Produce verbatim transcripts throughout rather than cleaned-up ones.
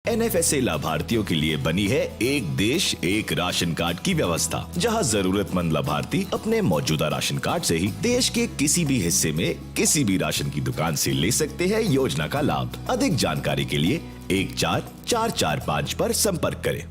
NFSA लाभार्थियों के लिए बनी है एक देश एक राशन कार्ड की व्यवस्था, जहां जरूरतमंद लाभार्थी अपने मौजूदा राशन कार्ड से ही देश के किसी भी हिस्से में किसी भी राशन की दुकान से ले सकते हैं योजना का लाभ। अधिक जानकारी के लिए एक चार चार चार पाँच पर संपर्क करें।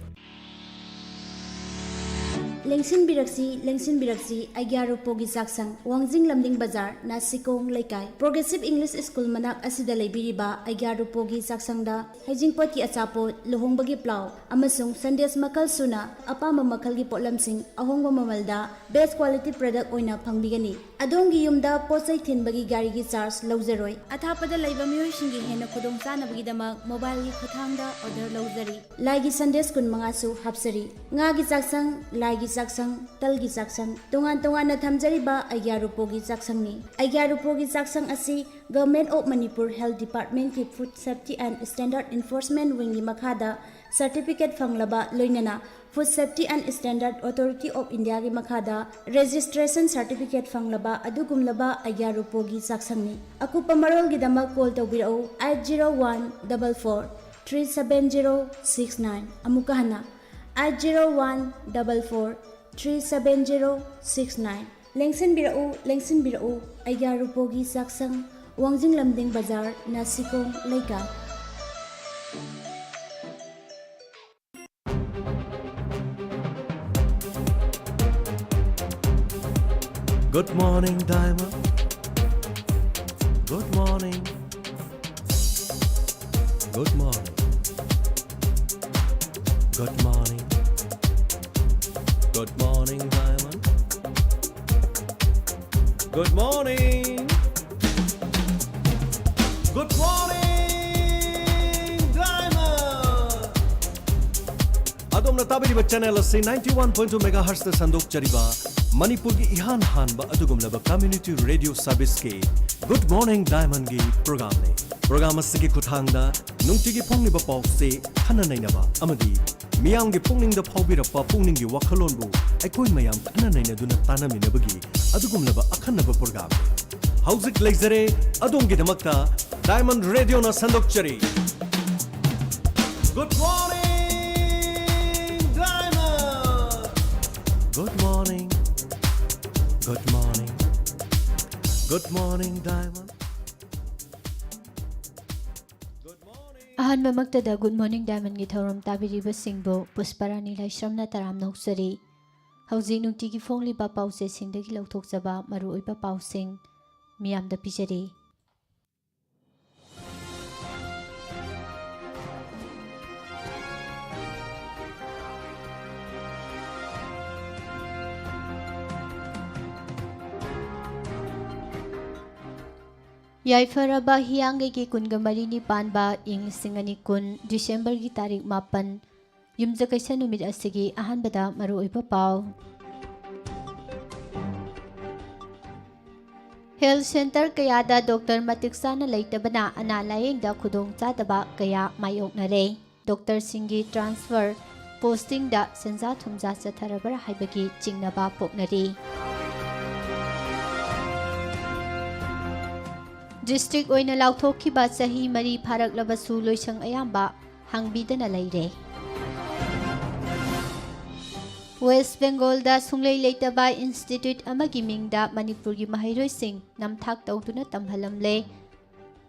ꯂꯦꯡꯁꯤꯟꯕꯤꯔꯛꯁꯤ, ꯂꯦꯡꯁꯤꯟꯕꯤꯔꯛꯁꯤ, ꯑꯩꯒ꯭ꯌꯥ ꯔꯨꯄꯣꯒꯤ ꯆꯥꯛꯁꯪ, ꯋꯥꯡꯖꯤꯡ ꯂꯝꯗꯤꯡ ꯕꯖꯥꯔ, ꯅꯥꯁꯤꯀꯣꯡ ꯂꯩꯀꯥꯏ, ꯄ꯭ꯔꯣꯒ꯭ꯔꯦꯁꯤꯚ ꯏꯪꯂꯤꯁ ꯁ꯭ꯀꯨꯜ ꯃꯅꯥꯛ ꯑꯁꯤꯗ ꯂꯩꯕꯤꯔꯤꯕ ꯑꯩꯒ꯭ꯌꯥ ꯔꯨꯄꯣꯒꯤ ꯆꯥꯛꯁꯪꯗ ꯍꯩꯖꯤꯡꯄꯣꯠꯀꯤ ꯑꯆꯥꯄꯣꯠ, ꯂꯨꯍꯣꯡꯕꯒꯤ ꯄ꯭ꯂꯥꯎ ꯑꯃꯁꯨꯡ ꯁꯟꯗꯦꯁ ꯃꯈꯜ ꯁꯨꯅ ꯑꯄꯥꯝꯕ ꯃꯈꯜꯒꯤ ꯄꯣꯠꯂꯝꯁꯤꯡ ꯑꯍꯣꯡꯕ ꯃꯃꯜꯗ best quality product ꯑꯣꯏꯅ ꯐꯪꯕꯤꯒꯅꯤ꯫ ꯑꯗꯣꯝꯒꯤ ꯌꯨꯝꯗ ꯄꯣꯠ ꯆꯩ ꯊꯤꯟꯕꯒꯤ ꯒꯥꯔꯤꯒꯤ ꯆꯥꯔꯖ ꯂꯧꯖꯔꯣꯏ꯫ ꯑꯊꯥꯞꯄꯗ ꯂꯩꯕ ꯃꯤꯑꯣꯏꯁꯤꯡꯒꯤ ꯍꯦꯟꯅ ꯈꯨꯗꯣꯡꯆꯥꯅꯕꯒꯤꯗꯃꯛ ꯃꯣꯕꯥꯏꯜꯒꯤ ꯈꯨꯠꯊꯥꯡꯗ ꯑꯣꯔꯗꯔ ꯂꯧꯖꯔꯤ꯫ ꯂꯥꯏꯒꯤ ꯁꯟꯗꯦꯁ ꯀꯨꯟꯃꯉꯥꯁꯨ ꯍꯥꯞꯆꯔꯤ꯫ ꯉꯥꯒꯤ ꯆꯥꯛꯁꯪ, ꯂꯥꯏꯒꯤ ꯆꯥꯛꯁꯪ, ꯇꯜꯒꯤ ꯆꯥꯛꯁꯪ, ꯇꯣꯉꯥꯟ ꯇꯣꯉꯥꯟꯅ ꯊꯝꯖꯔꯤꯕ ꯑꯩꯒ꯭ꯌꯥ ꯔꯨꯄꯣꯒꯤ ꯆꯥꯛꯁꯪꯅꯤ꯫ ꯑꯩꯒ꯭ꯌꯥ ꯔꯨꯄꯣꯒꯤ ꯆꯥꯛꯁꯪ ꯑꯁꯤ Government of Manipur Health Departmentꯀꯤ Food Safety and Standard Enforcement Wingꯒꯤ ꯃꯈꯥꯗ ꯁꯔꯇꯤꯐꯤꯀꯦꯠ ꯐꯪꯂꯕ, ꯂꯣꯏꯅꯅ Food Safety and Standard Authority of Indiaꯒꯤ ꯃꯈꯥꯗ ꯔꯦꯖꯤꯁꯇ꯭ꯔꯦꯁꯟ ꯁꯔꯇꯤꯐꯤꯀꯦꯠ ꯐꯪꯂꯕ ꯑꯗꯨꯒꯨꯝꯂꯕ ꯑꯩꯒ꯭ꯌꯥ ꯔꯨꯄꯣꯒꯤ ꯆꯥꯛꯁꯪꯅꯤ꯫ ꯑꯀꯨꯞꯄ ꯃꯔꯣꯜꯒꯤꯗꯃꯛ ꯀꯣꯜ ꯇꯧꯕꯤꯔꯛꯎ, eight zero one double four three seven zero six nine꯫ ꯑꯃꯨꯛꯀ ꯍꯟꯅ, eight zero one double four three seven zero six nine꯫ ꯂꯦꯡꯁꯤꯟꯕꯤꯔꯛꯎ, ꯂꯦꯡꯁꯤꯟꯕꯤꯔꯛꯎ, ꯑꯩꯒ꯭ꯌꯥ ꯔꯨꯄꯣꯒꯤ ꯆꯥꯛꯁꯪ, ꯋꯥꯡꯖꯤꯡ ꯂꯝꯗꯤꯡ ꯕꯖꯥꯔ, ꯅꯥꯁꯤꯀꯣꯡ ꯂꯩꯀꯥꯏ꯫ Good morning, Diamond. Good morning. Good morning. Good morning. Good morning, Diamond. Good morning. Good morning, Diamond. ꯑꯗꯣꯝꯅ ꯇꯥꯕꯤꯔꯤꯕ channel ꯑꯁꯤ ninety one point two megahertzꯇ ꯁꯟꯗꯣꯛꯆꯔꯤꯕ ꯃꯅꯤꯄꯨꯔꯒꯤ ꯏꯍꯥꯟ ꯍꯥꯟꯕ ꯑꯗꯨꯒꯨꯝꯂꯕ community radio serviceꯀꯤ Good Morning Diamondꯒꯤ programꯅꯤ꯫ Program ꯑꯁꯤꯒꯤ ꯈꯨꯠꯊꯥꯡꯗ ꯅꯨꯡꯇꯤꯒꯤ ꯐꯣꯡꯂꯤꯕ ꯄꯥꯎꯁꯦ ꯈꯟꯅ ꯅꯩꯅꯕ ꯑꯃꯗꯤ ꯃꯤꯌꯥꯝꯒꯤ ꯄꯨꯛꯅꯤꯡꯗ ꯐꯥꯎꯕꯤꯔꯛꯄ ꯄꯨꯛꯅꯤꯡꯒꯤ ꯋꯥꯈꯜꯂꯣꯟꯕꯨ ꯑꯩꯈꯣꯏ ꯃꯌꯥꯝ ꯈꯟꯅ ꯅꯩꯅꯗꯨꯅ ꯇꯥꯟꯅꯃꯤꯟꯅꯕꯒꯤ ꯑꯗꯨꯒꯨꯝꯂꯕ ꯑꯈꯟꯅꯕ programꯅꯤ꯫ ꯍꯧꯖꯤꯛ ꯂꯩꯖꯔꯦ ꯑꯗꯣꯝꯒꯤꯗꯃꯛꯇ Diamond Radioꯅ ꯁꯟꯗꯣꯛꯆꯔꯤ꯫ Good morning, Diamond. Good morning. Good morning. Good morning, Diamond. Good morning. ꯑꯍꯥꯟꯕꯃꯛꯇꯗ Good Morning Diamondꯒꯤ ꯊꯧꯔꯝ ꯇꯥꯕꯤꯔꯤꯕꯁꯤꯡꯕꯨ ꯄꯨꯁꯄꯔꯥꯅꯤ ꯂꯥꯏꯁ꯭ꯔꯝꯅ ꯇꯔꯥꯝꯅ ꯑꯣꯛꯆꯔꯤ꯫ ꯍꯧꯖꯤꯛ ꯅꯨꯡꯇꯤꯒꯤ ꯐꯣꯡꯂꯤꯕ ꯄꯥꯎꯆꯦꯁꯤꯡꯗꯒꯤ ꯂꯧꯊꯣꯛꯆꯕ ꯃꯔꯨꯑꯣꯏꯕ ꯄꯥꯎꯁꯤꯡ ꯃꯤꯌꯥꯝꯗ ꯄꯤꯖꯔꯤ꯫ ꯌꯥꯏꯐꯔꯕ ꯍꯤꯌꯥꯡꯒꯩꯒꯤ ꯀꯨꯟꯒ ꯃꯔꯤꯅꯤ ꯄꯥꯟꯕ ꯏꯪ ꯂꯤꯁꯤꯡ ꯑꯅꯤ ꯀꯨꯟ Decemberꯒꯤ ꯇꯥꯔꯤꯛ ꯃꯥꯄꯟ, ꯌꯨꯝꯖꯀꯩꯁ ꯅꯨꯃꯤꯠ ꯑꯁꯤꯒꯤ ꯑꯍꯥꯟꯕꯗ ꯃꯔꯨꯑꯣꯏꯕ ꯄꯥꯎ꯫ Health Centre ꯀꯌꯥꯗ doctor ꯃꯇꯤꯛ ꯆꯥꯅ ꯂꯩꯇꯕꯅ ꯑꯅꯥ ꯂꯥꯌꯦꯡꯗ ꯈꯨꯗꯣꯡꯆꯥꯗꯕ ꯀꯌꯥ ꯃꯥꯌꯣꯛꯅꯔꯦ꯫ Doctorꯁꯤꯡꯒꯤ transfer postingꯗ ꯁꯦꯟꯖꯥ ꯊꯨꯝꯖꯥ ꯆꯠꯊꯔꯕ꯭ꯔꯥ ꯍꯥꯏꯕꯒꯤ ꯆꯤꯡꯅꯕ ꯄꯣꯛꯅꯔꯤ꯫ District ꯑꯣꯏꯅ ꯂꯥꯎꯊꯣꯛꯈꯤꯕ ꯆꯍꯤ ꯃꯔꯤ ꯐꯥꯔꯛꯂꯕꯁꯨ ꯂꯣꯏꯁꯪ ꯑꯌꯥꯝꯕ ꯍꯥꯡꯕꯤꯗꯅ ꯂꯩꯔꯦ꯫ West Bengalꯗ ꯁꯨꯡꯂꯩ ꯂꯩꯇꯕ institute ꯑꯃꯒꯤ ꯃꯤꯡꯗ ꯃꯅꯤꯄꯨꯔꯒꯤ ꯃꯍꯩꯔꯣꯏꯁꯤꯡ ꯅꯝꯊꯥꯛ ꯇꯧꯗꯨꯅ ꯇꯝꯍꯜꯂꯝꯂꯦ꯫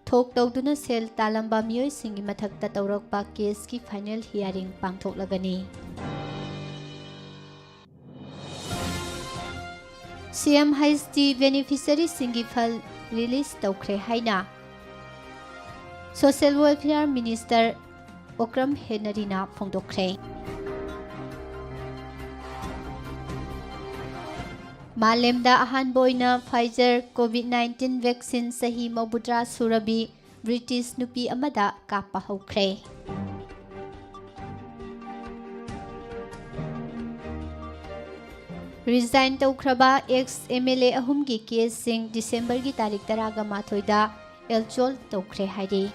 ꯊꯣꯛ ꯇꯧꯗꯨꯅ ꯁꯦꯜ ꯇꯥꯜꯂꯝꯕ ꯃꯤꯑꯣꯏꯁꯤꯡꯒꯤ ꯃꯊꯛꯇ ꯇꯧꯔꯛꯄ caseꯀꯤ final hearing ꯄꯥꯡꯊꯣꯛꯂꯒꯅꯤ꯫ CMHT beneficiaryꯁꯤꯡꯒꯤ ꯐꯜ release ꯇꯧꯈ꯭ꯔꯦ ꯍꯥꯏꯅ Social Welfare Minister ꯑꯣꯀ꯭ꯔꯝ ꯍꯦꯅꯔꯤꯅ ꯐꯣꯡꯗꯣꯛꯈ꯭ꯔꯦ꯫ ꯃꯥꯂꯦꯝꯗ ꯑꯍꯥꯟꯕ ꯑꯣꯏꯅ Pfizer COVID nineteen vaccine ꯆꯍꯤ ꯃꯧꯗ꯭ꯔꯥ ꯁꯨꯔꯕꯤ British ꯅꯨꯄꯤ ꯑꯃꯗ ꯀꯥꯞꯄ ꯍꯧꯈ꯭ꯔꯦ꯫ Resign ꯇꯧꯈ꯭ꯔꯕ ex MLA ꯑꯍꯨꯝꯒꯤ caseꯁꯤꯡ Decemberꯒꯤ ꯇꯥꯔꯤꯛ ꯇꯔꯥꯒ ꯃꯥꯊꯣꯏꯗ ꯑꯦꯜꯆꯣꯜ ꯇꯧꯈ꯭ꯔꯦ ꯍꯥꯏꯔꯤ꯫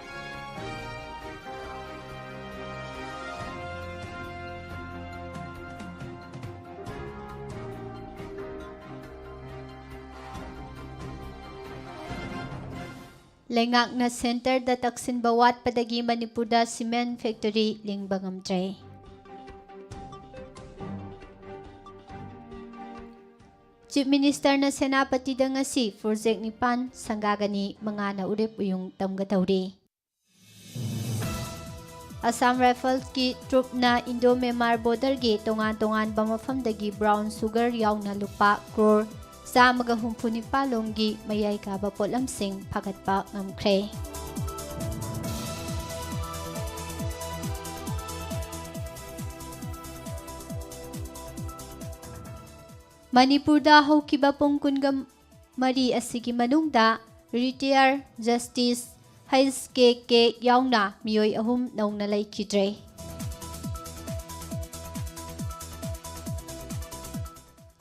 ꯂꯩꯉꯥꯛꯅ centreꯗ ꯇꯛꯁꯤꯟꯕ ꯋꯥꯠꯄꯗꯒꯤ ꯃꯅꯤꯄꯨꯔꯗ cement factory ꯂꯤꯡꯕ ꯉꯝꯗ꯭ꯔꯦ꯫ Chief Ministerꯅ ꯁꯦꯅꯥꯄꯇꯤꯗ ꯉꯁꯤ project ꯅꯤꯄꯥꯟ ꯁꯪꯒꯥꯒꯅꯤ, ꯃꯉꯥꯅ ꯎꯔꯤꯞ ꯎꯌꯨꯡ ꯇꯝꯒꯗꯧꯔꯤ꯫ Assam Riflesꯀꯤ troopꯅ Indo-Myanmar borderꯒꯤ ꯇꯣꯉꯥꯟ ꯇꯣꯉꯥꯟꯕ ꯃꯐꯝꯗꯒꯤ brown sugar ꯌꯥꯎꯅ ꯂꯨꯄꯥ ꯀ꯭ꯔꯣꯔ ꯆꯥꯝꯃꯒ ꯍꯨꯝꯐꯨ ꯅꯤꯄꯥꯜ ꯂꯣꯝꯒꯤ ꯃꯌꯥꯏ ꯀꯥꯕ ꯄꯣꯠꯂꯝꯁꯤꯡ ꯐꯥꯒꯠꯄ ꯉꯝꯈ꯭ꯔꯦ꯫ ꯃꯅꯤꯄꯨꯔꯗ ꯍꯧꯈꯤꯕ ꯄꯨꯡ ꯀꯨꯟꯒ ꯃꯔꯤ ꯑꯁꯤꯒꯤ ꯃꯅꯨꯡꯗ retire Justice H K K ꯌꯥꯎꯅ ꯃꯤꯑꯣꯏ ꯑꯍꯨꯝ ꯅꯧꯅ ꯂꯩꯈꯤꯗ꯭ꯔꯦ꯫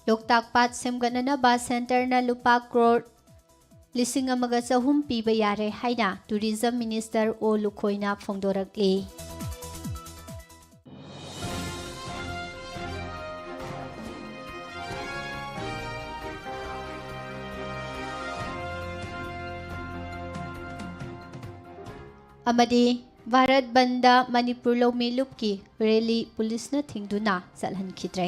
ꯂꯣꯛꯇꯥꯛ ꯄꯥꯠ ꯁꯦꯝꯒꯠꯅꯅꯕ centreꯅ ꯂꯨꯄꯥ ꯀ꯭ꯔꯣꯔ ꯂꯤꯁꯤꯡ ꯑꯃꯒ ꯆꯍꯨꯝ ꯄꯤꯕ ꯌꯥꯔꯦ ꯍꯥꯏꯅ Tourism Minister ꯑꯣ ꯂꯨꯈꯣꯏꯅ ꯐꯣꯡꯗꯣꯔꯛꯂꯤ꯫ ꯑꯃꯗꯤ ꯚꯥꯔꯠ ꯕꯟꯗ ꯃꯅꯤꯄꯨꯔ ꯂꯧꯃꯤ ꯂꯨꯞꯀꯤ rally ꯄꯨꯂꯤꯁꯅ ꯊꯤꯡꯗꯨꯅ ꯆꯠꯍꯟꯈꯤꯗ꯭ꯔꯦ꯫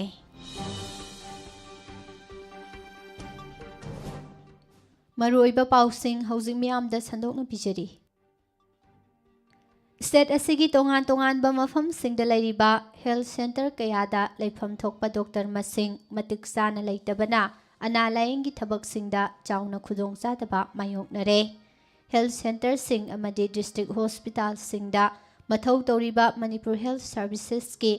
ꯃꯔꯨꯑꯣꯏꯕ ꯄꯥꯎꯁꯤꯡ ꯍꯧꯖꯤꯛ ꯃꯤꯌꯥꯝꯗ ꯁꯟꯗꯣꯛꯅ ꯄꯤꯖꯔꯤ꯫ State ꯑꯁꯤꯒꯤ ꯇꯣꯉꯥꯟ ꯇꯣꯉꯥꯟꯕ ꯃꯐꯝꯁꯤꯡꯗ ꯂꯩꯔꯤꯕ health centre ꯀꯌꯥꯗ ꯂꯩꯐꯝ ꯊꯣꯛꯄ doctor ꯃꯁꯤꯡ ꯃꯇꯤꯛ ꯆꯥꯅ ꯂꯩꯇꯕꯅ ꯑꯅꯥ ꯂꯥꯌꯦꯡꯒꯤ ꯊꯕꯛꯁꯤꯡꯗ ꯆꯥꯎꯅ ꯈꯨꯗꯣꯡꯆꯥꯗꯕ ꯃꯥꯌꯣꯛꯅꯔꯦ꯫ Health centreꯁꯤꯡ ꯑꯃꯗꯤ district hospitalꯁꯤꯡꯗ ꯃꯊꯧ ꯇꯧꯔꯤꯕ Manipur Health Servicesꯀꯤ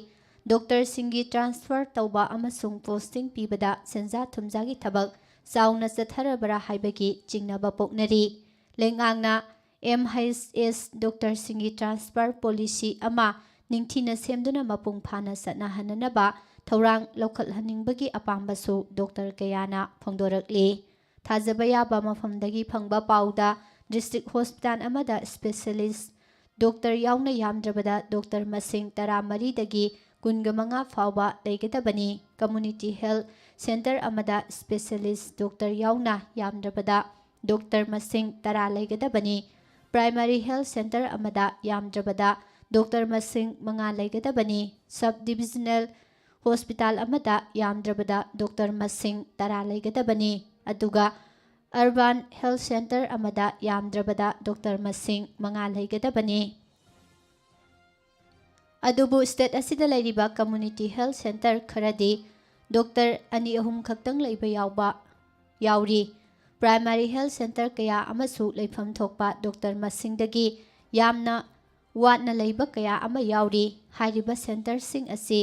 doctorꯁꯤꯡꯒꯤ transfer ꯇꯧꯕ ꯑꯃꯁꯨꯡ posting ꯄꯤꯕꯗ ꯁꯦꯟꯖꯥ ꯊꯨꯝꯖꯥꯒꯤ ꯊꯕꯛ ꯆꯥꯎꯅ ꯆꯠꯊꯔꯕ꯭ꯔꯥ ꯍꯥꯏꯕꯒꯤ ꯆꯤꯡꯅꯕ ꯄꯣꯛꯅꯔꯤ꯫ ꯂꯩꯉꯥꯛꯅ M H S doctorꯁꯤꯡꯒꯤ transfer policy ꯑꯃ ꯅꯤꯡꯊꯤꯅ ꯁꯦꯝꯗꯨꯅ ꯃꯄꯨꯡ ꯐꯥꯅ ꯆꯠꯅꯍꯟꯅꯅꯕ ꯊꯧꯔꯥꯡ ꯂꯧꯈꯠꯍꯟꯅꯤꯡꯕꯒꯤ ꯑꯄꯥꯝꯕꯁꯨ doctor ꯀꯌꯥꯅ ꯐꯣꯡꯗꯣꯔꯛꯂꯤ꯫ ꯊꯥꯖꯕ ꯌꯥꯕ ꯃꯐꯝꯗꯒꯤ ꯐꯪꯕ ꯄꯥꯎꯗ, district hospital ꯑꯃꯗ specialist doctor ꯌꯥꯎꯅ ꯌꯥꯝꯗ꯭ꯔꯕꯗ doctor ꯃꯁꯤꯡ ꯇꯔꯥꯃꯔꯤꯗꯒꯤ ꯀꯨꯟꯒ ꯃꯉꯥ ꯐꯥꯎꯕ ꯂꯩꯒꯗꯕꯅꯤ꯫ Community health centre ꯑꯃꯗ specialist doctor ꯌꯥꯎꯅ ꯌꯥꯝꯗ꯭ꯔꯕꯗ ꯗꯣꯛꯇꯔ ꯃꯁꯤꯡ ꯇꯔꯥ ꯂꯩꯒꯗꯕꯅꯤ꯫ ꯄ꯭ꯔꯥꯏꯃꯥꯔꯤ ꯍꯦꯜꯊ ꯁꯦꯟꯇꯔ ꯑꯃꯗ ꯌꯥꯝꯗ꯭ꯔꯕꯗ ꯗꯣꯛꯇꯔ ꯃꯁꯤꯡ ꯃꯉꯥ ꯂꯩꯒꯗꯕꯅꯤ꯫ ꯁꯕ ꯗꯤꯕꯤꯖꯅꯦꯜ ꯍꯣꯁꯄꯤꯇꯥꯜ ꯑꯃꯗ ꯌꯥꯝꯗ꯭ꯔꯕꯗ ꯗꯣꯛꯇꯔ ꯃꯁꯤꯡ ꯇꯔꯥ ꯂꯩꯒꯗꯕꯅꯤ꯫ ꯑꯗꯨꯒ ꯑꯔꯕꯥꯟ ꯍꯦꯜꯊ ꯁꯦꯟꯇꯔ ꯑꯃꯗ ꯌꯥꯝꯗ꯭ꯔꯕꯗ ꯗꯣꯛꯇꯔ ꯃꯁꯤꯡ ꯃꯉꯥ ꯂꯩꯒꯗꯕꯅꯤ꯫ ꯑꯗꯨꯕꯨ ꯁ꯭ꯇꯦꯠ ꯑꯁꯤꯗ ꯂꯩꯔꯤꯕ ꯀꯝꯃ꯭ꯌꯨꯅꯤꯇꯤ ꯍꯦꯜꯊ ꯁꯦꯟꯇꯔ ꯈꯔꯗꯤ ꯗꯣꯛꯇꯔ ꯑꯅꯤ ꯑꯍꯨꯝ ꯈꯛꯇꯪ ꯂꯩꯕ ꯌꯥꯎꯕ ꯌꯥꯎꯔꯤ꯫ ꯄ꯭ꯔꯥꯏꯃꯥꯔꯤ ꯍꯦꯜꯊ ꯁꯦꯟꯇꯔ ꯀꯌꯥ ꯑꯃꯁꯨ ꯂꯩꯐꯝ ꯊꯣꯛꯄ ꯗꯣꯛꯇꯔ ꯃꯁꯤꯡꯗꯒꯤ ꯌꯥꯝꯅ ꯋꯥꯠꯅ ꯂꯩꯕ ꯀꯌꯥ ꯑꯃ ꯌꯥꯎꯔꯤ꯫ ꯍꯥꯏꯔꯤꯕ ꯁꯦꯟꯇꯔꯁꯤꯡ ꯑꯁꯤ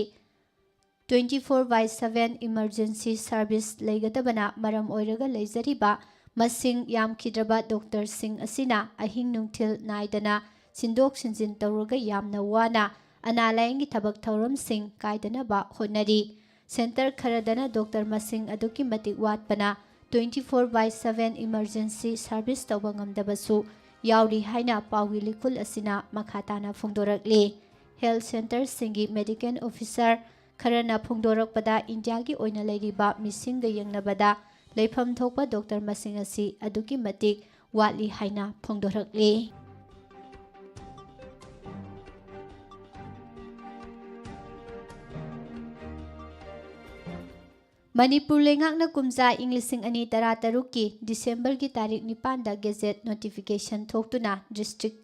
twenty four by seven emergency service ꯂꯩꯒꯗꯕꯅ ꯃꯔꯝ ꯑꯣꯏꯔꯒ ꯂꯩꯖꯔꯤꯕ ꯃꯁꯤꯡ ꯌꯥꯝꯈꯤꯗ꯭ꯔꯕ ꯗꯣꯛꯇꯔꯁꯤꯡ ꯑꯁꯤꯅ ꯑꯍꯤꯡ ꯅꯨꯡꯊꯤꯜ ꯅꯥꯏꯗꯅ ꯁꯤꯟꯗꯣꯛ ꯁꯤꯟꯖꯤꯟ ꯇꯧꯔꯒ ꯌꯥꯝꯅ ꯋꯥꯅ ꯑꯅꯥ ꯂꯥꯌꯦꯡꯒꯤ ꯊꯕꯛ ꯊꯧꯔꯝꯁꯤꯡ ꯀꯥꯏꯗꯅꯕ ꯍꯣꯠꯅꯔꯤ꯫ ꯁꯦꯟꯇꯔ ꯈꯔꯗꯅ ꯗꯣꯛꯇꯔ ꯃꯁꯤꯡ ꯑꯗꯨꯛꯀꯤ ꯃꯇꯤꯛ ꯋꯥꯠꯄꯅ twenty four by seven emergency service ꯇꯧꯕ ꯉꯝꯗꯕꯁꯨ ꯌꯥꯎꯔꯤ ꯍꯥꯏꯅ ꯄꯥꯎꯒꯤ ꯂꯤꯈꯨꯜ ꯑꯁꯤꯅ ꯃꯈꯥ ꯇꯥꯅ ꯐꯣꯡꯗꯣꯔꯛꯂꯤ꯫ ꯍꯦꯜꯊ ꯁꯦꯟꯇꯔꯁꯤꯡꯒꯤ ꯃꯦꯗꯤꯀꯦꯜ ꯑꯣꯐꯤꯁꯥꯔ ꯈꯔꯅ ꯐꯣꯡꯗꯣꯔꯛꯄꯗ ꯏꯟꯗꯤꯌꯥꯒꯤ ꯑꯣꯏꯅ ꯂꯩꯔꯤꯕ ꯃꯤꯁꯤꯡꯒ ꯌꯦꯡꯅꯕꯗ ꯂꯩꯐꯝ ꯊꯣꯛꯄ ꯗꯣꯛꯇꯔ ꯃꯁꯤꯡ ꯑꯁꯤ ꯑꯗꯨꯛꯀꯤ ꯃꯇꯤꯛ ꯋꯥꯠꯂꯤ ꯍꯥꯏꯅ ꯐꯣꯡꯗꯣꯔꯛꯂꯤ꯫ ꯃꯅꯤꯄꯨꯔ ꯂꯩꯉꯥꯛꯅ ꯀꯨꯝꯖꯥ ꯏꯪ ꯂꯤꯁꯤꯡ ꯑꯅꯤ ꯇꯔꯥ ꯇꯔꯨꯛꯀꯤ ꯗꯤꯁꯦꯝꯕꯔꯒꯤ ꯇꯥꯔꯤꯛ ꯅꯤꯄꯥꯟꯗ ꯒꯦꯖꯦꯠ ꯅꯣꯇꯤꯐꯤꯀꯦꯁꯟ ꯊꯣꯛꯇꯨꯅ ꯗꯤꯁꯇ꯭ꯔꯤꯛ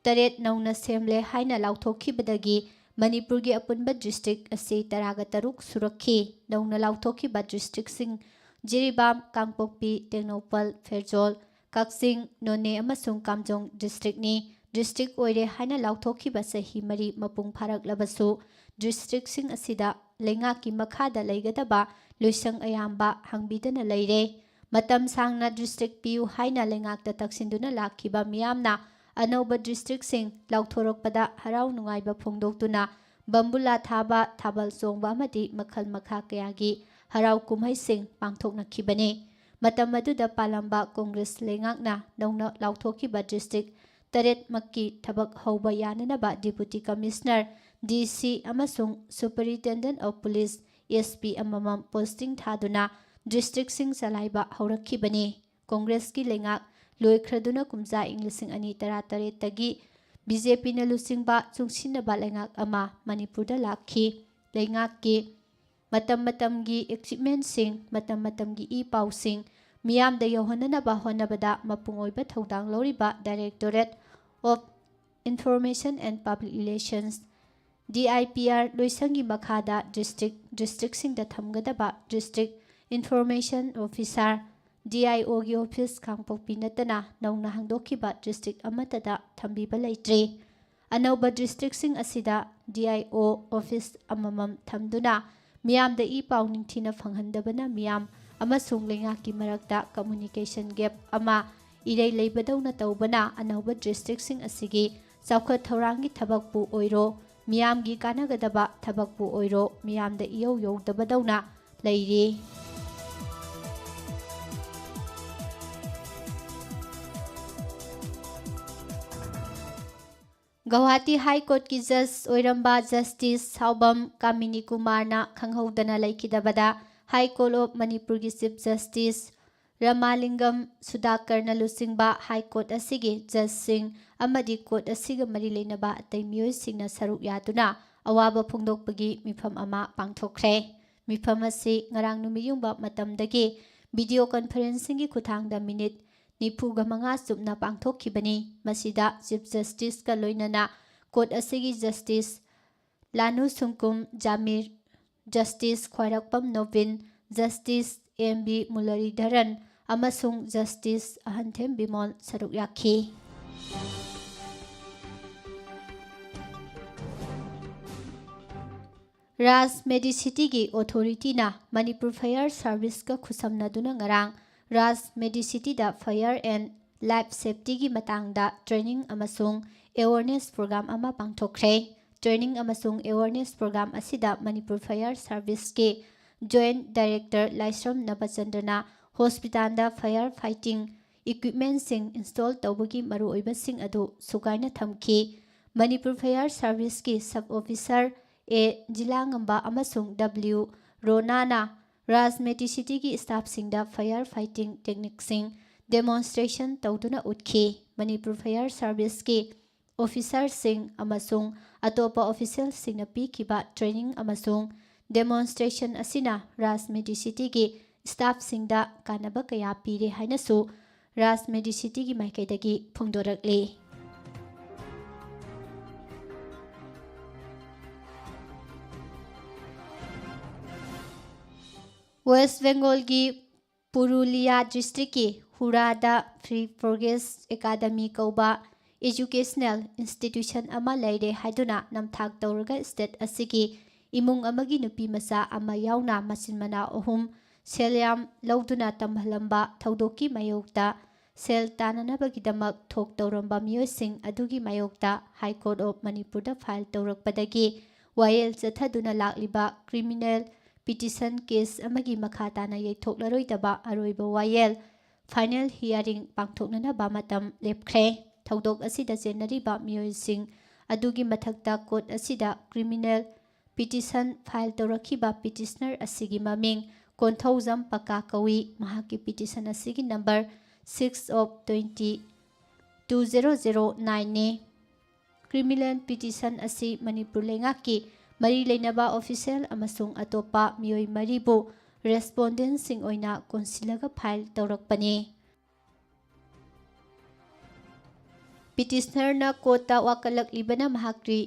ꯇꯔꯦꯠ ꯅꯧꯅ ꯁꯦꯝꯂꯦ ꯍꯥꯏꯅ ꯂꯥꯎꯊꯣꯛꯈꯤꯕꯗꯒꯤ ꯃꯅꯤꯄꯨꯔꯒꯤ ꯑꯄꯨꯟꯕ ꯗꯤꯁꯇ꯭ꯔꯤꯛ ꯑꯁꯤ ꯇꯔꯥꯒ ꯇꯔꯨꯛ ꯁꯨꯔꯛꯈꯤ꯫ ꯅꯧꯅ ꯂꯥꯎꯊꯣꯛꯈꯤꯕ ꯗꯤꯁꯇ꯭ꯔꯤꯛꯁꯤꯡ ꯖꯤꯔꯤꯕꯥꯝ, ꯀꯥꯡꯄꯣꯛꯄꯤ, ꯇꯦꯡꯅꯧꯄꯜ, ꯐꯦꯔꯖꯣꯜ, ꯀꯛꯆꯤꯡ, ꯅꯣꯅꯦ ꯑꯃꯁꯨꯡ ꯀꯥꯝꯖꯣꯡ ꯗꯤꯁꯇ꯭ꯔꯤꯛꯅꯤ꯫ ꯗꯤꯁꯇ꯭ꯔꯤꯛ ꯑꯣꯏꯔꯦ ꯍꯥꯏꯅ ꯂꯥꯎꯊꯣꯛꯈꯤꯕ ꯆꯍꯤ ꯃꯔꯤ ꯃꯄꯨꯡ ꯐꯥꯔꯛꯂꯕꯁꯨ ꯗꯤꯁꯇ꯭ꯔꯤꯛꯁꯤꯡ ꯑꯁꯤꯗ ꯂꯩꯉꯥꯛꯀꯤ ꯃꯈꯥꯗ ꯂꯩꯒꯗꯕ ꯂꯣꯏꯁꯪ ꯑꯌꯥꯝꯕ ꯍꯥꯡꯕꯤꯗꯅ ꯂꯩꯔꯦ꯫ ꯃꯇꯝ ꯁꯥꯡꯅ ꯗꯤꯁꯇ꯭ꯔꯤꯛ ꯄꯤꯌꯨ ꯍꯥꯏꯅ ꯂꯩꯉꯥꯛꯇ ꯇꯛꯁꯤꯟꯗꯨꯅ ꯂꯥꯛꯈꯤꯕ ꯃꯤꯌꯥꯝꯅ ꯑꯅꯧꯕ ꯗꯤꯁꯇ꯭ꯔꯤꯛꯁꯤꯡ ꯂꯥꯎꯊꯣꯔꯛꯄꯗ ꯍꯔꯥꯎ ꯅꯨꯡꯉꯥꯏꯕ ꯐꯣꯡꯗꯣꯛꯇꯨꯅ ꯕꯝꯕꯨꯂꯥ ꯊꯥꯕ, ꯊꯥꯕꯜ ꯆꯣꯡꯕ ꯑꯃꯗꯤ ꯃꯈꯜ ꯃꯈꯥ ꯀꯌꯥꯒꯤ ꯍꯔꯥꯎ ꯀꯨꯝꯍꯩꯁꯤꯡ ꯄꯥꯡꯊꯣꯛꯅꯈꯤꯕꯅꯤ꯫ ꯃꯇꯝ ꯑꯗꯨꯗ ꯄꯥꯜꯂꯝꯕ ꯀꯣꯡꯒ꯭ꯔꯦꯁ ꯂꯩꯉꯥꯛꯅ ꯅꯧꯅ ꯂꯥꯎꯊꯣꯛꯈꯤꯕ ꯗꯤꯁꯇ꯭ꯔꯤꯛ ꯇꯔꯦꯠꯃꯛꯀꯤ ꯊꯕꯛ ꯍꯧꯕ ꯌꯥꯅꯅꯕ ꯗꯤꯄꯨꯇꯤ ꯀꯃꯤꯁꯅꯔ, ꯗꯤ ꯁꯤ ꯑꯃꯁꯨꯡ Superintendent of Police, S P ꯑꯃꯃꯝ ꯄꯣꯁꯇꯤꯡ ꯊꯥꯗꯨꯅ ꯗꯤꯁꯇ꯭ꯔꯤꯛꯁꯤꯡ ꯆꯂꯥꯏꯕ ꯍꯧꯔꯛꯈꯤꯕꯅꯤ꯫ ꯀꯣꯡꯒ꯭ꯔꯦꯁꯀꯤ ꯂꯩꯉꯥꯛ ꯂꯣꯏꯈ꯭ꯔꯗꯨꯅ ꯀꯨꯝꯖꯥ ꯏꯪ ꯂꯤꯁꯤꯡ ꯑꯅꯤ ꯇꯔꯥꯇꯔꯦꯠꯇꯒꯤ ꯕꯤ ꯖꯦ ꯄꯤꯅ ꯂꯨꯆꯤꯡꯕ ꯆꯨꯡꯁꯤꯟꯅꯕ ꯂꯩꯉꯥꯛ ꯑꯃ ꯃꯅꯤꯄꯨꯔꯗ ꯂꯥꯛꯈꯤ꯫ ꯂꯩꯉꯥꯛꯀꯤ ꯃꯇꯝ ꯃꯇꯝꯒꯤ ꯑꯦꯆꯤꯞꯃꯦꯟꯁꯤꯡ, ꯃꯇꯝ ꯃꯇꯝꯒꯤ ꯏ ꯄꯥꯎꯁꯤꯡ ꯃꯤꯌꯥꯝꯗ ꯌꯧꯍꯟꯅꯅꯕ ꯍꯣꯠꯅꯕꯗ ꯃꯄꯨꯡ ꯑꯣꯏꯕ ꯊꯧꯗꯥꯡ ꯂꯧꯔꯤꯕ Directorate of Information and Public Relations, D I P R, ꯂꯣꯏꯁꯪꯒꯤ ꯃꯈꯥꯗ ꯗꯤꯁꯇ꯭ꯔꯤꯛ, ꯗꯤꯁꯇ꯭ꯔꯤꯛꯁꯤꯡꯗ ꯊꯝꯒꯗꯕ District Information Officer, D I O ꯒꯤ ꯑꯣꯐꯤꯁ ꯀꯥꯡꯄꯣꯛꯄꯤ ꯅꯠꯇꯅ ꯅꯧꯅ ꯍꯥꯡꯗꯣꯛꯈꯤꯕ ꯗꯤꯁꯇ꯭ꯔꯤꯛ ꯑꯃꯠꯇꯗ ꯊꯝꯕꯤꯕ ꯂꯩꯇ꯭ꯔꯤ꯫ ꯑꯅꯧꯕ ꯗꯤꯁꯇ꯭ꯔꯤꯛꯁꯤꯡ ꯑꯁꯤꯗ D I O ꯑꯣꯐꯤꯁ ꯑꯃꯃꯝ ꯊꯝꯗꯨꯅ ꯃꯤꯌꯥꯝꯗ ꯏ ꯄꯥꯎ ꯅꯤꯡꯊꯤꯅ ꯐꯪꯍꯟꯗꯕꯅ ꯃꯤꯌꯥꯝ ꯑꯃꯁꯨꯡ ꯂꯩꯉꯥꯛꯀꯤ ꯃꯔꯛꯇ communication gap ꯑꯃ ꯏꯔꯩ ꯂꯩꯕꯗꯧꯅ ꯇꯧꯕꯅ ꯑꯅꯧꯕ ꯗꯤꯁꯇ꯭ꯔꯤꯛꯁꯤꯡ ꯑꯁꯤꯒꯤ ꯆꯥꯎꯈꯠ ꯊꯧꯔꯥꯡꯒꯤ ꯊꯕꯛꯄꯨ ꯑꯣꯏꯔꯣ, ꯃꯤꯌꯥꯝꯒꯤ ꯀꯥꯟꯅꯒꯗꯕ ꯊꯕꯛꯄꯨ ꯑꯣꯏꯔꯣ, ꯃꯤꯌꯥꯝꯗ ꯏꯌꯧ ꯌꯧꯗꯕꯗꯧꯅ ꯂꯩꯔꯤ꯫ ꯒꯧꯍꯥꯇꯤ ꯍꯥꯏ ꯀꯣꯔꯠꯀꯤ ꯖꯖ ꯑꯣꯏꯔꯝꯕ ꯖꯁꯇꯤꯁ ꯁꯥꯎꯕꯝ ꯀꯥꯃꯤꯅꯤ ꯀꯨꯃꯥꯔꯅ ꯈꯪꯍꯧꯗꯅ ꯂꯩꯈꯤꯗꯕꯗ ꯍꯥꯏ ꯀꯣꯔꯠ ꯑꯣꯐ ꯃꯅꯤꯄꯨꯔꯒꯤ ꯆꯤꯐ ꯖꯁꯇꯤꯁ ꯔꯃꯥꯂꯤꯡꯒꯝ ꯁꯨꯗꯥꯀꯔꯅ ꯂꯨꯆꯤꯡꯕ ꯍꯥꯏ ꯀꯣꯔꯠ ꯑꯁꯤꯒꯤ ꯖꯖꯁꯤꯡ ꯑꯃꯗꯤ ꯀꯣꯔꯠ ꯑꯁꯤꯒ ꯃꯔꯤ ꯂꯩꯅꯕ ꯑꯇꯩ ꯃꯤꯑꯣꯏꯁꯤꯡꯅ ꯁꯔꯨꯛ ꯌꯥꯗꯨꯅ ꯑꯋꯥꯕ ꯐꯣꯡꯗꯣꯛꯄꯒꯤ ꯃꯤꯐꯝ ꯑꯃ ꯄꯥꯡꯊꯣꯛꯈ꯭ꯔꯦ꯫ ꯃꯤꯐꯝ ꯑꯁꯤ ꯉꯔꯥꯡ ꯅꯨꯃꯤꯠ ꯌꯨꯡꯕ ꯃꯇꯝꯗꯒꯤ ꯚꯤꯗꯤꯑꯣ ꯀꯟꯐꯔꯦꯟꯁꯤꯡꯒꯤ ꯈꯨꯠꯊꯥꯡꯗ ꯃꯤꯅꯤꯠ ꯅꯤꯐꯨꯒ ꯃꯉꯥ ꯆꯨꯞꯅ ꯄꯥꯡꯊꯣꯛꯈꯤꯕꯅꯤ꯫ ꯃꯁꯤꯗ ꯆꯤꯐ ꯖꯁꯇꯤꯁꯀ ꯂꯣꯏꯅꯅ ꯀꯣꯔꯠ ꯑꯁꯤꯒꯤ ꯖꯁꯇꯤꯁ ꯂꯥꯅꯨ ꯁꯨꯡꯀꯨꯝ ꯖꯥꯃꯤꯔ, ꯖꯁꯇꯤꯁ ꯈ꯭ꯋꯥꯏꯔꯥꯛꯄꯝ ꯅꯣꯕꯤꯟ, ꯖꯁꯇꯤꯁ ꯑꯦꯝ ꯕꯤ ꯃꯨꯔꯂꯤꯙꯔꯟ ꯑꯃꯁꯨꯡ ꯖꯁꯇꯤꯁ ꯑꯍꯟꯊꯦꯝ ꯕꯤꯃꯣꯜ ꯁꯔꯨꯛ ꯌꯥꯈꯤ꯫ ꯔꯥꯖ ꯃꯦꯗꯤꯁꯤꯇꯤꯒꯤ ꯑꯣꯊꯣꯔꯤꯇꯤꯅ ꯃꯅꯤꯄꯨꯔ ꯐꯥꯌꯔ ꯁꯥꯔꯚꯤꯁꯀ ꯈꯨꯠꯁꯝꯅꯗꯨꯅ ꯉꯔꯥꯡ ꯔꯥꯖ ꯃꯦꯗꯤꯁꯤꯇꯤꯗ ꯐꯥꯌꯔ ꯑꯦꯟ ꯂꯥꯏꯐ ꯁꯦꯐꯇꯤꯒꯤ ꯃꯇꯥꯡꯗ ꯇ꯭ꯔꯦꯅꯤꯡ ꯑꯃꯁꯨꯡ ꯑꯦꯋꯥꯔꯅꯦꯁ ꯄ꯭ꯔꯣꯒ꯭ꯔꯥꯝ ꯑꯃ ꯄꯥꯡꯊꯣꯛꯈ꯭ꯔꯦ꯫ ꯇ꯭ꯔꯦꯅꯤꯡ ꯑꯃꯁꯨꯡ ꯑꯦꯋꯥꯔꯅꯦꯁ ꯄ꯭ꯔꯣꯒ꯭ꯔꯥꯝ ꯑꯁꯤꯗ ꯃꯅꯤꯄꯨꯔ ꯐꯥꯌꯔ ꯁꯥꯔꯚꯤꯁꯀꯤ ꯖꯣꯏꯟꯠ ꯗꯥꯏꯔꯦꯛꯇꯔ ꯂꯥꯏꯁ꯭ꯔꯝ ꯅꯕꯆꯟꯗ꯭ꯔꯅ ꯍꯣꯁꯄꯤꯇꯥꯜꯗ ꯐꯥꯌꯔ ꯐꯥꯏꯇꯤꯡ ꯏꯀ꯭ꯋꯤꯞꯃꯦꯟꯁꯤꯡ ꯏꯟꯁꯇꯣꯜ ꯇꯧꯕꯒꯤ ꯃꯔꯨꯑꯣꯏꯕꯁꯤꯡ ꯑꯗꯨ ꯁꯨꯒꯥꯏꯅ ꯊꯝꯈꯤ꯫ ꯃꯅꯤꯄꯨꯔ ꯐꯥꯌꯔ ꯁꯥꯔꯚꯤꯁꯀꯤ ꯁꯕ ꯑꯣꯐꯤꯁꯥꯔ ꯑꯦ ꯖꯤꯂꯥꯉꯝꯕ ꯑꯃꯁꯨꯡ ꯗꯕ꯭ꯂꯤꯎ ꯔꯣꯅꯥꯅ ꯔꯥꯖ ꯃꯦꯗꯤꯁꯤꯇꯤꯒꯤ staffꯁꯤꯡꯗ fire fighting techniqueꯁꯤꯡ demonstration ꯇꯧꯗꯨꯅ ꯎꯠꯈꯤ꯫ ꯃꯅꯤꯄꯨꯔ Fire Serviceꯀꯤ officerꯁꯤꯡ ꯑꯃꯁꯨꯡ ꯑꯇꯣꯞꯄ officialꯁꯤꯡꯅ ꯄꯤꯈꯤꯕ training ꯑꯃꯁꯨꯡ demonstration ꯑꯁꯤꯅ ꯔꯥꯖ ꯃꯦꯗꯤꯁꯤꯇꯤꯒꯤ staffꯁꯤꯡꯗ ꯀꯥꯟꯅꯕ ꯀꯌꯥ ꯄꯤꯔꯦ ꯍꯥꯏꯅꯁꯨ ꯔꯥꯖ ꯃꯦꯗꯤꯁꯤꯇꯤꯒꯤ ꯃꯥꯏꯀꯩꯗꯒꯤ ꯐꯣꯡꯗꯣꯔꯛꯂꯤ꯫ West Bengalꯒꯤ Purulia districtꯀꯤ ꯍꯨꯔꯥꯗ Free Progress Academy ꯀꯧꯕ educational institution ꯑꯃ ꯂꯩꯔꯦ ꯍꯥꯏꯗꯨꯅ ꯅꯝꯊꯥꯛ ꯇꯧꯔꯒ state ꯑꯁꯤꯒꯤ ꯏꯃꯨꯡ ꯑꯃꯒꯤ ꯅꯨꯄꯤ ꯃꯆꯥ ꯑꯃ ꯌꯥꯎꯅ ꯃꯆꯤꯟ ꯃꯅꯥꯎ ꯑꯍꯨꯝ ꯁꯦꯜ ꯌꯥꯝ ꯂꯧꯗꯨꯅ ꯇꯝꯍꯜꯂꯝꯕ ꯊꯧꯗꯣꯛꯀꯤ ꯃꯥꯌꯣꯛꯇ ꯁꯦꯜ ꯇꯥꯟꯅꯅꯕꯒꯤꯗꯃꯛ ꯊꯣꯛ ꯇꯧꯔꯝꯕ ꯃꯤꯑꯣꯏꯁꯤꯡ ꯑꯗꯨꯒꯤ ꯃꯥꯌꯣꯛꯇ High Court of ꯃꯅꯤꯄꯨꯔꯗ file ꯇꯧꯔꯛꯄꯗꯒꯤ ꯋꯥꯌꯦꯜ ꯆꯠꯊꯗꯨꯅ ꯂꯥꯛꯂꯤꯕ criminal petition case ꯑꯃꯒꯤ ꯃꯈꯥ ꯇꯥꯅ ꯌꯩꯊꯣꯛꯂꯔꯣꯏꯗꯕ ꯑꯔꯣꯏꯕ ꯋꯥꯌꯦꯜ, final hearing, ꯄꯥꯡꯊꯣꯛꯅꯅꯕ ꯃꯇꯝ ꯂꯦꯞꯈ꯭ꯔꯦ꯫ ꯊꯧꯗꯣꯛ ꯑꯁꯤꯗ ꯆꯦꯟꯅꯔꯤꯕ ꯃꯤꯑꯣꯏꯁꯤꯡ ꯑꯗꯨꯒꯤ ꯃꯊꯛꯇ court ꯑꯁꯤꯗ criminal petition file ꯇꯧꯔꯛꯈꯤꯕ petitioner ꯑꯁꯤꯒꯤ ꯃꯃꯤꯡ ꯀꯣꯟꯊꯧꯖꯝ ꯄꯀꯥ ꯀꯧꯏ꯫ ꯃꯍꯥꯛꯀꯤ petition ꯑꯁꯤꯒꯤ number six of twenty two zero zero nine ꯅꯤ꯫ Criminal petition ꯑꯁꯤ ꯃꯅꯤꯄꯨꯔ ꯂꯩꯉꯥꯛꯀꯤ ꯃꯔꯤ ꯂꯩꯅꯕ official ꯑꯃꯁꯨꯡ ꯑꯇꯣꯞꯄ ꯃꯤꯑꯣꯏ ꯃꯔꯤꯕꯨ respondentꯁꯤꯡ ꯑꯣꯏꯅ ꯀꯣꯟꯁꯤꯜꯂꯒ file ꯇꯧꯔꯛꯄꯅꯤ꯫ Petitionerꯅ courtꯇ ꯋꯥꯀꯠꯂꯛꯂꯤꯕꯅ ꯃꯍꯥꯛꯀꯤ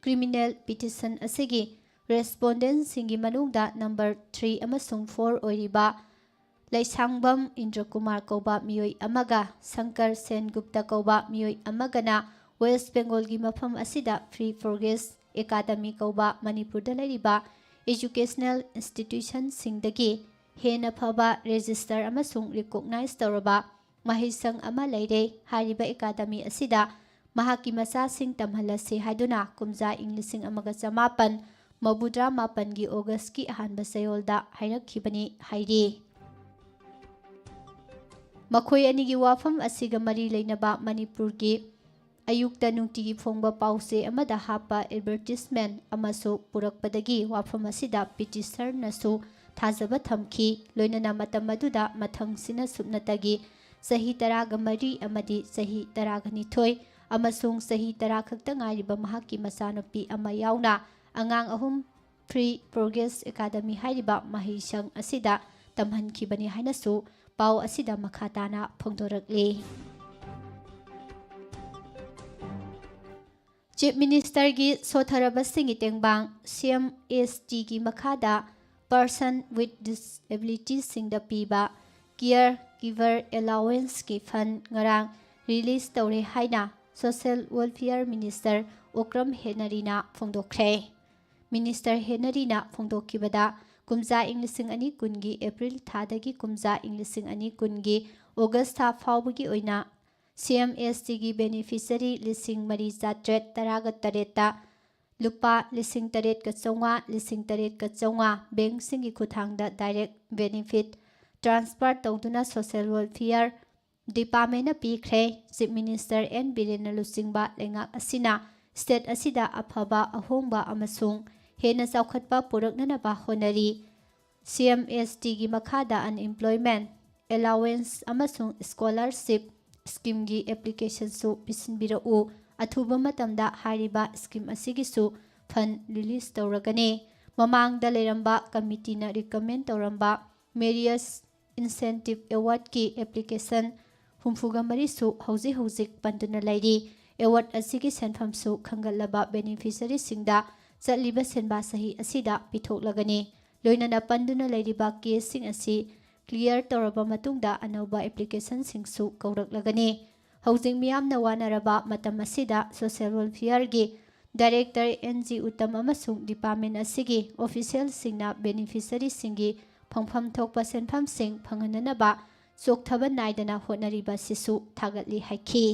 criminal petition ꯑꯁꯤꯒꯤ respondentꯁꯤꯡꯒꯤ ꯃꯅꯨꯡꯗ number three ꯑꯃꯁꯨꯡ four ꯑꯣꯏꯔꯤꯕ ꯂꯩꯁꯥꯡꯕꯝ ꯏꯟꯗ꯭ꯔꯀꯨꯃꯥꯔ ꯀꯧꯕ ꯃꯤꯑꯣꯏ ꯑꯃꯒ ꯁꯪꯀꯔ ꯁꯦꯟꯒꯨꯞꯇ ꯀꯧꯕ ꯃꯤꯑꯣꯏ ꯑꯃꯒꯅ West Bengalꯒꯤ ꯃꯐꯝ ꯑꯁꯤꯗ Free Progress Academy ꯀꯧꯕ ꯃꯅꯤꯄꯨꯔꯗ ꯂꯩꯔꯤꯕ educational institutionꯁꯤꯡꯗꯒꯤ ꯍꯦꯟꯅ ꯐꯕ register ꯑꯃꯁꯨꯡ recognize ꯇꯧꯔꯕ ꯃꯍꯩꯁꯪ ꯑꯃ ꯂꯩꯔꯦ꯫ ꯍꯥꯏꯔꯤꯕ academy ꯑꯁꯤꯗ ꯃꯍꯥꯛꯀꯤ ꯃꯆꯥꯁꯤꯡ ꯇꯝꯍꯜꯂꯁꯤ ꯍꯥꯏꯗꯨꯅ ꯀꯨꯝꯖꯥ ꯏꯪ ꯂꯤꯁꯤꯡ ꯑꯃꯒ ꯆꯃꯥꯄꯟ ꯃꯧꯗ꯭ꯔꯥ ꯃꯥꯄꯟꯒꯤ Augustꯀꯤ ꯑꯍꯥꯟꯕ ꯆꯌꯣꯜꯗ ꯍꯥꯏꯔꯛꯈꯤꯕꯅꯤ ꯍꯥꯏꯔꯤ꯫ ꯃꯈꯣꯏ ꯑꯅꯤꯒꯤ ꯋꯥꯐꯝ ꯑꯁꯤꯒ ꯃꯔꯤ ꯂꯩꯅꯕ ꯃꯅꯤꯄꯨꯔꯒꯤ ꯑꯌꯨꯛꯇ ꯅꯨꯡꯇꯤꯒꯤ ꯐꯣꯡꯕ ꯄꯥꯎꯆꯦ ꯑꯃꯗ ꯍꯥꯞꯄ advertisement ꯑꯃꯁꯨ ꯄꯨꯔꯛꯄꯗꯒꯤ ꯋꯥꯐꯝ ꯑꯁꯤꯗ petitionerꯅꯁꯨ ꯊꯥꯖꯕ ꯊꯝꯈꯤ꯫ ꯂꯣꯏꯅꯅ ꯃꯇꯝ ꯑꯗꯨꯗ ꯃꯊꯪꯁꯤꯅ ꯁꯨꯞꯅꯇꯒꯤ ꯆꯍꯤ ꯇꯔꯥꯒ ꯃꯔꯤ ꯑꯃꯗꯤ ꯆꯍꯤ ꯇꯔꯥꯒ ꯅꯤꯊꯣꯏ ꯑꯃꯁꯨꯡ ꯆꯍꯤ ꯇꯔꯥ ꯈꯛꯇ ꯉꯥꯏꯔꯤꯕ ꯃꯍꯥꯛꯀꯤ ꯃꯆꯥꯅꯨꯄꯤ ꯑꯃ ꯌꯥꯎꯅ ꯑꯉꯥꯡ ꯑꯍꯨꯝ Free Progress Academy ꯍꯥꯏꯔꯤꯕ ꯃꯍꯩꯁꯪ ꯑꯁꯤꯗ ꯇꯝꯍꯟꯈꯤꯕꯅꯤ ꯍꯥꯏꯅꯁꯨ ꯄꯥꯎ ꯑꯁꯤꯗ ꯃꯈꯥ ꯇꯥꯅ ꯐꯣꯡꯗꯣꯔꯛꯂꯤ꯫ ꯆꯤꯐ ꯃꯤꯅꯤꯁꯇꯔꯒꯤ ꯁꯣꯊꯔꯕꯁꯤꯡꯒꯤ ꯇꯦꯡꯕꯥꯡ ꯁꯤ ꯑꯦꯝ ꯑꯦꯁ ꯇꯤꯒꯤ ꯃꯈꯥꯗ Person with Disabilitiesꯁꯤꯡꯗ ꯄꯤꯕ Care Giver Allowanceꯀꯤ ꯐꯟ ꯉꯔꯥꯡ ꯔꯤꯂꯤꯖ ꯇꯧꯔꯦ ꯍꯥꯏꯅ ꯁꯣꯁꯤꯌꯦꯜ ꯋꯦꯜꯐꯤꯌꯔ ꯃꯤꯅꯤꯁꯇꯔ ꯑꯣꯀ꯭ꯔꯝ ꯍꯦꯅꯔꯤꯅ ꯐꯣꯡꯗꯣꯛꯈ꯭ꯔꯦ꯫ ꯃꯤꯅꯤꯁꯇꯔ ꯍꯦꯅꯔꯤꯅ ꯐꯣꯡꯗꯣꯛꯈꯤꯕꯗ, ꯀꯨꯝꯖꯥ ꯏꯪ ꯂꯤꯁꯤꯡ ꯑꯅꯤ ꯀꯨꯟꯒꯤ ꯑꯦꯄ꯭ꯔꯤꯜ ꯊꯥꯗꯒꯤ ꯀꯨꯝꯖꯥ ꯏꯪ ꯂꯤꯁꯤꯡ ꯑꯅꯤ ꯀꯨꯟꯒꯤ ꯑꯣꯒꯁ ꯊꯥ ꯐꯥꯎꯕꯒꯤ ꯑꯣꯏꯅ ꯁꯤ ꯑꯦꯝ ꯑꯦꯁ ꯇꯤꯒꯤ ꯕꯦꯅꯤꯐꯤꯁꯔꯤ ꯂꯤꯁꯤꯡ ꯃꯔꯤ ꯆꯥꯇ꯭ꯔꯦꯠ ꯇꯔꯥꯒ ꯇꯔꯦꯠꯇ ꯂꯨꯄꯥ ꯂꯤꯁꯤꯡ ꯇꯔꯦꯠꯀ ꯆꯥꯝꯃꯉꯥ, ꯂꯤꯁꯤꯡ ꯇꯔꯦꯠꯀ ꯆꯥꯝꯃꯉꯥ ꯕꯦꯡꯛꯁꯤꯡꯒꯤ ꯈꯨꯠꯊꯥꯡꯗ ꯗꯥꯏꯔꯦꯛ ꯕꯦꯅꯤꯐꯤꯠ ꯇ꯭ꯔꯥꯟꯁꯐꯔ ꯇꯧꯗꯨꯅ ꯁꯣꯁꯤꯌꯦꯜ ꯋꯦꯜꯐꯤꯌꯔ ꯗꯤꯄꯥꯔꯠꯃꯦꯟꯠꯅ ꯄꯤꯈ꯭ꯔꯦ꯫ ꯆꯤꯐ ꯃꯤꯅꯤꯁꯇꯔ ꯑꯦꯟ ꯕꯤꯔꯦꯟꯅ ꯂꯨꯆꯤꯡꯕ ꯂꯩꯉꯥꯛ ꯑꯁꯤꯅ ꯁ꯭ꯇꯦꯠ ꯑꯁꯤꯗ ꯑꯐꯕ ꯑꯍꯣꯡꯕ ꯑꯃꯁꯨꯡ ꯍꯦꯟꯅ ꯆꯥꯎꯈꯠꯄ ꯄꯨꯔꯛꯅꯅꯕ ꯍꯣꯠꯅꯔꯤ꯫ ꯁꯤ ꯑꯦꯝ ꯑꯦꯁ ꯇꯤꯒꯤ ꯃꯈꯥꯗ ꯑꯟꯑꯦꯝꯄ꯭ꯂꯣꯏꯃꯦꯟꯠ ꯑꯦꯂꯥꯎꯋꯦꯟꯁ ꯑꯃꯁꯨꯡ ꯁ꯭ꯀꯣꯂꯔꯁꯤꯞ ꯁ꯭ꯀꯤꯝꯒꯤ ꯑꯦꯄ꯭ꯂꯤꯀꯦꯁꯟꯁꯨ ꯄꯤꯁꯤꯟꯕꯤꯔꯛꯎ꯫ ꯑꯊꯨꯕ ꯃꯇꯝꯗ ꯍꯥꯏꯔꯤꯕ ꯁ꯭ꯀꯤꯝ ꯑꯁꯤꯒꯤꯁꯨ ꯐꯟ ꯔꯤꯂꯤꯖ ꯇꯧꯔꯒꯅꯤ꯫ ꯃꯃꯥꯡꯗ ꯂꯩꯔꯝꯕ ꯀꯃꯤꯇꯤꯅ ꯔꯤꯀꯃꯦꯟ ꯇꯧꯔꯝꯕ ꯃꯦꯔꯤꯌꯁ ꯏꯟꯁꯦꯟꯇꯤꯚ ꯑꯦꯋꯥꯔꯗꯀꯤ ꯑꯦꯄ꯭ꯂꯤꯀꯦꯁꯟ ꯍꯨꯝꯐꯨꯒ ꯃꯔꯤꯁꯨ ꯍꯧꯖꯤꯛ ꯍꯧꯖꯤꯛ ꯄꯟꯗꯨꯅ ꯂꯩꯔꯤ꯫ ꯑꯦꯋꯥꯔꯗ ꯑꯁꯤꯒꯤ ꯁꯦꯟꯐꯝꯁꯨ ꯈꯟꯒꯠꯂꯕ ꯕꯦꯅꯤꯐꯤꯁꯔꯤꯁꯤꯡꯗ ꯆꯠꯂꯤꯕ ꯁꯦꯟꯕꯥ ꯆꯍꯤ ꯑꯁꯤꯗ ꯄꯤꯊꯣꯛꯂꯒꯅꯤ꯫ ꯂꯣꯏꯅꯅ ꯄꯟꯗꯨꯅ ꯂꯩꯔꯤꯕ ꯀꯦꯁꯁꯤꯡ ꯑꯁꯤ ꯀ꯭ꯂꯤꯌꯥꯔ ꯇꯧꯔꯕ ꯃꯇꯨꯡꯗ ꯑꯅꯧꯕ ꯑꯦꯄ꯭ꯂꯤꯀꯦꯁꯟꯁꯤꯡꯁꯨ ꯀꯧꯔꯛꯂꯒꯅꯤ꯫ ꯍꯧꯖꯤꯛ ꯃꯤꯌꯥꯝꯅ ꯋꯥꯅꯔꯕ ꯃꯇꯝ ꯑꯁꯤꯗ social ꯋꯦꯜꯐꯤꯌꯔꯒꯤ director and G Uttam ꯑꯃꯁꯨꯡ ꯗꯤꯄꯥꯔꯠꯃꯦꯟꯠ ꯑꯁꯤꯒꯤ ꯑꯣꯐꯤꯁꯤꯌꯦꯜꯁꯤꯡꯅ ꯕꯦꯅꯤꯐꯤꯁꯔꯤꯁꯤꯡꯒꯤ ꯐꯪꯐꯝ ꯊꯣꯛꯄ ꯁꯦꯟꯐꯝꯁꯤꯡ ꯐꯪꯍꯟꯅꯅꯕ ꯆꯣꯛꯊꯕ ꯅꯥꯏꯗꯅ ꯍꯣꯠꯅꯔꯤꯕ ꯑꯁꯤꯁꯨ ꯊꯥꯒꯠꯂꯤ ꯍꯥꯏꯈꯤ꯫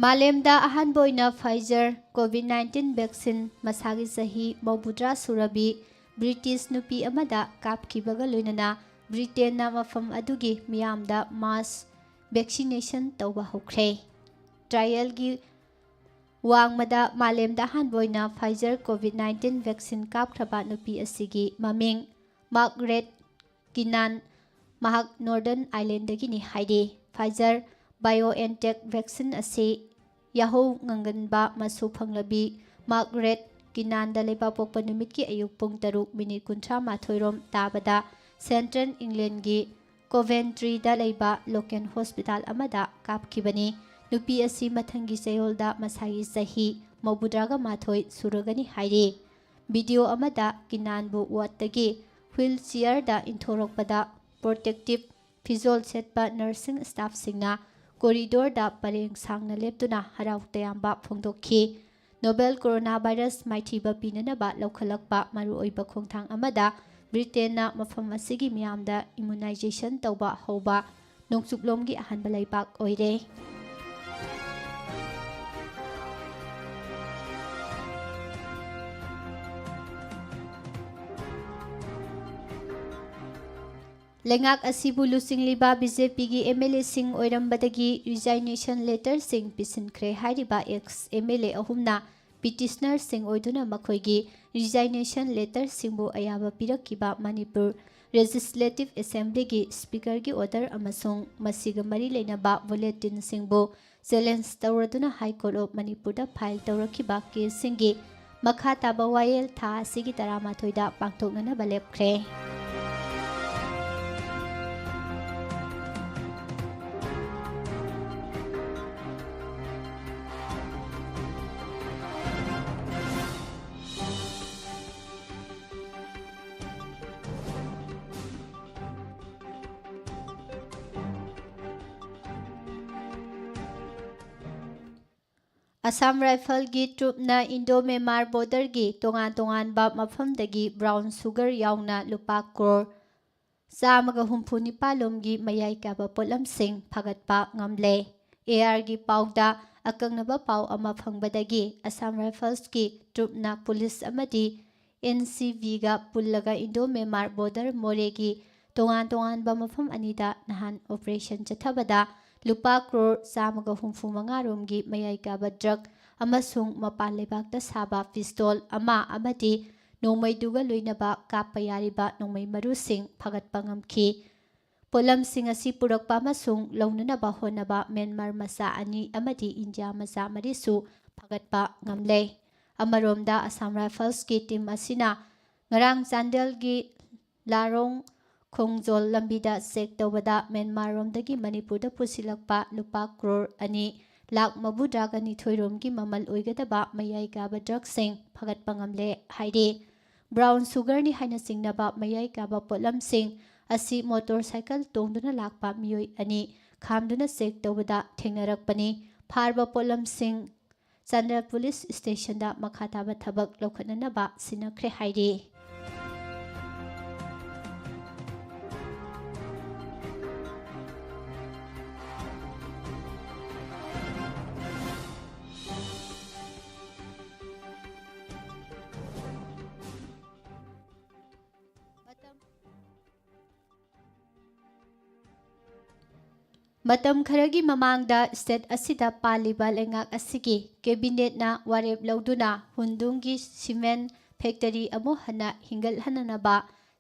ꯃꯥꯂꯦꯝꯗ ꯑꯍꯥꯟꯕ ꯑꯣꯏꯅ Pfizer COVID nineteen vaccine ꯃꯁꯥꯒꯤ ꯆꯍꯤ ꯃꯧꯗ꯭ꯔꯥ ꯁꯨꯔꯕꯤ ꯕ꯭ꯔꯤꯇꯤꯁ ꯅꯨꯄꯤ ꯑꯃꯗ ꯀꯥꯞꯈꯤꯕꯒ ꯂꯣꯏꯅꯅ ꯕ꯭ꯔꯤꯇꯦꯟꯅ ꯃꯐꯝ ꯑꯗꯨꯒꯤ ꯃꯤꯌꯥꯝꯗ mass vaccination ꯇꯧꯕ ꯍꯧꯈ꯭ꯔꯦ꯫ Trialꯒꯤ ꯋꯥꯡꯃꯗ ꯃꯥꯂꯦꯝꯗ ꯑꯍꯥꯟꯕ ꯑꯣꯏꯅ Pfizer COVID nineteen vaccine ꯀꯥꯞꯈ꯭ꯔꯕ ꯅꯨꯄꯤ ꯑꯁꯤꯒꯤ ꯃꯃꯤꯡ ꯃꯥꯔꯒꯔꯦꯠ ꯀꯤꯅꯥꯟ, ꯃꯍꯥꯛ Northern Irelandꯗꯒꯤꯅꯤ ꯍꯥꯏꯔꯤ꯫ Pfizer BioNTech vaccine ꯑꯁꯤ ꯌꯥꯍꯧ ꯉꯟꯒꯟꯕ ꯃꯆꯨ ꯐꯪꯂꯕꯤ ꯃꯥꯔꯒꯔꯦꯠ ꯀꯤꯅꯥꯟꯗ ꯂꯩꯕꯥꯛꯄꯣꯛꯄ ꯅꯨꯃꯤꯠꯀꯤ ꯑꯌꯨꯛ ꯄꯨꯡ ꯇꯔꯨꯛ ꯃꯤꯅꯤꯠ ꯀꯨꯟꯊ꯭ꯔꯥ ꯃꯥꯊꯣꯏ ꯔꯣꯝ ꯇꯥꯕꯗ Central Englandꯒꯤ Coventryꯗ ꯂꯩꯕ local hospital ꯑꯃꯗ ꯀꯥꯞꯈꯤꯕꯅꯤ꯫ ꯅꯨꯄꯤ ꯑꯁꯤ ꯃꯊꯪꯒꯤ ꯆꯌꯣꯜꯗ ꯃꯁꯥꯒꯤ ꯆꯍꯤ ꯃꯧꯗ꯭ꯔꯥꯒ ꯃꯥꯊꯣꯏ ꯁꯨꯔꯒꯅꯤ ꯍꯥꯏꯔꯤ꯫ Video ꯑꯃꯗ ꯀꯤꯅꯥꯟꯕꯨ wardꯇꯒꯤ wheelchairꯗ ꯏꯟꯊꯣꯔꯛꯄꯗ protective ꯐꯤꯖꯣꯜ ꯁꯦꯠꯄ nursing staffꯁꯤꯡꯅ corridorꯗ ꯄꯔꯦꯡ ꯁꯥꯡꯅ ꯂꯦꯞꯇꯨꯅ ꯍꯔꯥꯎ ꯇꯌꯥꯝꯕ ꯐꯣꯡꯗꯣꯛꯈꯤ꯫ Novel coronavirus ꯃꯥꯏꯊꯤꯕ ꯄꯤꯅꯅꯕ ꯂꯧꯈꯠꯂꯛꯄ ꯃꯔꯨꯑꯣꯏꯕ ꯈꯣꯡꯊꯥꯡ ꯑꯃꯗ ꯕ꯭ꯔꯤꯇꯦꯟꯅ ꯃꯐꯝ ꯑꯁꯤꯒꯤ ꯃꯤꯌꯥꯝꯗ immunization ꯇꯧꯕ ꯍꯧꯕ ꯅꯣꯡꯆꯨꯞꯂꯣꯝꯒꯤ ꯑꯍꯥꯟꯕ ꯂꯩꯕꯥꯛ ꯑꯣꯏꯔꯦ꯫ ꯂꯩꯉꯥꯛ ꯑꯁꯤꯕꯨ ꯂꯨꯆꯤꯡꯂꯤꯕ BJPꯒꯤ MLAꯁꯤꯡ ꯑꯣꯏꯔꯝꯕꯗꯒꯤ resignation letterꯁꯤꯡ ꯄꯤꯁꯤꯟꯈ꯭ꯔꯦ ꯍꯥꯏꯔꯤꯕ ex MLA ꯑꯍꯨꯝꯅ petitionerꯁꯤꯡ ꯑꯣꯏꯗꯨꯅ ꯃꯈꯣꯏꯒꯤ resignation letterꯁꯤꯡꯕꯨ ꯑꯌꯥꯕ ꯄꯤꯔꯛꯈꯤꯕ ꯃꯅꯤꯄꯨꯔ Legislative Assemblyꯒꯤ Speakerꯒꯤ order ꯑꯃꯁꯨꯡ ꯃꯁꯤꯒ ꯃꯔꯤ ꯂꯩꯅꯕ bulletinꯁꯤꯡꯕꯨ challenge ꯇꯧꯔꯗꯨꯅ High Court of ꯃꯅꯤꯄꯨꯔꯗ file ꯇꯧꯔꯛꯈꯤꯕ caseꯁꯤꯡꯒꯤ ꯃꯈꯥ ꯇꯥꯕ ꯋꯥꯌꯦꯜ ꯊꯥ ꯑꯁꯤꯒꯤ ꯇꯔꯥꯃꯥꯊꯣꯏꯗ ꯄꯥꯡꯊꯣꯛꯅꯅꯕ ꯂꯦꯞꯈ꯭ꯔꯦ꯫ Assam Riflesꯒꯤ troopꯅ Indo-Myanmar borderꯒꯤ ꯇꯣꯉꯥꯟ ꯇꯣꯉꯥꯟꯕ ꯃꯐꯝꯗꯒꯤ brown sugar ꯌꯥꯎꯅ ꯂꯨꯄꯥ ꯀ꯭ꯔꯣꯔ ꯆꯥꯝꯃꯒ ꯍꯨꯝꯐꯨ ꯅꯤꯄꯥꯜ ꯂꯣꯝꯒꯤ ꯃꯌꯥꯏ ꯀꯥꯕ ꯄꯣꯠꯂꯝꯁꯤꯡ ꯐꯥꯒꯠꯄ ꯉꯝꯂꯦ꯫ ARꯒꯤ ꯄꯥꯎꯗ ꯑꯀꯛꯅꯕ ꯄꯥꯎ ꯑꯃ ꯐꯪꯕꯗꯒꯤ Assam Riflesꯀꯤ troopꯅ police ꯑꯃꯗꯤ N C Bꯒ ꯄꯨꯜꯂꯒ Indo-Myanmar border ꯃꯣꯔꯦꯒꯤ ꯇꯣꯉꯥꯟ ꯇꯣꯉꯥꯟꯕ ꯃꯐꯝ ꯑꯅꯤꯗ ꯅꯍꯥꯟ operation ꯆꯠꯊꯕꯗ ꯂꯨꯄꯥ ꯀ꯭ꯔꯣꯔ ꯆꯥꯝꯃꯒ ꯍꯨꯝꯐꯨ ꯃꯉꯥ ꯔꯣꯝꯒꯤ ꯃꯌꯥꯏ ꯀꯥꯕ drug ꯑꯃꯁꯨꯡ ꯃꯄꯥꯟ ꯂꯩꯕꯥꯛꯇ ꯁꯥꯕ pistol ꯑꯃ ꯑꯃꯗꯤ ꯅꯣꯡꯃꯩꯗꯨꯒ ꯂꯣꯏꯅꯕ ꯀꯥꯞꯄ ꯌꯥꯔꯤꯕ ꯅꯣꯡꯃꯩ ꯃꯔꯨꯁꯤꯡ ꯐꯥꯒꯠꯄ ꯉꯝꯈꯤ꯫ ꯄꯣꯠꯂꯝꯁꯤꯡ ꯑꯁꯤ ꯄꯨꯔꯛꯄ ꯑꯃꯁꯨꯡ ꯂꯧꯅꯅꯕ ꯍꯣꯠꯅꯕ ꯃ꯭ꯌꯥꯟꯃꯥꯔ ꯃꯆꯥ ꯑꯅꯤ ꯑꯃꯗꯤ ꯏꯟꯗꯤꯌꯥ ꯃꯆꯥ ꯃꯔꯤꯁꯨ ꯐꯥꯒꯠꯄ ꯉꯝꯂꯦ꯫ ꯑꯃꯔꯣꯝꯗ, Assam Riflesꯀꯤ team ꯑꯁꯤꯅ ꯉꯔꯥꯡ ꯆꯥꯟꯗꯦꯜꯒꯤ ꯂꯥꯔꯣꯡ ꯈꯣꯡꯖꯣꯜ ꯂꯝꯕꯤꯗ check ꯇꯧꯕꯗ ꯃ꯭ꯌꯥꯟꯃꯥꯔꯔꯣꯝꯗꯒꯤ ꯃꯅꯤꯄꯨꯔꯗ ꯄꯨꯁꯤꯜꯂꯛꯄ ꯂꯨꯄꯥ ꯀ꯭ꯔꯣꯔ ꯑꯅꯤ ꯂꯥꯈ ꯃꯧꯗ꯭ꯔꯥꯒ ꯅꯤꯊꯣꯏ ꯔꯣꯝꯒꯤ ꯃꯃꯜ ꯑꯣꯏꯒꯗꯕ ꯃꯌꯥꯏ ꯀꯥꯕ drugꯁꯤꯡ ꯐꯥꯒꯠꯄ ꯉꯝꯂꯦ ꯍꯥꯏꯔꯤ꯫ Brown sugarꯅꯤ ꯍꯥꯏꯅ ꯆꯤꯡꯅꯕ ꯃꯌꯥꯏ ꯀꯥꯕ ꯄꯣꯠꯂꯝꯁꯤꯡ ꯑꯁꯤ motorcycle ꯇꯣꯡꯗꯨꯅ ꯂꯥꯛꯄ ꯃꯤꯑꯣꯏ ꯑꯅꯤ ꯈꯥꯝꯗꯨꯅ check ꯇꯧꯕꯗ ꯊꯦꯡꯅꯔꯛꯄꯅꯤ꯫ ꯐꯥꯔꯕ ꯄꯣꯠꯂꯝꯁꯤꯡ ꯆꯥꯟꯗꯦꯜ police stationꯗ ꯃꯈꯥ ꯇꯥꯕ ꯊꯕꯛ ꯂꯧꯈꯠꯅꯅꯕ ꯁꯤꯟꯅꯈ꯭ꯔꯦ ꯍꯥꯏꯔꯤ꯫ ꯃꯇꯝ ꯃꯇꯝ ꯈꯔꯒꯤ ꯃꯃꯥꯡꯗ state ꯑꯁꯤꯗ ꯄꯥꯜꯂꯤꯕ ꯂꯩꯉꯥꯛ ꯑꯁꯤꯒꯤ cabinetꯅ ꯋꯥꯔꯦꯞ ꯂꯧꯗꯨꯅ ꯍꯨꯟꯗꯨꯡꯒꯤ cement factory ꯑꯃꯨꯛ ꯍꯟꯅ ꯍꯤꯡꯒꯠꯍꯟꯅꯅꯕ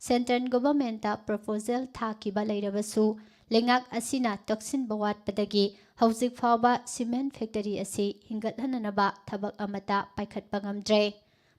central governmentꯇ proposal ꯊꯥꯈꯤꯕ ꯂꯩꯔꯕꯁꯨ, ꯂꯩꯉꯥꯛ ꯑꯁꯤꯅ ꯇꯛꯁꯤꯟꯕ ꯋꯥꯠꯄꯗꯒꯤ ꯍꯧꯖꯤꯛ ꯐꯥꯎꯕ cement factory ꯑꯁꯤ ꯍꯤꯡꯒꯠꯍꯟꯅꯅꯕ ꯊꯕꯛ ꯑꯃꯠꯇ ꯄꯥꯏꯈꯠꯄ ꯉꯝꯗ꯭ꯔꯦ꯫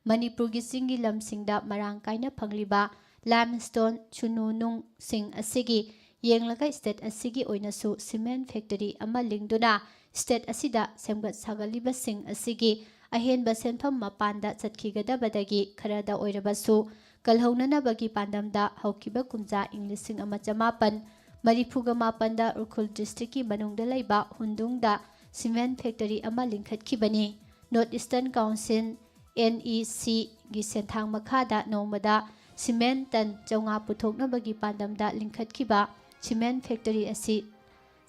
ꯃꯅꯤꯄꯨꯔꯒꯤ ꯆꯤꯡꯒꯤ ꯂꯝꯁꯤꯡꯗ ꯃꯔꯥꯡ ꯀꯥꯏꯅ ꯐꯪꯂꯤꯕ limestone ꯆꯨꯅꯨ ꯅꯨꯡꯁꯤꯡ ꯑꯁꯤꯒꯤ ꯌꯦꯡꯂꯒ state ꯑꯁꯤꯒꯤ ꯑꯣꯏꯅꯁꯨ cement factory ꯑꯃ ꯂꯤꯡꯗꯨꯅ state ꯑꯁꯤꯗ ꯁꯦꯝꯒꯠ ꯁꯥꯒꯠꯂꯤꯕꯁꯤꯡ ꯑꯁꯤꯒꯤ ꯑꯍꯦꯟꯕ ꯁꯦꯟꯐꯝ ꯃꯄꯥꯟꯗ ꯆꯠꯈꯤꯒꯗꯕꯗꯒꯤ ꯈꯔꯗ ꯑꯣꯏꯔꯕꯁꯨ ꯀꯜꯍꯧꯅꯅꯕꯒꯤ ꯄꯥꯟꯗꯝꯗ ꯍꯧꯈꯤꯕ ꯀꯨꯝꯖꯥ ꯏꯪ ꯂꯤꯁꯤꯡ ꯑꯃ ꯆꯃꯥꯄꯟ ꯃꯔꯤꯐꯨꯒ ꯃꯥꯄꯟꯗ ꯎꯈ꯭ꯔꯨꯜ districtꯀꯤ ꯃꯅꯨꯡꯗ ꯂꯩꯕ ꯍꯨꯟꯗꯨꯡꯗ cement factory ꯑꯃ ꯂꯤꯡꯈꯠꯈꯤꯕꯅꯤ꯫ North Eastern Council, NECꯒꯤ ꯁꯦꯟꯊꯥꯡ ꯃꯈꯥꯗ ꯅꯣꯡꯃꯗ cement ton ꯆꯥꯝꯃꯉꯥ ꯄꯨꯊꯣꯛꯅꯕꯒꯤ ꯄꯥꯟꯗꯝꯗ ꯂꯤꯡꯈꯠꯈꯤꯕ cement factory ꯑꯁꯤ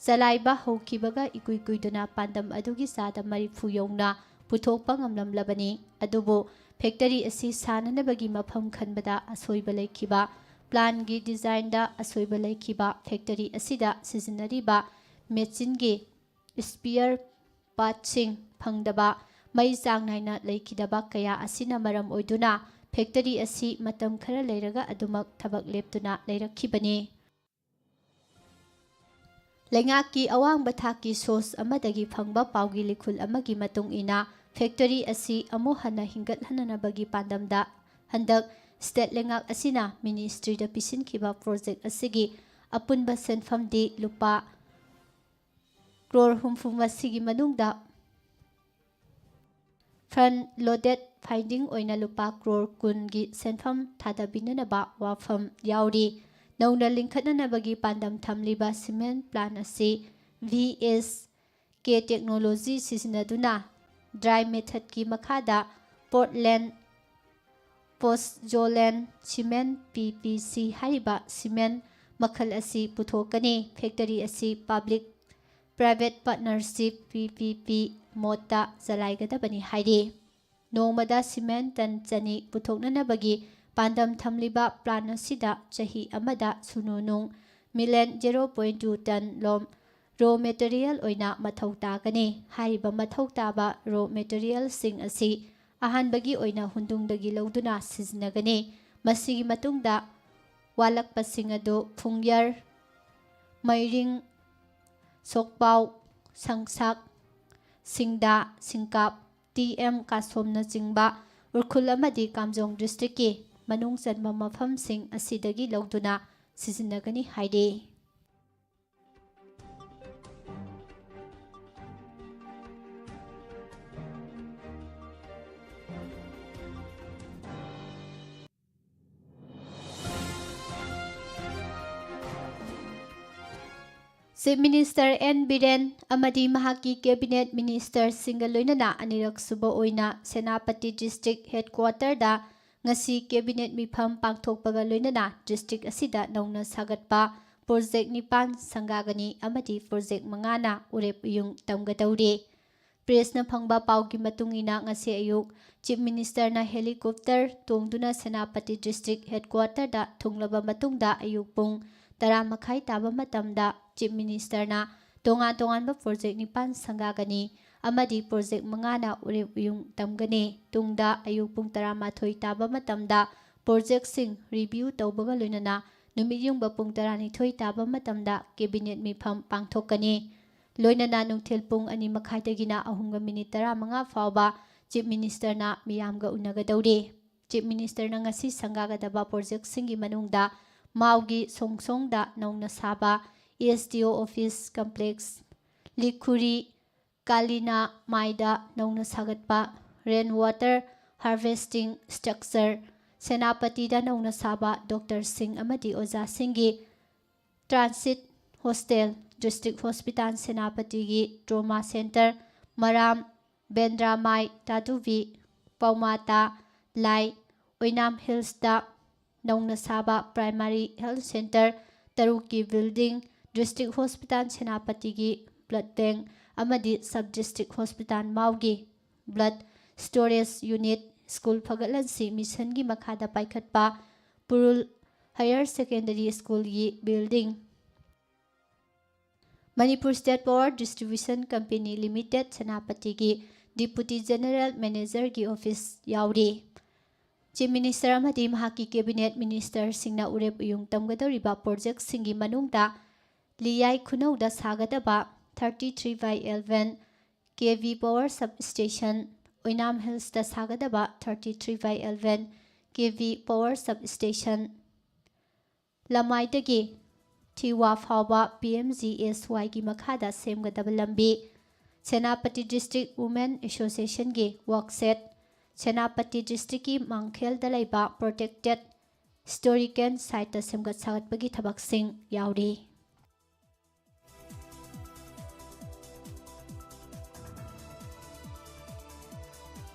ꯆꯂꯥꯏꯕ ꯍꯧꯈꯤꯕꯒ ꯏꯀꯨꯏ ꯀꯨꯏꯗꯨꯅ ꯄꯥꯟꯗꯝ ꯑꯗꯨꯒꯤ ꯆꯥꯗ ꯃꯔꯤꯐꯨ ꯌꯧꯅ ꯄꯨꯊꯣꯛꯄ ꯉꯝꯂꯝꯂꯕꯅꯤ꯫ ꯑꯗꯨꯕꯨ ꯐꯦꯛꯇꯔꯤ ꯑꯁꯤ ꯁꯥꯅꯅꯕꯒꯤ ꯃꯐꯝ ꯈꯟꯕꯗ ꯑꯁꯣꯏꯕ ꯂꯩꯈꯤꯕ, ꯄ꯭ꯂꯥꯟꯒꯤ ꯗꯤꯖꯥꯏꯟꯗ ꯑꯁꯣꯏꯕ ꯂꯩꯈꯤꯕ, ꯐꯦꯛꯇꯔꯤ ꯑꯁꯤꯗ ꯁꯤꯖꯤꯟꯅꯔꯤꯕ ꯃꯦꯆꯤꯟꯒꯤ ꯁ꯭ꯄꯤꯌꯔ ꯄꯥꯔꯠꯁꯤꯡ ꯐꯪꯗꯕ, ꯃꯩ ꯆꯥꯡ ꯅꯥꯏꯅ ꯂꯩꯈꯤꯗꯕ ꯀꯌꯥ ꯑꯁꯤꯅ ꯃꯔꯝ ꯑꯣꯏꯗꯨꯅ ꯐꯦꯛꯇꯔꯤ ꯑꯁꯤ ꯃꯇꯝ ꯈꯔ ꯂꯩꯔꯒ ꯑꯗꯨꯃꯛ ꯊꯕꯛ ꯂꯦꯞꯇꯨꯅ ꯂꯩꯔꯛꯈꯤꯕꯅꯤ꯫ ꯂꯩꯉꯥꯛꯀꯤ ꯑꯋꯥꯡꯕ ꯊꯥꯛꯀꯤ ꯁꯣꯔꯁ ꯑꯃꯗꯒꯤ ꯐꯪꯕ ꯄꯥꯎꯒꯤ ꯂꯤꯈꯨꯜ ꯑꯃꯒꯤ ꯃꯇꯨꯡ ꯏꯟꯅ, ꯐꯦꯛꯇꯔꯤ ꯑꯁꯤ ꯑꯃꯨꯛ ꯍꯟꯅ ꯍꯤꯡꯒꯠꯍꯟꯅꯅꯕꯒꯤ ꯄꯥꯟꯗꯝꯗ ꯍꯟꯗꯛ ꯁ꯭ꯇꯦꯠ ꯂꯩꯉꯥꯛ ꯑꯁꯤꯅ ꯃꯤꯅꯤꯁꯇ꯭ꯔꯤꯗ ꯄꯤꯁꯤꯟꯈꯤꯕ ꯄ꯭ꯔꯣꯖꯦꯛ ꯑꯁꯤꯒꯤ ꯑꯄꯨꯟꯕ ꯁꯦꯟꯐꯝꯗꯤ ꯂꯨꯄꯥ ꯀ꯭ꯔꯣꯔ ꯍꯨꯝꯐꯨ ꯃꯁꯤꯒꯤ ꯃꯅꯨꯡꯗ ꯐ꯭ꯔꯟ ꯂꯣꯗꯦꯗ ꯐꯥꯏꯟꯗꯤꯡ ꯑꯣꯏꯅ ꯂꯨꯄꯥ ꯀ꯭ꯔꯣꯔ ꯀꯨꯟꯒꯤ ꯁꯦꯟꯐꯝ ꯊꯥꯗꯕꯤꯅꯅꯕ ꯋꯥꯐꯝ ꯌꯥꯎꯔꯤ꯫ ꯅꯧꯅ ꯂꯤꯡꯈꯠꯅꯅꯕꯒꯤ ꯄꯥꯟꯗꯝ ꯊꯝꯂꯤꯕ ꯁꯤꯃꯦꯟ ꯄ꯭ꯂꯥꯟ ꯑꯁꯤ ꯚꯤ ꯑꯦꯁ ꯀꯦ ꯇꯦꯛꯅꯣꯂꯣꯖꯤ ꯁꯤꯖꯤꯟꯅꯗꯨꯅ ꯗ꯭ꯔꯥꯏ ꯃꯦꯊꯗꯀꯤ ꯃꯈꯥꯗ ꯄꯣꯔꯠꯂꯦꯟ ꯄꯣꯁꯖꯣꯂꯦꯟ ꯁꯤꯃꯦꯟ, ꯄꯤ ꯄꯤ ꯁꯤ, ꯍꯥꯏꯔꯤꯕ ꯁꯤꯃꯦꯟ ꯃꯈꯜ ꯑꯁꯤ ꯄꯨꯊꯣꯛꯀꯅꯤ꯫ ꯐꯦꯛꯇꯔꯤ ꯑꯁꯤ ꯄꯕ꯭ꯂꯤꯛ ꯄ꯭ꯔꯥꯏꯚꯦꯠ ꯄꯥꯔꯠꯅꯔꯁꯤꯞ, ꯄꯤ ꯄꯤ ꯄꯤ, ꯃꯣꯠꯇ ꯆꯂꯥꯏꯒꯗꯕꯅꯤ ꯍꯥꯏꯔꯤ꯫ ꯅꯣꯡꯃꯗ ꯁꯤꯃꯦꯟ ꯇꯟ ꯆꯅꯤ ꯄꯨꯊꯣꯛꯅꯅꯕꯒꯤ ꯄꯥꯟꯗꯝ ꯊꯝꯂꯤꯕ ꯄ꯭ꯂꯥꯟ ꯑꯁꯤꯗ ꯆꯍꯤ ꯑꯃꯗ ꯁꯨꯅꯨ ꯅꯨꯡ ꯃꯤꯂꯤꯌꯟ ꯖꯦꯔꯣ ꯄꯣꯏꯟ ꯇꯨ ꯇꯟ ꯂꯣꯝ ꯔꯣ ꯃꯦꯇꯔꯤꯌꯦꯜ ꯑꯣꯏꯅ ꯃꯊꯧ ꯇꯥꯒꯅꯤ꯫ ꯍꯥꯏꯔꯤꯕ ꯃꯊꯧ ꯇꯥꯕ ꯔꯣ ꯃꯦꯇꯔꯤꯌꯦꯜꯁꯤꯡ ꯑꯁꯤ ꯑꯍꯥꯟꯕꯒꯤ ꯑꯣꯏꯅ ꯍꯨꯟꯗꯨꯡꯗꯒꯤ ꯂꯧꯗꯨꯅ ꯁꯤꯖꯤꯟꯅꯒꯅꯤ꯫ ꯃꯁꯤꯒꯤ ꯃꯇꯨꯡꯗ ꯋꯥꯠꯂꯛꯄꯁꯤꯡ ꯑꯗꯨ ꯐꯨꯡꯌꯔ, ꯃꯩꯔꯤꯡ, ꯁꯣꯛꯄꯥꯎ, ꯁꯪꯁꯥꯛ, ꯁꯤꯡꯗꯥ, ꯁꯤꯡꯀꯥꯞ, ꯇꯤ ꯑꯦꯝ ꯀꯥꯁꯣꯝꯅꯆꯤꯡꯕ ꯎꯈ꯭ꯔꯨꯜ ꯑꯃꯗꯤ ꯀꯥꯝꯖꯣꯡ ꯗꯤꯁꯇ꯭ꯔꯤꯛꯀꯤ ꯃꯅꯨꯡ ꯆꯟꯕ ꯃꯐꯝꯁꯤꯡ ꯑꯁꯤꯗꯒꯤ ꯂꯧꯗꯨꯅ ꯁꯤꯖꯤꯟꯅꯒꯅꯤ ꯍꯥꯏꯔꯤ꯫ ꯆꯤꯐ ꯃꯤꯅꯤꯁꯇꯔ ꯑꯦꯟ ꯕꯤꯔꯦꯟ ꯑꯃꯗꯤ ꯃꯍꯥꯛꯀꯤ ꯀꯦꯕꯤꯅꯦꯠ ꯃꯤꯅꯤꯁꯇꯔꯁꯤꯡꯒ ꯂꯣꯏꯅꯅ ꯑꯅꯤꯔꯛ ꯁꯨꯕ ꯑꯣꯏꯅ ꯁꯦꯅꯥꯄꯇꯤ ꯗꯤꯁꯇ꯭ꯔꯤꯛ ꯍꯦꯗꯀ꯭ꯋꯥꯇꯔꯗ ꯉꯁꯤ ꯀꯦꯕꯤꯅꯦꯠ ꯃꯤꯐꯝ ꯄꯥꯡꯊꯣꯛꯄꯒ ꯂꯣꯏꯅꯅ ꯗꯤꯁꯇ꯭ꯔꯤꯛ ꯑꯁꯤꯗ ꯅꯧꯅ ꯁꯥꯒꯠꯄ ꯄ꯭ꯔꯣꯖꯦꯛ ꯅꯤꯄꯥꯟ ꯁꯪꯒꯥꯒꯅꯤ ꯑꯃꯗꯤ ꯄ꯭ꯔꯣꯖꯦꯛ ꯃꯉꯥꯅ ꯎꯔꯦꯞ ꯎꯌꯨꯡ ꯇꯝꯒꯗꯧꯔꯤ꯫ ꯄ꯭ꯔꯦꯁꯅ ꯐꯪꯕ ꯄꯥꯎꯒꯤ ꯃꯇꯨꯡ ꯏꯟꯅ, ꯉꯁꯤ ꯑꯌꯨꯛ ꯆꯤꯐ ꯃꯤꯅꯤꯁꯇꯔꯅ ꯍꯦꯂꯤꯀꯣꯞꯇꯔ ꯇꯣꯡꯗꯨꯅ ꯁꯦꯅꯥꯄꯇꯤ ꯗꯤꯁꯇ꯭ꯔꯤꯛ ꯍꯦꯗꯀ꯭ꯋꯥꯇꯔꯗ ꯊꯨꯡꯂꯕ ꯃꯇꯨꯡꯗ, ꯑꯌꯨꯛ ꯄꯨꯡ ꯇꯔꯥ ꯃꯈꯥꯏ ꯇꯥꯕ ꯃꯇꯝꯗ ꯆꯤꯐ ꯃꯤꯅꯤꯁꯇꯔꯅ ꯇꯣꯉꯥꯟ ꯇꯣꯉꯥꯟꯕ ꯄ꯭ꯔꯣꯖꯦꯛ ꯅꯤꯄꯥꯟ ꯁꯪꯒꯥꯒꯅꯤ ꯑꯃꯗꯤ ꯄ꯭ꯔꯣꯖꯦꯛ ꯃꯉꯥꯅ ꯎꯔꯦꯞ ꯎꯌꯨꯡ ꯇꯝꯒꯅꯤ꯫ ꯇꯨꯡꯗ ꯑꯌꯨꯛ ꯄꯨꯡ ꯇꯔꯥꯃꯥꯊꯣꯏ ꯇꯥꯕ ꯃꯇꯝꯗ ꯄ꯭ꯔꯣꯖꯦꯛꯁꯤꯡ ꯔꯤꯚꯤꯌꯨ ꯇꯧꯕꯒ ꯂꯣꯏꯅꯅ ꯅꯨꯃꯤꯠ ꯌꯨꯡꯕ ꯄꯨꯡ ꯇꯔꯥꯅꯤꯊꯣꯏ ꯇꯥꯕ ꯃꯇꯝꯗ ꯀꯦꯕꯤꯅꯦꯠ ꯃꯤꯐꯝ ꯄꯥꯡꯊꯣꯛꯀꯅꯤ꯫ ꯂꯣꯏꯅꯅ ꯅꯨꯡꯊꯤꯜ ꯄꯨꯡ ꯑꯅꯤ ꯃꯈꯥꯏꯗꯒꯤꯅ ꯑꯍꯨꯝꯒ ꯃꯤꯅꯤꯠ ꯇꯔꯥꯃꯉꯥ ꯐꯥꯎꯕ ꯆꯤꯐ ꯃꯤꯅꯤꯁꯇꯔꯅ ꯃꯤꯌꯥꯝꯒ ꯎꯅꯒꯗꯧꯔꯤ꯫ ꯆꯤꯐ ꯃꯤꯅꯤꯁꯇꯔꯅ ꯉꯁꯤ ꯁꯪꯒꯥꯒꯗꯕ ꯄ꯭ꯔꯣꯖꯦꯛꯁꯤꯡꯒꯤ ꯃꯅꯨꯡꯗ ꯃꯥꯎꯒꯤ ꯁꯣꯡꯁꯣꯡꯗ ꯅꯧꯅ ꯁꯥꯕ ꯑꯦꯁ ꯗꯤ ꯑꯣ ꯑꯣꯐꯤꯁ ꯀꯝꯄ꯭ꯂꯦꯛꯁ, ꯂꯤꯈꯨꯔꯤ ꯀꯥꯂꯤꯅꯥ ꯃꯥꯏꯗ ꯅꯧꯅ ꯁꯥꯒꯠꯄ ꯔꯦꯟ ꯋꯥꯇꯔ ꯍꯥꯔꯚꯦꯁꯇꯤꯡ ꯁ꯭ꯇ꯭ꯔꯛꯆꯔ, ꯁꯦꯅꯥꯄꯇꯤꯗ ꯅꯧꯅ ꯁꯥꯕ ꯗꯣꯛꯇꯔꯁꯤꯡ ꯑꯃꯗꯤ ꯑꯣꯖꯥꯁꯤꯡꯒꯤ ꯇ꯭ꯔꯥꯟꯁꯤꯠ ꯍꯣꯁꯇꯦꯜ, ꯗꯤꯁꯇ꯭ꯔꯤꯛ ꯍꯣꯁꯄꯤꯇꯥꯜ ꯁꯦꯅꯥꯄꯇꯤꯒꯤ ꯇ꯭ꯔꯣꯃꯥ ꯁꯦꯟꯇꯔ, ꯃꯔꯥꯝ, ꯕꯦꯟꯗ꯭ꯔꯥꯃꯥꯏ, ꯇꯥꯗꯨꯕꯤ, ꯄꯥꯎꯃꯥꯇꯥ, ꯂꯥꯏ, ꯑꯣꯏꯅꯥꯝ ꯍꯤꯜꯁꯇ ꯅꯧꯅ ꯁꯥꯕ ꯄ꯭ꯔꯥꯏꯃꯥꯔꯤ ꯍꯦꯜꯊ ꯁꯦꯟꯇꯔ ꯇꯔꯨꯛꯀꯤ ꯕꯤꯜꯗꯤꯡ, ꯗꯤꯁꯇ꯭ꯔꯤꯛ ꯍꯣꯁꯄꯤꯇꯥꯜ ꯁꯦꯅꯥꯄꯇꯤꯒꯤ ꯕ꯭ꯂꯗ ꯕꯦꯡꯛ ꯑꯃꯗꯤ ꯁꯕ ꯗꯤꯁꯇ꯭ꯔꯤꯛ ꯍꯣꯁꯄꯤꯇꯥꯜ ꯃꯥꯎꯒꯤ ꯕ꯭ꯂꯗ ꯁ꯭ꯇꯣꯔꯦꯖ ꯌꯨꯅꯤꯠ, ꯁ꯭ꯀꯨꯜ ꯐꯒꯠꯍꯟꯁꯤ ꯃꯤꯁꯟꯒꯤ ꯃꯈꯥꯗ ꯄꯥꯏꯈꯠꯄ ꯄꯨꯔꯨꯜ ꯍꯥꯌꯔ ꯁꯦꯀꯦꯟꯗꯔꯤ ꯁ꯭ꯀꯨꯜꯒꯤ building, Manipur state power distribution company limited ꯁꯦꯅꯥꯄꯇꯤꯒꯤ ꯗꯤꯄꯨꯇꯤ ꯖꯦꯅꯦꯔꯦꯜ ꯃꯦꯅꯦꯖꯔꯒꯤ ꯑꯣꯐꯤꯁ ꯌꯥꯎꯔꯤ꯫ ꯆꯤꯐ ꯃꯤꯅꯤꯁꯇꯔ ꯑꯃꯗꯤ ꯃꯍꯥꯛꯀꯤ ꯀꯦꯕꯤꯅꯦꯠ ꯃꯤꯅꯤꯁꯇꯔꯁꯤꯡꯅ ꯎꯔꯦꯞ ꯎꯌꯨꯡ ꯇꯝꯒꯗꯧꯔꯤꯕ ꯄ꯭ꯔꯣꯖꯦꯛꯁꯤꯡꯒꯤ ꯃꯅꯨꯡꯗ ꯂꯤꯌꯥꯏ ꯈꯨꯅꯧꯗ ꯁꯥꯒꯗꯕ thirty three by eleven K V power sub station, Oinam ꯍꯤꯜꯁꯇ ꯁꯥꯒꯗꯕ thirty three by eleven K V power sub station, ꯂꯃꯥꯏꯗꯒꯤ ꯊꯤꯋꯥ ꯐꯥꯎꯕ ꯄꯤ ꯑꯦꯝ ꯖꯤ ꯑꯦꯁ ꯋꯥꯏꯒꯤ ꯃꯈꯥꯗ ꯁꯦꯝꯒꯗꯕ ꯂꯝꯕꯤ, ꯁꯦꯅꯥꯄꯇꯤ ꯗꯤꯁꯇ꯭ꯔꯤꯛ ꯋꯨꯃꯦꯟ ꯑꯦꯁꯣꯁꯤꯌꯦꯁꯟꯒꯤ ꯋꯥꯔꯛ ꯁꯦꯗ, ꯁꯦꯅꯥꯄꯇꯤ ꯗꯤꯁꯇ꯭ꯔꯤꯛꯀꯤ ꯃꯥꯡꯈꯦꯜꯗ ꯂꯩꯕ ꯄ꯭ꯔꯣꯇꯦꯛꯇꯦꯗ ꯍꯤꯁꯇꯣꯔꯤꯀꯦꯜ ꯁꯥꯏꯠꯇ ꯁꯦꯝꯒꯠ ꯁꯥꯒꯠꯄꯒꯤ ꯊꯕꯛꯁꯤꯡ ꯌꯥꯎꯔꯤ꯫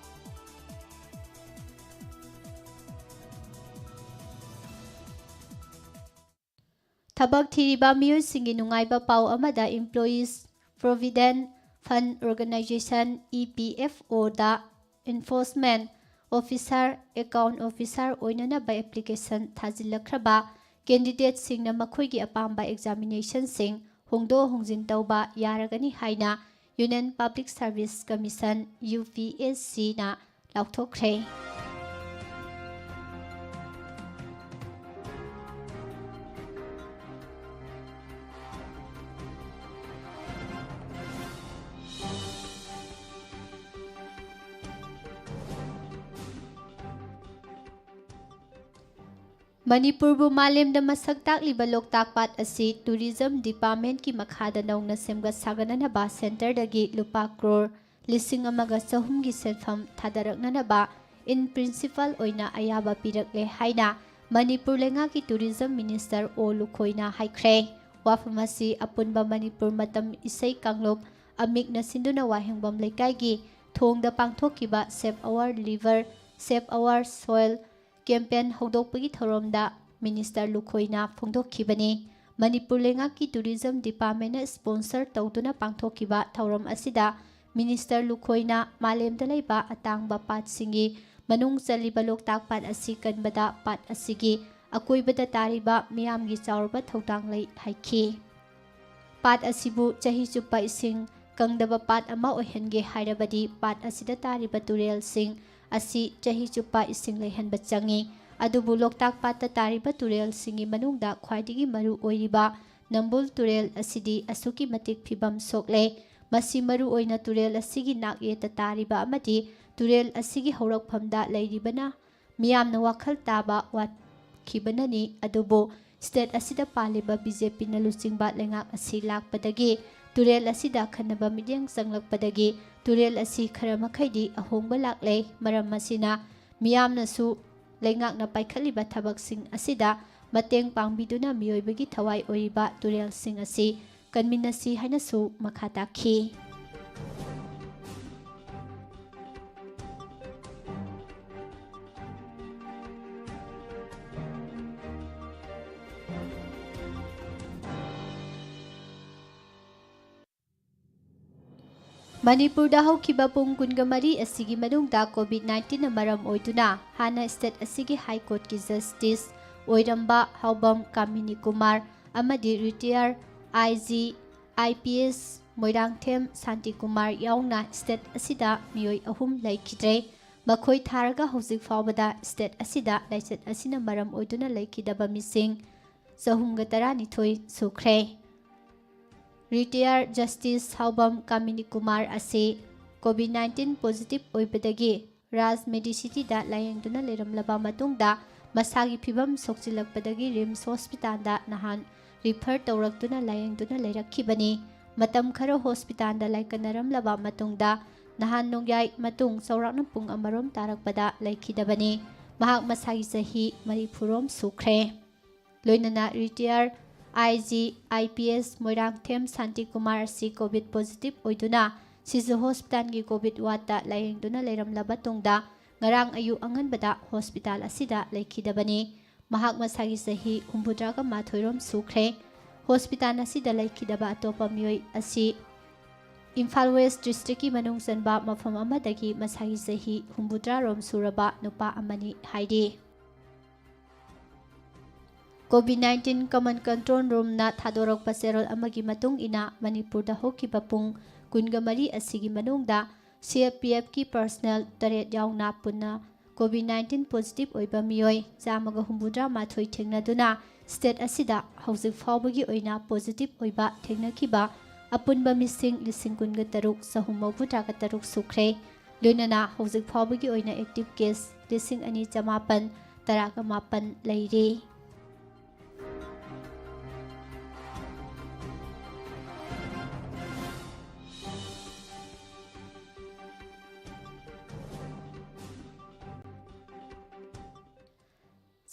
ꯊꯕꯛ ꯊꯤꯔꯤꯕ ꯃꯤꯑꯣꯏꯁꯤꯡꯒꯤ ꯅꯨꯡꯉꯥꯏꯕ ꯄꯥꯎ ꯑꯃꯗ Employees Provident Fund Organization, E P F O, ꯗ Enforcement Officer, Account Officer ꯑꯣꯏꯅꯅꯕ application ꯊꯥꯖꯤꯜꯂꯛꯈ꯭ꯔꯕ candidateꯁꯤꯡꯅ ꯃꯈꯣꯏꯒꯤ ꯑꯄꯥꯝꯕ examinationꯁꯤꯡ ꯍꯣꯡꯗꯣꯛ ꯍꯣꯡꯖꯤꯟ ꯇꯧꯕ ꯌꯥꯔꯒꯅꯤ ꯍꯥꯏꯅ Union Public Service Commission, U P S C ꯅ ꯂꯥꯎꯊꯣꯛꯈ꯭ꯔꯦ꯫ ꯃꯅꯤꯄꯨꯔꯕꯨ ꯃꯥꯂꯦꯝꯗ ꯃꯁꯛ ꯇꯥꯛꯂꯤꯕ ꯂꯣꯛꯇꯥꯛ ꯄꯥꯠ ꯑꯁꯤ Tourism Departmentꯀꯤ ꯃꯈꯥꯗ ꯅꯧꯅ ꯁꯦꯝꯒꯠ ꯁꯥꯒꯠꯅꯅꯕ centreꯗꯒꯤ ꯂꯨꯄꯥ ꯀ꯭ꯔꯣꯔ ꯂꯤꯁꯤꯡ ꯑꯃꯒ ꯆꯍꯨꯝꯒꯤ ꯁꯦꯟꯐꯝ ꯊꯥꯗꯔꯛꯅꯅꯕ in principle ꯑꯣꯏꯅ ꯑꯌꯥꯕ ꯄꯤꯔꯛꯂꯦ ꯍꯥꯏꯅ ꯃꯅꯤꯄꯨꯔ ꯂꯩꯉꯥꯛꯀꯤ Tourism Minister ꯑꯣ ꯂꯨꯈꯣꯏꯅ ꯍꯥꯏꯈ꯭ꯔꯦ꯫ ꯋꯥꯐꯝ ꯑꯁꯤ ꯑꯄꯨꯟꯕ ꯃꯅꯤꯄꯨꯔ ꯃꯇꯝ ꯏꯁꯩ ꯀꯥꯡꯂꯨꯞ ꯑꯃꯤꯛꯅ ꯁꯤꯟꯗꯨꯅ ꯋꯥꯍꯦꯡꯕꯝ ꯂꯩꯀꯥꯏꯒꯤ ꯊꯣꯡꯗ ꯄꯥꯡꯊꯣꯛꯈꯤꯕ Save Our Liver, Save Our Soil campaign ꯍꯧꯗꯣꯛꯄꯒꯤ ꯊꯧꯔꯝꯗ Minister ꯂꯨꯈꯣꯏꯅ ꯐꯣꯡꯗꯣꯛꯈꯤꯕꯅꯤ꯫ ꯃꯅꯤꯄꯨꯔ ꯂꯩꯉꯥꯛꯀꯤ Tourism Departmentꯅ sponsor ꯇꯧꯗꯨꯅ ꯄꯥꯡꯊꯣꯛꯈꯤꯕ ꯊꯧꯔꯝ ꯑꯁꯤꯗ Minister ꯂꯨꯈꯣꯏꯅ ꯃꯥꯂꯦꯝꯗ ꯂꯩꯕ ꯑꯇꯥꯡꯕ ꯄꯥꯠꯁꯤꯡꯒꯤ ꯃꯅꯨꯡ ꯆꯜꯂꯤꯕ ꯂꯣꯛꯇꯥꯛ ꯄꯥꯠ ꯑꯁꯤ ꯀꯟꯕꯗ ꯄꯥꯠ ꯑꯁꯤꯒꯤ ꯑꯀꯣꯏꯕꯗ ꯇꯥꯔꯤꯕ ꯃꯤꯌꯥꯝꯒꯤ ꯆꯥꯎꯔꯕ ꯊꯧꯗꯥꯡ ꯂꯩ ꯍꯥꯏꯈꯤ꯫ ꯄꯥꯠ ꯑꯁꯤꯕꯨ ꯆꯍꯤ ꯆꯨꯞꯄ ꯏꯁꯤꯡ ꯀꯪꯗꯕ ꯄꯥꯠ ꯑꯃ ꯑꯣꯏꯍꯟꯒꯦ ꯍꯥꯏꯔꯕꯗꯤ ꯄꯥꯠ ꯑꯁꯤꯗ ꯇꯥꯔꯤꯕ ꯇꯨꯔꯦꯜꯁꯤꯡ ꯑꯁꯤ ꯆꯍꯤ ꯆꯨꯞꯄ ꯏꯁꯤꯡ ꯂꯩꯍꯟꯕ ꯆꯪꯏ꯫ ꯑꯗꯨꯕꯨ ꯂꯣꯛꯇꯥꯛ ꯄꯥꯠꯇ ꯇꯥꯔꯤꯕ ꯇꯨꯔꯦꯜꯁꯤꯡꯒꯤ ꯃꯅꯨꯡꯗ ꯈ꯭ꯋꯥꯏꯗꯒꯤ ꯃꯔꯨ ꯑꯣꯏꯔꯤꯕ ꯅꯝꯕꯨꯜ ꯇꯨꯔꯦꯜ ꯑꯁꯤꯗꯤ ꯑꯁꯨꯛꯀꯤ ꯃꯇꯤꯛ ꯐꯤꯕꯝ ꯁꯣꯛꯂꯦ꯫ ꯃꯁꯤ ꯃꯔꯨ ꯑꯣꯏꯅ ꯇꯨꯔꯦꯜ ꯑꯁꯤꯒꯤ ꯅꯥꯛꯌꯦꯠꯇ ꯇꯥꯔꯤꯕ ꯑꯃꯗꯤ ꯇꯨꯔꯦꯜ ꯑꯁꯤꯒꯤ ꯍꯧꯔꯛꯐꯝꯗ ꯂꯩꯔꯤꯕꯅ ꯃꯤꯌꯥꯝꯅ ꯋꯥꯈꯜ ꯇꯥꯕ ꯋꯥꯠꯈꯤꯕꯅꯅꯤ꯫ ꯑꯗꯨꯕꯨ state ꯑꯁꯤꯗ ꯄꯥꯜꯂꯤꯕ B J Pꯅ ꯂꯨꯆꯤꯡꯕ ꯂꯩꯉꯥꯛ ꯑꯁꯤ ꯂꯥꯛꯄꯗꯒꯤ ꯇꯨꯔꯦꯜ ꯑꯁꯤꯗ ꯑꯈꯟꯅꯕ ꯃꯤꯠꯌꯦꯡ ꯆꯪꯂꯛꯄꯗꯒꯤ ꯇꯨꯔꯦꯜ ꯑꯁꯤ ꯈꯔ ꯃꯈꯩꯗꯤ ꯑꯍꯣꯡꯕ ꯂꯥꯛꯂꯦ꯫ ꯃꯔꯝ ꯑꯁꯤꯅ ꯃꯤꯌꯥꯝꯅꯁꯨ ꯂꯩꯉꯥꯛꯅ ꯄꯥꯏꯈꯠꯂꯤꯕ ꯊꯕꯛꯁꯤꯡ ꯑꯁꯤꯗ ꯃꯇꯦꯡ ꯄꯥꯡꯕꯤꯗꯨꯅ ꯃꯤꯑꯣꯏꯕꯒꯤ ꯊꯋꯥꯏ ꯑꯣꯏꯔꯤꯕ ꯇꯨꯔꯦꯜꯁꯤꯡ ꯑꯁꯤ ꯀꯟꯃꯤꯟꯅꯁꯤ ꯍꯥꯏꯅꯁꯨ ꯃꯈꯥ ꯇꯥꯈꯤ꯫ ꯃꯅꯤꯄꯨꯔꯗ ꯍꯧꯈꯤꯕ ꯄꯨꯡ ꯀꯨꯟꯒ ꯃꯔꯤ ꯑꯁꯤꯒꯤ ꯃꯅꯨꯡꯗ ꯀꯣꯚꯤꯗ ꯅꯥꯏꯟꯇꯤꯟꯅ ꯃꯔꯝ ꯑꯣꯏꯗꯨꯅ ꯍꯥꯟꯅ ꯁ꯭ꯇꯦꯠ ꯑꯁꯤꯒꯤ ꯍꯥꯏ ꯀꯣꯔꯠꯀꯤ ꯖꯁꯇꯤꯁ ꯑꯣꯏꯔꯝꯕ ꯍꯥꯎꯕꯝ ꯀꯥꯃꯤꯅꯤ ꯀꯨꯃꯥꯔ ꯑꯃꯗꯤ retired I G I P S Moirangthem Shanti Kumar ꯌꯥꯎꯅ ꯁ꯭ꯇꯦꯠ ꯑꯁꯤꯗ ꯃꯤꯑꯣꯏ ꯑꯍꯨꯝ ꯂꯩꯈꯤꯗ꯭ꯔꯦ꯫ ꯃꯈꯣꯏ ꯊꯥꯔꯒ ꯍꯧꯖꯤꯛ ꯐꯥꯎꯕꯗ ꯁ꯭ꯇꯦꯠ ꯑꯁꯤꯗ ꯂꯥꯏꯆꯠ ꯑꯁꯤꯅ ꯃꯔꯝ ꯑꯣꯏꯗꯨꯅ ꯂꯩꯈꯤꯗꯕ ꯃꯤꯁꯤꯡ ꯆꯍꯨꯝꯒ ꯇꯔꯥꯅꯤꯊꯣꯏ ꯁꯨꯈ꯭ꯔꯦ꯫ ꯔꯤꯇꯥꯌꯔ ꯖꯁꯇꯤꯁ ꯍꯥꯎꯕꯝ ꯀꯥꯃꯤꯅꯤ ꯀꯨꯃꯥꯔ ꯑꯁꯤ ꯀꯣꯚꯤꯗ ꯅꯥꯏꯟꯇꯤꯟ ꯄꯣꯖꯤꯇꯤꯚ ꯑꯣꯏꯕꯗꯒꯤ ꯔꯥꯖ ꯃꯦꯗꯤꯁꯤꯇꯤꯗ ꯂꯥꯌꯦꯡꯗꯨꯅ ꯂꯩꯔꯝꯂꯕ ꯃꯇꯨꯡꯗ ꯃꯁꯥꯒꯤ ꯐꯤꯚꯝ ꯁꯣꯛꯆꯤꯜꯂꯛꯄꯗꯒꯤ ꯔꯤꯝꯁ ꯍꯣꯁꯄꯤꯇꯥꯜꯗ ꯅꯍꯥꯟ ꯔꯤꯐꯔ ꯇꯧꯔꯛꯇꯨꯅ ꯂꯥꯌꯦꯡꯗꯨꯅ ꯂꯩꯔꯛꯈꯤꯕꯅꯤ꯫ ꯃꯇꯝ ꯈꯔ ꯍꯣꯁꯄꯤꯇꯥꯜꯗ ꯂꯥꯏꯀꯠꯅꯔꯝꯂꯕ ꯃꯇꯨꯡꯗ ꯅꯍꯥꯟ ꯅꯣꯡꯌꯥꯏ ꯃꯇꯨꯡ ꯆꯥꯎꯔꯥꯛꯅ ꯄꯨꯡ ꯑꯃꯔꯣꯝ ꯇꯥꯔꯛꯄꯗ ꯂꯩꯈꯤꯗꯕꯅꯤ꯫ ꯃꯍꯥꯛ ꯃꯁꯥꯒꯤ ꯆꯍꯤ ꯃꯔꯤꯐꯨꯔꯣꯝ ꯁꯨꯈ꯭ꯔꯦ꯫ ꯂꯣꯏꯅꯅ retired I G I P S Moirangthem Shanti Kumar ꯑꯁꯤ ꯀꯣꯚꯤꯗ ꯄꯣꯖꯤꯇꯤꯚ ꯑꯣꯏꯗꯨꯅ ꯁꯤꯖ ꯍꯣꯁꯄꯤꯇꯥꯜꯒꯤ ꯀꯣꯚꯤꯗ ꯋꯥꯔꯗꯇ ꯂꯥꯌꯦꯡꯗꯨꯅ ꯂꯩꯔꯝꯂꯕ ꯇꯨꯡꯗ ꯉꯔꯥꯡ ꯑꯌꯨꯛ ꯑꯉꯟꯕꯗ ꯍꯣꯁꯄꯤꯇꯥꯜ ꯑꯁꯤꯗ ꯂꯩꯈꯤꯗꯕꯅꯤ꯫ ꯃꯍꯥꯛ ꯃꯁꯥꯒꯤ ꯆꯍꯤ ꯍꯨꯝꯐꯨꯇꯔꯥꯒ ꯃꯥꯊꯣꯏꯔꯣꯝ ꯁꯨꯈ꯭ꯔꯦ꯫ ꯍꯣꯁꯄꯤꯇꯥꯜ ꯑꯁꯤꯗ ꯂꯩꯈꯤꯗꯕ ꯑꯇꯣꯞꯄ ꯃꯤꯑꯣꯏ ꯑꯁꯤ ꯏꯝꯐꯥꯜ ꯋꯦꯁ ꯗꯤꯁꯇ꯭ꯔꯤꯛꯀꯤ ꯃꯅꯨꯡ ꯆꯟꯕ ꯃꯐꯝ ꯑꯃꯗꯒꯤ ꯃꯁꯥꯒꯤ ꯆꯍꯤ ꯍꯨꯝꯐꯨꯇꯔꯥꯔꯣꯝ ꯁꯨꯔꯕ ꯅꯨꯄꯥ ꯑꯃꯅꯤ ꯍꯥꯏꯔꯤ꯫ ꯀꯣꯚꯤꯗ ꯅꯥꯏꯟꯇꯤꯟ ꯀꯃꯟ ꯀꯟꯇ꯭ꯔꯣꯜ ꯔꯨꯝꯅ ꯊꯥꯗꯣꯔꯛꯄ ꯆꯦꯔꯣꯜ ꯑꯃꯒꯤ ꯃꯇꯨꯡ ꯏꯟꯅ ꯃꯅꯤꯄꯨꯔꯗ ꯍꯧꯈꯤꯕ ꯄꯨꯡ ꯀꯨꯟꯒ ꯃꯔꯤ ꯑꯁꯤꯒꯤ ꯃꯅꯨꯡꯗ ꯁꯤ ꯑꯦꯐ ꯄꯤ ꯑꯦꯐꯀꯤ ꯄꯔꯁꯅꯦꯜ ꯇꯔꯦꯠ ꯌꯥꯎꯅ ꯄꯨꯟꯅ ꯀꯣꯚꯤꯗ ꯅꯥꯏꯟꯇꯤꯟ ꯄꯣꯖꯤꯇꯤꯚ ꯑꯣꯏꯕ ꯃꯤꯑꯣꯏ ꯆꯥꯝꯃꯒ ꯍꯨꯝꯐꯨꯇꯔꯥ ꯃꯥꯊꯣꯏ ꯊꯦꯡꯅꯗꯨꯅ ꯁ꯭ꯇꯦꯠ ꯑꯁꯤꯗ ꯍꯧꯖꯤꯛ ꯐꯥꯎꯕꯒꯤ ꯑꯣꯏꯅ ꯄꯣꯖꯤꯇꯤꯚ ꯑꯣꯏꯕ ꯊꯦꯡꯅꯈꯤꯕ ꯑꯄꯨꯟꯕ ꯃꯤꯁꯤꯡ ꯂꯤꯁꯤꯡ ꯀꯨꯟꯒ ꯇꯔꯨꯛ ꯆꯍꯨꯝ ꯃꯧꯗ꯭ꯔꯥꯒ ꯇꯔꯨꯛ ꯁꯨꯈ꯭ꯔꯦ꯫ ꯂꯣꯏꯅꯅ ꯍꯧꯖꯤꯛ ꯐꯥꯎꯕꯒꯤ ꯑꯣꯏꯅ ꯑꯦꯛꯇꯤꯚ ꯀꯦꯁ ꯂꯤꯁꯤꯡ ꯑꯅꯤ ꯆꯃꯥꯄꯟ ꯇꯔꯥꯒ ꯃꯥꯄꯟ ꯂꯩꯔꯤ꯫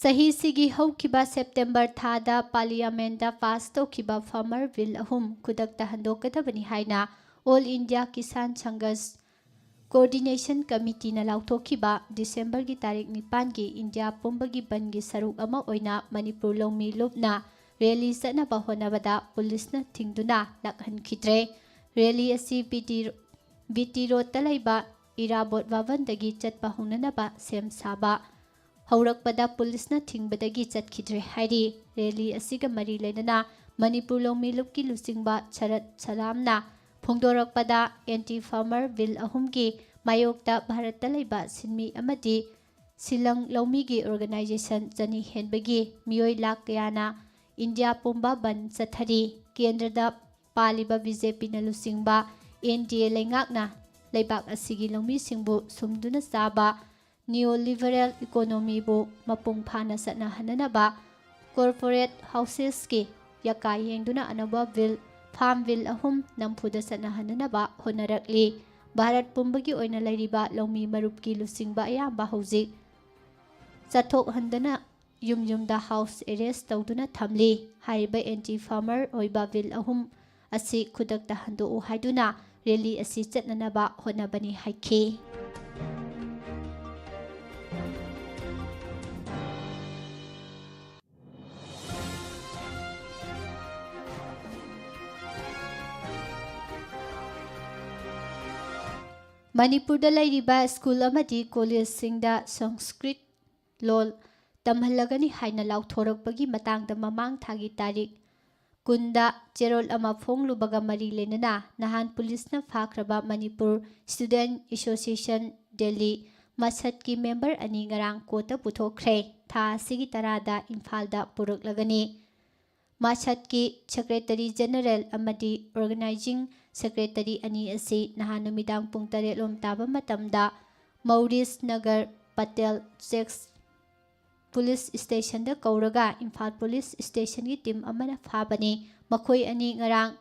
ꯆꯍꯤꯁꯤꯒꯤ ꯍꯧꯈꯤꯕ ꯁꯦꯞꯇꯦꯝꯕꯔ ꯊꯥꯗ ꯄꯥꯔꯂꯤꯌꯥꯃꯦꯟꯗ ꯄꯥꯁ ꯇꯧꯈꯤꯕ ꯐꯥꯔꯃꯔ ꯕꯤꯜ ꯑꯍꯨꯝ ꯈꯨꯗꯛꯇ ꯍꯟꯗꯣꯛꯀꯗꯕꯅꯤ ꯍꯥꯏꯅ ꯑꯣꯜ ꯏꯟꯗꯤꯌꯥ ꯀꯤꯁꯥꯟ ꯁꯪꯘꯁ ꯀꯣꯑꯣꯔꯗꯤꯅꯦꯁꯟ ꯀꯃꯤꯇꯤꯅ ꯂꯥꯎꯊꯣꯛꯈꯤꯕ ꯗꯤꯁꯦꯝꯕꯔꯒꯤ ꯇꯥꯔꯤꯛ ꯅꯤꯄꯥꯟꯒꯤ ꯏꯟꯗꯤꯌꯥ ꯄꯨꯝꯕꯒꯤ ꯕꯟꯒꯤ ꯁꯔꯨꯛ ꯑꯃ ꯑꯣꯏꯅ ꯃꯅꯤꯄꯨꯔ ꯂꯧꯃꯤ ꯂꯨꯞꯅ ꯔꯦꯂꯤ ꯆꯠꯅꯕ ꯍꯣꯠꯅꯕꯗ ꯄꯨꯂꯤꯁꯅ ꯊꯤꯡꯗꯨꯅ ꯂꯥꯛꯍꯟꯈꯤꯗ꯭ꯔꯦ꯫ ꯔꯦꯂꯤ ꯑꯁꯤ ꯕꯤ ꯇꯤ ꯕꯤ ꯇꯤ ꯔꯣꯗꯇ ꯂꯩꯕ ꯏꯔꯥꯕꯣꯠ ꯚꯕꯟꯗꯒꯤ ꯆꯠꯄ ꯍꯧꯅꯅꯕ ꯁꯦꯝ ꯁꯥꯕ꯫ ꯍꯧꯔꯛꯄꯗ ꯄꯨꯂꯤꯁꯅ ꯊꯤꯡꯕꯗꯒꯤ ꯆꯠꯈꯤꯗ꯭ꯔꯦ ꯍꯥꯏꯔꯤ꯫ ꯔꯦꯂꯤ ꯑꯁꯤꯒ ꯃꯔꯤ ꯂꯩꯅꯅ ꯃꯅꯤꯄꯨꯔ ꯂꯧꯃꯤ ꯂꯨꯞꯀꯤ ꯂꯨꯆꯤꯡꯕ ꯁꯔꯠ ꯁꯂꯥꯝꯅ ꯐꯣꯡꯗꯣꯔꯛꯄꯗ, ꯑꯦꯟꯇꯤ ꯐꯥꯔꯃꯔ ꯕꯤꯜ ꯑꯍꯨꯝꯒꯤ ꯃꯥꯌꯣꯛꯇ ꯚꯥꯔꯠꯇ ꯂꯩꯕ ꯁꯤꯟꯃꯤ ꯑꯃꯗꯤ ꯁꯤꯂꯪ ꯂꯧꯃꯤꯒꯤ ꯑꯣꯔꯒꯅꯥꯏꯖꯦꯁꯟ ꯆꯅꯤ ꯍꯦꯟꯕꯒꯤ ꯃꯤꯑꯣꯏ ꯂꯥꯈ ꯀꯌꯥꯅ ꯏꯟꯗꯤꯌꯥ ꯄꯨꯝꯕ ꯕꯟ ꯆꯠꯊꯔꯤ꯫ ꯀꯦꯟꯗ꯭ꯔꯗ ꯄꯥꯜꯂꯤꯕ ꯕꯤ ꯖꯦ ꯄꯤꯅ ꯂꯨꯆꯤꯡꯕ ꯑꯦꯟ ꯗꯤ ꯑꯦ ꯂꯩꯉꯥꯛꯅ ꯂꯩꯕꯥꯛ ꯑꯁꯤꯒꯤ ꯂꯧꯃꯤꯁꯤꯡꯕꯨ ꯁꯨꯝꯗꯨꯅ ꯆꯥꯕ ꯅꯤꯑꯣ ꯂꯤꯕꯔꯦꯜ ꯏꯀꯣꯅꯣꯃꯤꯕꯨ ꯃꯄꯨꯡ ꯐꯥꯅ ꯆꯠꯅꯍꯟꯅꯅꯕ ꯀꯣꯔꯄꯣꯔꯦꯠ ꯍꯥꯎꯁꯦꯁꯀꯤ ꯌꯥꯀꯥ ꯌꯦꯡꯗꯨꯅ ꯑꯅꯧꯕ ꯕꯤꯜ, ꯐꯥꯔꯝ ꯕꯤꯜ ꯑꯍꯨꯝ ꯅꯝꯐꯨꯗ ꯆꯠꯅꯍꯟꯅꯅꯕ ꯍꯣꯠꯅꯔꯛꯂꯤ꯫ ꯚꯥꯔꯠ ꯄꯨꯝꯕꯒꯤ ꯑꯣꯏꯅ ꯂꯩꯔꯤꯕ ꯂꯧꯃꯤ ꯃꯔꯨꯞꯀꯤ ꯂꯨꯆꯤꯡꯕ ꯑꯌꯥꯝꯕ ꯍꯧꯖꯤꯛ ꯆꯠꯊꯣꯛꯍꯟꯗꯅ ꯌꯨꯝ ꯌꯨꯝꯗ ꯍꯥꯎꯁ ꯑꯦꯔꯦꯁ ꯇꯧꯗꯨꯅ ꯊꯝꯂꯤ꯫ ꯍꯥꯏꯔꯤꯕ ꯑꯦꯟꯇꯤ ꯐꯥꯔꯃꯔ ꯑꯣꯏꯕ ꯕꯤꯜ ꯑꯍꯨꯝ ꯑꯁꯤ ꯈꯨꯗꯛꯇ ꯍꯟꯗꯣꯛꯎ ꯍꯥꯏꯗꯨꯅ ꯔꯦꯂꯤ ꯑꯁꯤ ꯆꯠꯅꯅꯕ ꯍꯣꯠꯅꯕꯅꯤ ꯍꯥꯏꯈꯤ꯫ ꯃꯅꯤꯄꯨꯔꯗ ꯂꯩꯔꯤꯕ ꯁ꯭ꯀꯨꯜ ꯑꯃꯗꯤ ꯀꯣꯂꯦꯖꯁꯤꯡꯗ ꯁꯪꯁꯀ꯭ꯔꯤꯠ ꯂꯣꯜ ꯇꯝꯍꯜꯂꯒꯅꯤ ꯍꯥꯏꯅ ꯂꯥꯎꯊꯣꯔꯛꯄꯒꯤ ꯃꯇꯥꯡꯗ ꯃꯃꯥꯡ ꯊꯥꯒꯤ ꯇꯥꯔꯤꯛ ꯀꯨꯟꯗ ꯆꯦꯔꯣꯜ ꯑꯃ ꯐꯣꯡꯂꯨꯕꯒ ꯃꯔꯤ ꯂꯩꯅꯅ ꯅꯍꯥꯟ ꯄꯨꯂꯤꯁꯅ ꯐꯥꯈ꯭ꯔꯕ ꯃꯅꯤꯄꯨꯔ ꯁ꯭ꯇꯨꯗꯦꯟꯠ ꯑꯦꯁꯣꯁꯤꯌꯦꯁꯟ ꯗꯦꯜꯂꯤ ꯃꯁꯠꯀꯤ ꯃꯦꯝꯕꯔ ꯑꯅꯤ ꯉꯔꯥꯡ ꯀꯣꯔꯠꯇ ꯄꯨꯊꯣꯛꯈ꯭ꯔꯦ꯫ ꯊꯥ ꯑꯁꯤꯒꯤ ꯇꯔꯥꯗ ꯏꯝꯐꯥꯜꯗ ꯄꯨꯔꯛꯂꯒꯅꯤ꯫ ꯃꯁꯠꯀꯤ ꯁꯦꯀ꯭ꯔꯦꯇꯔꯤ ꯖꯦꯅꯔꯦꯜ ꯑꯃꯗꯤ ꯑꯣꯔꯒꯅꯥꯏꯖꯤꯡ ꯁꯦꯀ꯭ꯔꯦꯇꯔꯤ ꯑꯅꯤ ꯑꯁꯤ ꯅꯍꯥꯟ ꯅꯨꯃꯤꯗꯥꯡ ꯄꯨꯡ ꯇꯔꯦꯠ ꯂꯣꯝ ꯇꯥꯕ ꯃꯇꯝꯗ ꯃꯧꯔꯤꯁ ꯅꯒꯔ ꯄꯇꯦꯜ ꯆꯦꯛꯁ ꯄꯨꯂꯤꯁ ꯁ꯭ꯇꯦꯁꯟꯗ ꯀꯧꯔꯒ ꯏꯝꯐꯥꯜ ꯄꯨꯂꯤꯁ ꯁ꯭ꯇꯦꯁꯟꯒꯤ ꯇꯤꯝ ꯑꯃꯅ ꯐꯥꯕꯅꯤ꯫ ꯃꯈꯣꯏ ꯑꯅꯤ ꯉꯔꯥꯡ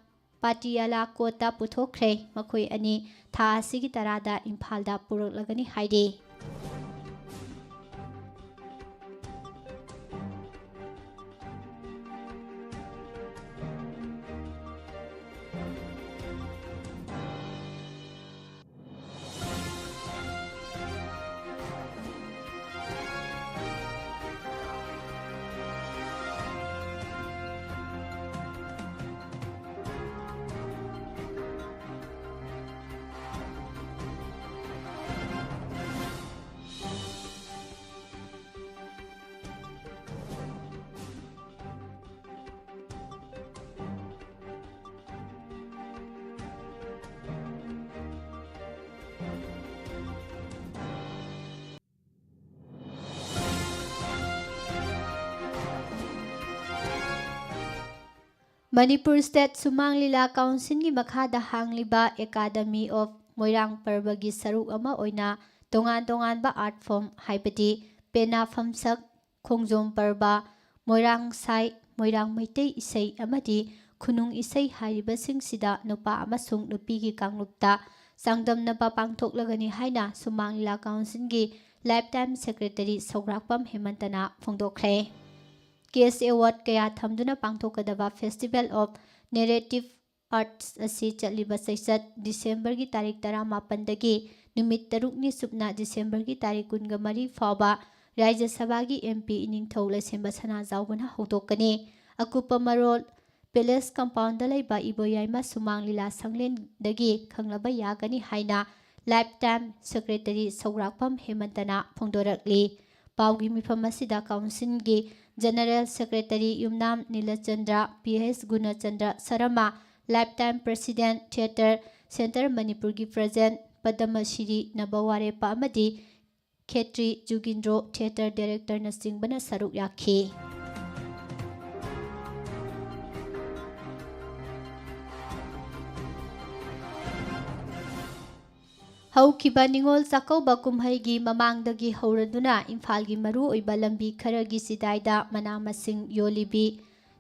ꯄꯥꯇꯤꯌꯥꯂꯥ ꯀꯣꯔꯠꯇ ꯄꯨꯊꯣꯛꯈ꯭ꯔꯦ꯫ ꯃꯈꯣꯏ ꯑꯅꯤ ꯊꯥ ꯑꯁꯤꯒꯤ ꯇꯔꯥꯗ ꯏꯝꯐꯥꯜꯗ ꯄꯨꯔꯛꯂꯒꯅꯤ ꯍꯥꯏꯔꯤ꯫ ꯃꯅꯤꯄꯨꯔ ꯁ꯭ꯇꯦꯠ ꯁꯨꯃꯥꯡ ꯂꯤꯂꯥ ꯀꯥꯎꯟꯁꯤꯜꯒꯤ ꯃꯈꯥꯗ ꯍꯥꯡꯂꯤꯕ ꯑꯦꯀꯥꯗꯃꯤ ꯑꯣꯐ ꯃꯣꯏꯔꯥꯡ ꯄꯔꯕꯒꯤ ꯁꯔꯨꯛ ꯑꯃ ꯑꯣꯏꯅ ꯇꯣꯉꯥꯟ ꯇꯣꯉꯥꯟꯕ ꯑꯥꯔꯠ ꯐꯣꯔꯝ, ꯍꯥꯏꯕꯗꯤ ꯄꯦꯅꯥ ꯐꯝꯁꯛ, ꯈꯣꯡꯖꯣꯝ ꯄꯔꯕ, ꯃꯣꯏꯔꯥꯡ ꯁꯥꯏ, ꯃꯣꯏꯔꯥꯡ ꯃꯩꯇꯩ ꯏꯁꯩ ꯑꯃꯗꯤ ꯈꯨꯅꯨꯡ ꯏꯁꯩ ꯍꯥꯏꯔꯤꯕꯁꯤꯡꯁꯤꯗ ꯅꯨꯄꯥ ꯑꯃꯁꯨꯡ ꯅꯨꯄꯤꯒꯤ ꯀꯥꯡꯂꯨꯞꯇ ꯆꯥꯡꯗꯝꯅꯕ ꯄꯥꯡꯊꯣꯛꯂꯒꯅꯤ ꯍꯥꯏꯅ ꯁꯨꯃꯥꯡ ꯂꯤꯂꯥ ꯀꯥꯎꯟꯁꯤꯜꯒꯤ ꯂꯥꯏꯐ ꯇꯥꯏꯝ ꯁꯦꯀ꯭ꯔꯦꯇꯔꯤ ꯁꯧꯒ꯭ꯔꯥꯛꯄꯝ ꯍꯦꯃꯟꯇꯅ ꯐꯣꯡꯗꯣꯛꯈ꯭ꯔꯦ꯫ ꯀꯦꯁ ꯑꯦꯋꯥꯔꯗ ꯀꯌꯥ ꯊꯝꯗꯨꯅ ꯄꯥꯡꯊꯣꯛꯀꯗꯕ ꯐꯦꯁꯇꯤꯚꯦꯜ ꯑꯣꯐ ꯅꯦꯔꯦꯇꯤꯚ ꯑꯥꯔꯠꯁ ꯑꯁꯤ ꯆꯠꯂꯤꯕ ꯆꯩꯆꯠ ꯗꯤꯁꯦꯝꯕꯔꯒꯤ ꯇꯥꯔꯤꯛ ꯇꯔꯥꯃꯥꯄꯟꯗꯒꯤ ꯅꯨꯃꯤꯠ ꯇꯔꯨꯛꯅꯤ ꯆꯨꯞꯅ ꯗꯤꯁꯦꯝꯕꯔꯒꯤ ꯇꯥꯔꯤꯛ ꯀꯨꯟꯒ ꯃꯔꯤ ꯐꯥꯎꯕ ꯔꯥꯖ꯭ꯌ ꯁꯚꯥꯒꯤ ꯑꯦꯝ ꯄꯤ ꯏꯅꯤꯡꯊꯧ ꯂꯩꯁꯦꯝꯕ ꯁꯅꯥꯖꯥꯎꯕꯅ ꯍꯧꯗꯣꯛꯀꯅꯤ꯫ ꯑꯀꯨꯞꯄ ꯃꯔꯣꯜ ꯄꯦꯂꯦꯁ ꯀꯝꯄꯥꯎꯟꯗ ꯂꯩꯕ ꯏꯕꯣꯌꯥꯏꯃ ꯁꯨꯃꯥꯡ ꯂꯤꯂꯥ ꯁꯪꯂꯦꯟꯗꯒꯤ ꯈꯪꯂꯕ ꯌꯥꯒꯅꯤ ꯍꯥꯏꯅ ꯂꯥꯏꯐ ꯇꯥꯏꯝ ꯁꯦꯀ꯭ꯔꯦꯇꯔꯤ ꯁꯧꯒ꯭ꯔꯥꯛꯄꯝ ꯍꯦꯃꯟꯇꯅ ꯐꯣꯡꯗꯣꯔꯛꯂꯤ꯫ ꯄꯥꯎꯒꯤ ꯃꯤꯐꯝ ꯑꯁꯤꯗ ꯀꯥꯎꯟꯁꯤꯜꯒꯤ general secretary Yumnam Nilachandra, P H Gunachandra Sharma, life time president, theatre centre ꯃꯅꯤꯄꯨꯔꯒꯤ ꯄ꯭ꯔꯦꯁꯤꯗꯦꯟꯠ ꯄꯗꯃꯁꯤꯔꯤ ꯅꯕꯋꯥꯔꯦꯞꯄ ꯑꯃꯗꯤ ꯈꯦꯇ꯭ꯔꯤ ꯖꯨꯒꯤꯟꯗ꯭ꯔꯣ, ꯊꯤꯌꯦꯇꯔ ꯗꯥꯏꯔꯦꯛꯇꯔꯅꯆꯤꯡꯕꯅ ꯁꯔꯨꯛ ꯌꯥꯈꯤ꯫ ꯍꯧꯈꯤꯕ ꯅꯤꯉꯣꯜ ꯆꯥꯛꯀꯧꯕ ꯀꯨꯝꯍꯩꯒꯤ ꯃꯃꯥꯡꯗꯒꯤ ꯍꯧꯔꯗꯨꯅ ꯏꯝꯐꯥꯜꯒꯤ ꯃꯔꯨꯑꯣꯏꯕ ꯂꯝꯕꯤ ꯈꯔꯒꯤ ꯆꯤꯗꯥꯏꯗ ꯃꯅꯥ ꯃꯁꯤꯡ ꯌꯣꯜꯂꯤꯕꯤ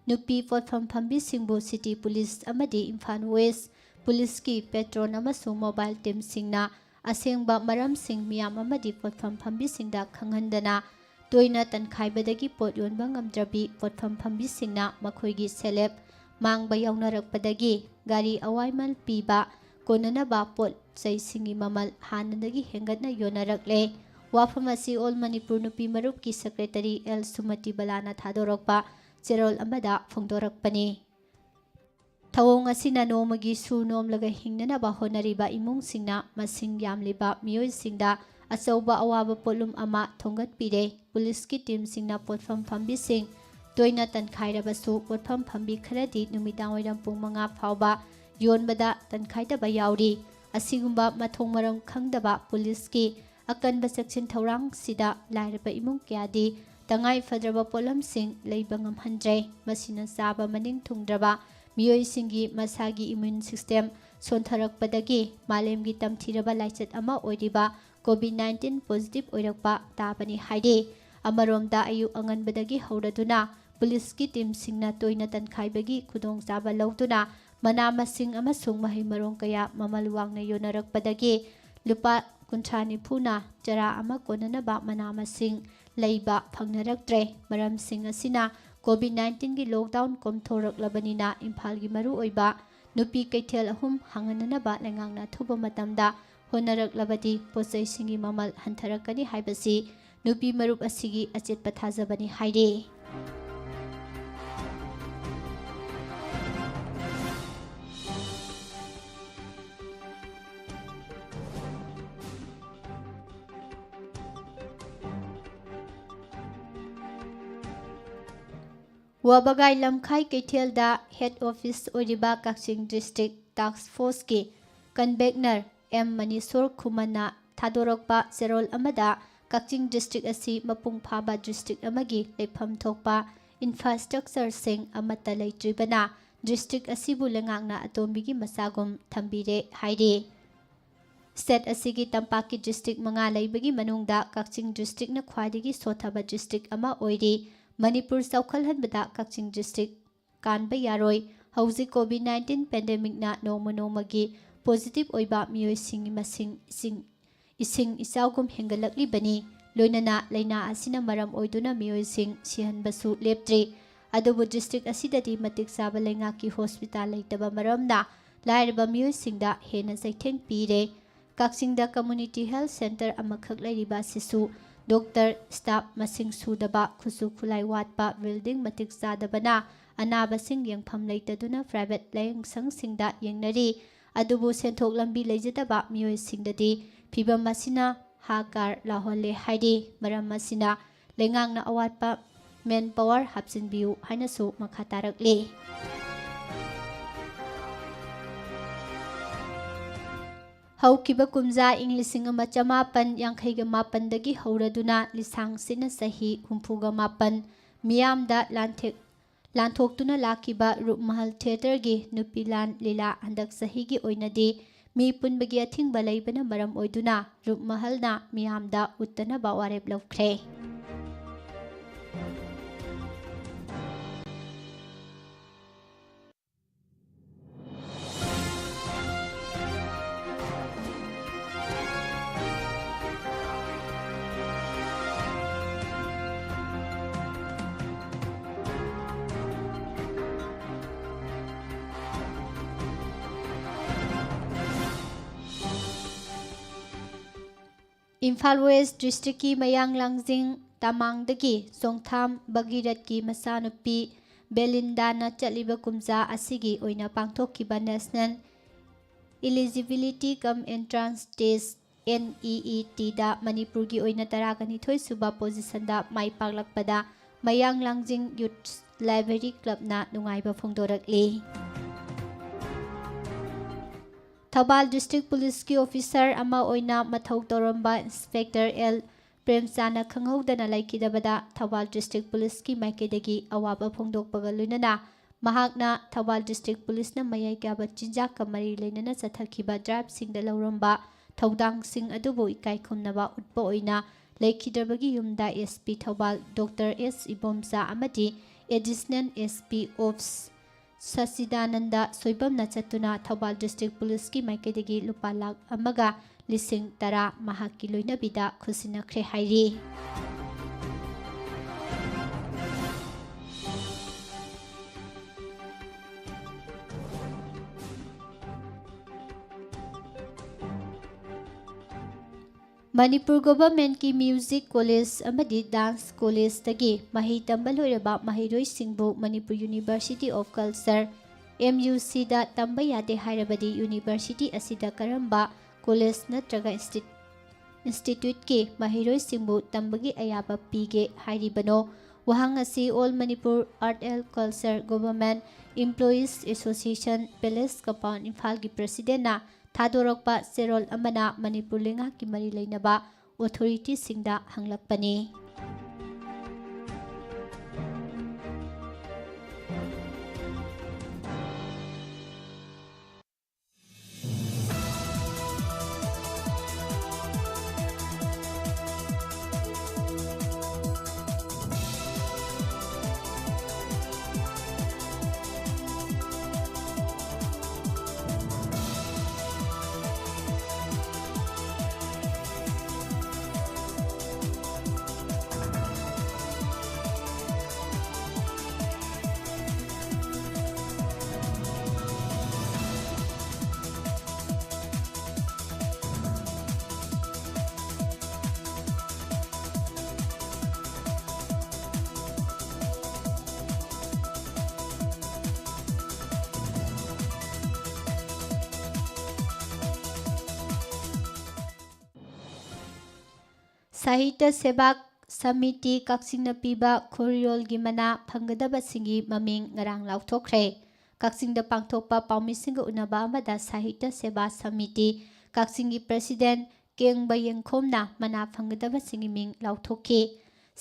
ꯅꯨꯄꯤ ꯄꯣꯠꯐꯝ ꯐꯝꯕꯤꯁꯤꯡꯕꯨ ꯁꯤꯇꯤ ꯄꯨꯂꯤꯁ ꯑꯃꯗꯤ ꯏꯝꯐꯥꯜ ꯋꯦꯁ ꯄꯨꯂꯤꯁꯀꯤ ꯄꯦꯇ꯭ꯔꯣꯜ ꯑꯃꯁꯨꯡ ꯃꯣꯕꯥꯏꯜ ꯇꯤꯝꯁꯤꯡꯅ ꯑꯁꯦꯡꯕ ꯃꯔꯝꯁꯤꯡ ꯃꯤꯌꯥꯝ ꯑꯃꯗꯤ ꯄꯣꯠꯐꯝ ꯐꯝꯕꯤꯁꯤꯡꯗ ꯈꯪꯍꯟꯗꯅ ꯇꯣꯏꯅ ꯇꯟꯈꯥꯏꯕꯗꯒꯤ ꯄꯣꯠ ꯌꯣꯟꯕ ꯉꯝꯗ꯭ꯔꯕꯤ ꯄꯣꯠꯐꯝ ꯐꯝꯕꯤꯁꯤꯡꯅ ꯃꯈꯣꯏꯒꯤ ꯁꯦꯜꯐ ꯃꯥꯡꯕ ꯌꯥꯎꯅꯔꯛꯄꯗꯒꯤ ꯒꯥꯔꯤ ꯑꯋꯥꯏꯃꯜ ꯄꯤꯕ ꯀꯣꯟꯅꯅꯕ ꯄꯣꯠ ꯆꯩꯁꯤꯡꯒꯤ ꯃꯃꯜ ꯍꯥꯟꯅꯗꯒꯤ ꯍꯦꯟꯒꯠꯅ ꯌꯣꯟꯅꯔꯛꯂꯦ꯫ ꯋꯥꯐꯝ ꯑꯁꯤ ꯑꯣꯜ ꯃꯅꯤꯄꯨꯔ ꯅꯨꯄꯤ ꯃꯔꯨꯞꯀꯤ ꯁꯦꯀ꯭ꯔꯦꯇꯔꯤ ꯑꯦꯜ ꯁꯨꯃꯇꯤ ꯕꯂꯥꯅ ꯊꯥꯗꯣꯔꯛꯄ ꯆꯦꯔꯣꯜ ꯑꯃꯗ ꯐꯣꯡꯗꯣꯔꯛꯄꯅꯤ꯫ ꯊꯧꯑꯣꯡ ꯑꯁꯤꯅ ꯅꯣꯡꯃꯒꯤ ꯁꯨ ꯅꯣꯝꯂꯒ ꯍꯤꯡꯅꯅꯕ ꯍꯣꯠꯅꯔꯤꯕ ꯏꯃꯨꯡꯁꯤꯡꯅ ꯃꯁꯤꯡ ꯌꯥꯝꯂꯤꯕ ꯃꯤꯑꯣꯏꯁꯤꯡꯗ ꯑꯆꯧꯕ ꯑꯋꯥꯕ ꯄꯣꯠꯂꯨꯝ ꯑꯃ ꯊꯣꯡꯒꯠꯄꯤꯔꯦ꯫ ꯄꯨꯂꯤꯁꯀꯤ ꯇꯤꯝꯁꯤꯡꯅ ꯄꯣꯠꯐꯝ ꯐꯝꯕꯤꯁꯤꯡ ꯇꯣꯏꯅ ꯇꯟꯈꯥꯏꯔꯕꯁꯨ, ꯄꯣꯠꯐꯝ ꯐꯝꯕꯤ ꯈꯔꯗꯤ ꯅꯨꯃꯤꯗꯥꯡꯋꯥꯏꯔꯝ ꯄꯨꯡ ꯃꯉꯥ ꯐꯥꯎꯕ ꯌꯣꯟꯕꯗ ꯇꯟꯈꯥꯏꯗꯕ ꯌꯥꯎꯔꯤ꯫ ꯑꯁꯤꯒꯨꯝꯕ ꯃꯊꯣꯡ ꯃꯔꯝ ꯈꯪꯗꯕ ꯄꯨꯂꯤꯁꯀꯤ ꯑꯀꯟꯕ ꯆꯦꯛꯁꯤꯟ ꯊꯧꯔꯥꯡꯁꯤꯗ ꯂꯥꯏꯔꯕ ꯏꯃꯨꯡ ꯀꯌꯥꯗꯤ ꯇꯉꯥꯏ ꯐꯗ꯭ꯔꯕ ꯄꯣꯠꯂꯝꯁꯤꯡ ꯂꯩꯕ ꯉꯝꯍꯟꯗ꯭ꯔꯦ꯫ ꯃꯁꯤꯅ ꯆꯥꯕ ꯃꯅꯤꯡ ꯊꯨꯡꯗ꯭ꯔꯕ ꯃꯤꯑꯣꯏꯁꯤꯡꯒꯤ ꯃꯁꯥꯒꯤ immune system ꯁꯣꯟꯊꯔꯛꯄꯗꯒꯤ ꯃꯥꯂꯦꯝꯒꯤ ꯇꯝꯊꯤꯔꯕ ꯂꯥꯏꯆꯠ ꯑꯃ ꯑꯣꯏꯔꯤꯕ COVID nineteen positive ꯑꯣꯏꯔꯛꯄ ꯇꯥꯕꯅꯤ ꯍꯥꯏꯔꯤ꯫ ꯑꯃꯔꯣꯝꯗ ꯑꯌꯨꯛ ꯑꯉꯟꯕꯗꯒꯤ ꯍꯧꯔꯗꯨꯅ ꯄꯨꯂꯤꯁꯀꯤ ꯇꯤꯝꯁꯤꯡꯅ ꯇꯣꯏꯅ ꯇꯟꯈꯥꯏꯕꯒꯤ ꯈꯨꯗꯣꯡꯆꯥꯕ ꯂꯧꯗꯨꯅ ꯃꯅꯥ ꯃꯁꯤꯡ ꯑꯃꯁꯨꯡ ꯃꯍꯩ ꯃꯔꯣꯡ ꯀꯌꯥ ꯃꯃꯜ ꯋꯥꯡꯅ ꯌꯣꯟꯅꯔꯛꯄꯗꯒꯤ ꯂꯨꯄꯥ ꯀꯨꯟꯊ꯭ꯔꯥ ꯅꯤꯐꯨꯅ ꯆꯔꯥ ꯑꯃ ꯀꯣꯟꯅꯅꯕ ꯃꯅꯥ ꯃꯁꯤꯡ ꯂꯩꯕ ꯐꯪꯅꯔꯛꯇ꯭ꯔꯦ꯫ ꯃꯔꯝꯁꯤꯡ ꯑꯁꯤꯅ COVID nineteenꯒꯤ lockdown ꯀꯣꯝꯊꯣꯔꯛꯂꯕꯅꯤꯅ ꯏꯝꯐꯥꯜꯒꯤ ꯃꯔꯨꯑꯣꯏꯕ ꯅꯨꯄꯤ ꯀꯩꯊꯦꯜ ꯑꯍꯨꯝ ꯍꯥꯡꯍꯟꯅꯅꯕ ꯂꯩꯉꯥꯛꯅ ꯑꯊꯨꯕ ꯃꯇꯝꯗ ꯍꯣꯠꯅꯔꯛꯂꯕꯗꯤ ꯄꯣꯠꯆꯩꯁꯤꯡꯒꯤ ꯃꯃꯜ ꯍꯟꯊꯔꯛꯀꯅꯤ ꯍꯥꯏꯕꯁꯤ ꯅꯨꯄꯤ ꯃꯔꯨꯞ ꯑꯁꯤꯒꯤ ꯑꯆꯦꯠꯄ ꯊꯥꯖꯕꯅꯤ ꯍꯥꯏꯔꯤ꯫ ꯋꯥꯕꯒꯥꯏ ꯂꯝꯈꯥꯏ ꯀꯩꯊꯦꯜꯗ head office ꯑꯣꯏꯔꯤꯕ ꯀꯛꯆꯤꯡ district task forceꯀꯤ convener ꯑꯦꯝ ꯃꯅꯤꯁꯣꯔ ꯈꯨꯃꯟꯅ ꯊꯥꯗꯣꯔꯛꯄ ꯆꯦꯔꯣꯜ ꯑꯃꯗ ꯀꯛꯆꯤꯡ district ꯑꯁꯤ ꯃꯄꯨꯡ ꯐꯥꯕ district ꯑꯃꯒꯤ ꯂꯩꯐꯝ ꯊꯣꯛꯄ infrastructureꯁꯤꯡ ꯑꯃꯠꯇ ꯂꯩꯇ꯭ꯔꯤꯕꯅ district ꯑꯁꯤꯕꯨ ꯂꯩꯉꯥꯛꯅ ꯑꯇꯣꯝꯕꯤꯒꯤ ꯃꯆꯥꯒꯨꯝ ꯊꯝꯕꯤꯔꯦ ꯍꯥꯏꯔꯤ꯫ State ꯑꯁꯤꯒꯤ ꯇꯝꯄꯥꯛꯀꯤ district ꯃꯉꯥ ꯂꯩꯕꯒꯤ ꯃꯅꯨꯡꯗ ꯀꯛꯆꯤꯡ districtꯅ ꯈ꯭ꯋꯥꯏꯗꯒꯤ ꯁꯣꯠꯊꯕ district ꯑꯃ ꯑꯣꯏꯔꯤ꯫ ꯃꯅꯤꯄꯨꯔ ꯆꯥꯎꯈꯠꯍꯟꯕꯗ ꯀꯛꯆꯤꯡ district ꯀꯥꯟꯕ ꯌꯥꯔꯣꯏ꯫ ꯍꯧꯖꯤꯛ COVID nineteen pandemicꯅ ꯅꯣꯡꯃ ꯅꯣꯡꯃꯒꯤ positive ꯑꯣꯏꯕ ꯃꯤꯑꯣꯏꯁꯤꯡꯒꯤ ꯃꯁꯤꯡ ꯏꯁꯤꯡ, ꯏꯁꯤꯡ ꯏꯆꯥꯎꯒꯨꯝ ꯍꯦꯟꯒꯠꯂꯛꯂꯤꯕꯅꯤ꯫ ꯂꯣꯏꯅꯅ ꯂꯥꯏꯅꯥ ꯑꯁꯤꯅ ꯃꯔꯝ ꯑꯣꯏꯗꯨꯅ ꯃꯤꯑꯣꯏꯁꯤꯡ ꯁꯤꯍꯟꯕꯁꯨ ꯂꯦꯞꯇ꯭ꯔꯤ꯫ ꯑꯗꯨꯕꯨ district ꯑꯁꯤꯗꯗꯤ ꯃꯇꯤꯛ ꯆꯥꯕ ꯂꯩꯉꯥꯛꯀꯤ hospital ꯂꯩꯇꯕ ꯃꯔꯝꯅ ꯂꯥꯏꯔꯕ ꯃꯤꯑꯣꯏꯁꯤꯡꯗ ꯍꯦꯟꯅ ꯆꯩꯊꯦꯡ ꯄꯤꯔꯦ꯫ ꯀꯛꯆꯤꯡꯗ community health centre ꯑꯃꯈꯛ ꯂꯩꯔꯤꯕ ꯑꯁꯤꯁꯨ doctor, staff ꯃꯁꯤꯡ ꯁꯨꯗꯕ, ꯈꯨꯠꯁꯨ ꯈꯨꯠꯂꯥꯏ ꯋꯥꯠꯄ, building ꯃꯇꯤꯛ ꯆꯥꯗꯕꯅ ꯑꯅꯥꯕꯁꯤꯡ ꯌꯦꯡꯐꯝ ꯂꯩꯇꯗꯨꯅ private ꯂꯥꯌꯦꯡꯁꯪꯁꯤꯡꯗ ꯌꯦꯡꯅꯔꯤ꯫ ꯑꯗꯨꯕꯨ ꯁꯦꯟꯊꯣꯛ ꯂꯝꯕꯤ ꯂꯩꯖꯗꯕ ꯃꯤꯑꯣꯏꯁꯤꯡꯗꯗꯤ ꯐꯤꯚꯝ ꯑꯁꯤꯅ ꯍꯥꯀꯥꯔ ꯂꯥꯎꯍꯜꯂꯦ ꯍꯥꯏꯔꯤ꯫ ꯃꯔꯝ ꯑꯁꯤꯅ ꯂꯩꯉꯥꯛꯅ ꯑꯋꯥꯠꯄ manpower ꯍꯥꯞꯆꯤꯟꯕꯤꯌꯨ ꯍꯥꯏꯅꯁꯨ ꯃꯈꯥ ꯇꯥꯔꯛꯂꯤ꯫ ꯍꯧꯈꯤꯕ ꯀꯨꯝꯖꯥ ꯏꯪ ꯂꯤꯁꯤꯡ ꯑꯃ ꯆꯃꯥꯄꯟ ꯌꯥꯡꯈꯩꯒ ꯃꯥꯄꯟꯗꯒꯤ ꯍꯧꯔꯗꯨꯅ ꯂꯤꯁꯥꯡ ꯁꯤꯠꯅ ꯆꯍꯤ ꯍꯨꯝꯐꯨꯒ ꯃꯥꯄꯟ ꯃꯤꯌꯥꯝꯗ ꯂꯥꯟꯊꯦꯛ-, ꯂꯥꯟꯊꯣꯛꯇꯨꯅ ꯂꯥꯛꯈꯤꯕ ꯔꯨꯞꯃꯍꯜ ꯊꯤꯌꯦꯇꯔꯒꯤ ꯅꯨꯄꯤ ꯂꯥꯟ ꯂꯤꯂꯥ ꯍꯟꯗꯛ ꯆꯍꯤꯒꯤ ꯑꯣꯏꯅꯗꯤ ꯃꯤ ꯄꯨꯟꯕꯒꯤ ꯑꯊꯤꯡꯕ ꯂꯩꯕꯅ ꯃꯔꯝ ꯑꯣꯏꯗꯨꯅ ꯔꯨꯞꯃꯍꯜꯅ ꯃꯤꯌꯥꯝꯗ ꯎꯠꯇꯅꯕ ꯋꯥꯔꯦꯞ ꯂꯧꯈ꯭ꯔꯦ꯫ ꯏꯝꯐꯥꯜ ꯋꯦꯁ ꯗꯤꯁꯇ꯭ꯔꯤꯛꯀꯤ ꯃꯌꯥꯡ ꯂꯥꯡꯖꯤꯡ ꯇꯃꯥꯡꯗꯒꯤ ꯆꯣꯡꯊꯥꯝ ꯚꯒꯤꯔꯠꯀꯤ ꯃꯆꯥꯅꯨꯄꯤ ꯕꯦꯂꯤꯟꯗꯥꯅ ꯆꯠꯂꯤꯕ ꯀꯨꯝꯖꯥ ꯑꯁꯤꯒꯤ ꯑꯣꯏꯅ ꯄꯥꯡꯊꯣꯛꯈꯤꯕ National Eligibility cum Entrance Test, N E E T ꯗ ꯃꯅꯤꯄꯨꯔꯒꯤ ꯑꯣꯏꯅ ꯇꯔꯥꯒ ꯅꯤꯊꯣꯏ ꯁꯨꯕ ꯄꯣꯖꯤꯁꯟꯗ ꯃꯥꯏ ꯄꯥꯛꯂꯛꯄꯗ ꯃꯌꯥꯡ ꯂꯥꯡꯖꯤꯡ ꯌꯨꯠ ꯂꯥꯏꯕ꯭ꯔꯦꯔꯤ ꯀ꯭ꯂꯕꯅ ꯅꯨꯡꯉꯥꯏꯕ ꯐꯣꯡꯗꯣꯔꯛꯂꯤ꯫ ꯊꯧꯕꯥꯜ ꯗꯤꯁꯇ꯭ꯔꯤꯛ ꯄꯨꯂꯤꯁꯀꯤ ꯑꯣꯐꯤꯁꯥꯔ ꯑꯃ ꯑꯣꯏꯅ ꯃꯊꯧ ꯇꯧꯔꯝꯕ ꯏꯟꯁꯄꯦꯛꯇꯔ ꯑꯦꯜ ꯄ꯭ꯔꯦꯝꯆꯥꯟꯅ ꯈꯪꯍꯧꯗꯅ ꯂꯩꯈꯤꯗꯕꯗ ꯊꯧꯕꯥꯜ ꯗꯤꯁꯇ꯭ꯔꯤꯛ ꯄꯨꯂꯤꯁꯀꯤ ꯃꯥꯏꯀꯩꯗꯒꯤ ꯑꯋꯥꯕ ꯐꯣꯡꯗꯣꯛꯄꯒ ꯂꯣꯏꯅꯅ ꯃꯍꯥꯛꯅ ꯊꯧꯕꯥꯜ ꯗꯤꯁꯇ꯭ꯔꯤꯛ ꯄꯨꯂꯤꯁꯅ ꯃꯌꯥꯏ ꯀꯥꯕ ꯆꯤꯟꯖꯥꯛꯀ ꯃꯔꯤ ꯂꯩꯅꯅ ꯆꯠꯊꯈꯤꯕ ꯗ꯭ꯔꯥꯏꯕꯁꯤꯡꯗ ꯂꯧꯔꯝꯕ ꯊꯧꯗꯥꯡꯁꯤꯡ ꯑꯗꯨꯕꯨ ꯏꯀꯥꯏ ꯈꯨꯝꯅꯕ ꯎꯠꯄ ꯑꯣꯏꯅ ꯂꯩꯈꯤꯗ꯭ꯔꯕꯒꯤ ꯌꯨꯝꯗ S P ꯊꯧꯕꯥꯜ ꯗꯣꯛꯇꯔ ꯑꯦꯁ ꯏꯕꯣꯝꯆꯥ ꯑꯃꯗꯤ Additional S P ꯑꯣꯐꯤꯁ ꯁꯆꯤꯗꯥꯅꯟꯗ ꯁꯣꯏꯕꯝꯅ ꯆꯠꯇꯨꯅ ꯊꯧꯕꯥꯜ ꯗꯤꯁꯇ꯭ꯔꯤꯛ ꯄꯨꯂꯤꯁꯀꯤ ꯃꯥꯏꯀꯩꯗꯒꯤ ꯂꯨꯄꯥ ꯂꯥꯈ ꯑꯃꯒ ꯂꯤꯁꯤꯡ ꯇꯔꯥ ꯃꯍꯥꯛꯀꯤ ꯂꯣꯏꯅꯕꯤꯗ ꯈꯨꯠꯁꯤꯟꯅꯈ꯭ꯔꯦ ꯍꯥꯏꯔꯤ꯫ ꯃꯅꯤꯄꯨꯔ ꯒꯣꯚꯔꯟꯃꯦꯟꯠꯀꯤ ꯃ꯭ꯌꯨꯖꯤꯛ ꯀꯣꯂꯦꯖ ꯑꯃꯗꯤ ꯗꯥꯟꯁ ꯀꯣꯂꯦꯖꯇꯒꯤ ꯃꯍꯩ ꯇꯝꯕ ꯂꯣꯏꯔꯕ ꯃꯍꯩꯔꯣꯏꯁꯤꯡꯕꯨ Manipur University of Culture, M U C ꯗ ꯇꯝꯕ ꯌꯥꯗꯦ ꯍꯥꯏꯔꯕꯗꯤ ꯌꯨꯅꯤꯚꯔꯁꯤꯇꯤ ꯑꯁꯤꯗ ꯀꯔꯝꯕ ꯀꯣꯂꯦꯖ ꯅꯠꯇ꯭ꯔꯒ ꯏꯟꯁꯇꯤ-, ꯏꯟꯁꯇꯤꯇ꯭ꯌꯨꯠꯀꯤ ꯃꯍꯩꯔꯣꯏꯁꯤꯡꯕꯨ ꯇꯝꯕꯒꯤ ꯑꯌꯥꯕ ꯄꯤꯒꯦ ꯍꯥꯏꯔꯤꯕꯅꯣ? ꯋꯥꯍꯪ ꯑꯁꯤ All Manipur Art and Culture Government Employees Association, Palace Compound, ꯏꯝꯐꯥꯜꯒꯤ ꯄ꯭ꯔꯁꯤꯗꯦꯟꯠꯅ ꯊꯥꯗꯣꯔꯛꯄ ꯆꯦꯔꯣꯜ ꯑꯃꯅ ꯃꯅꯤꯄꯨꯔ ꯂꯩꯉꯥꯛꯀꯤ ꯃꯔꯤ ꯂꯩꯅꯕ ꯑꯣꯊꯣꯔꯤꯇꯤꯁꯤꯡꯗ ꯍꯪꯂꯛꯄꯅꯤ꯫ ꯁꯥꯍꯤꯇ꯭ꯌ ꯁꯦꯕꯥ ꯁꯃꯤꯇꯤ ꯀꯛꯆꯤꯡꯅ ꯄꯤꯕ ꯈꯣꯔꯤꯌꯣꯜꯒꯤ ꯃꯅꯥ ꯐꯪꯒꯗꯕꯁꯤꯡꯒꯤ ꯃꯃꯤꯡ ꯉꯔꯥꯡ ꯂꯥꯎꯊꯣꯛꯈ꯭ꯔꯦ꯫ ꯀꯛꯆꯤꯡꯗ ꯄꯥꯡꯊꯣꯛꯄ ꯄꯥꯎꯃꯤꯁꯤꯡꯒ ꯎꯅꯕ ꯑꯃꯗ ꯁꯥꯍꯤꯇ꯭ꯌ ꯁꯦꯕꯥ ꯁꯃꯤꯇꯤ ꯀꯛꯆꯤꯡꯒꯤ ꯄ꯭ꯔꯁꯤꯗꯦꯟ ꯀꯦꯡꯕ ꯌꯦꯡꯈꯣꯝꯅ ꯃꯅꯥ ꯐꯪꯒꯗꯕꯁꯤꯡꯒꯤ ꯃꯤꯡ ꯂꯥꯎꯊꯣꯛꯈꯤ꯫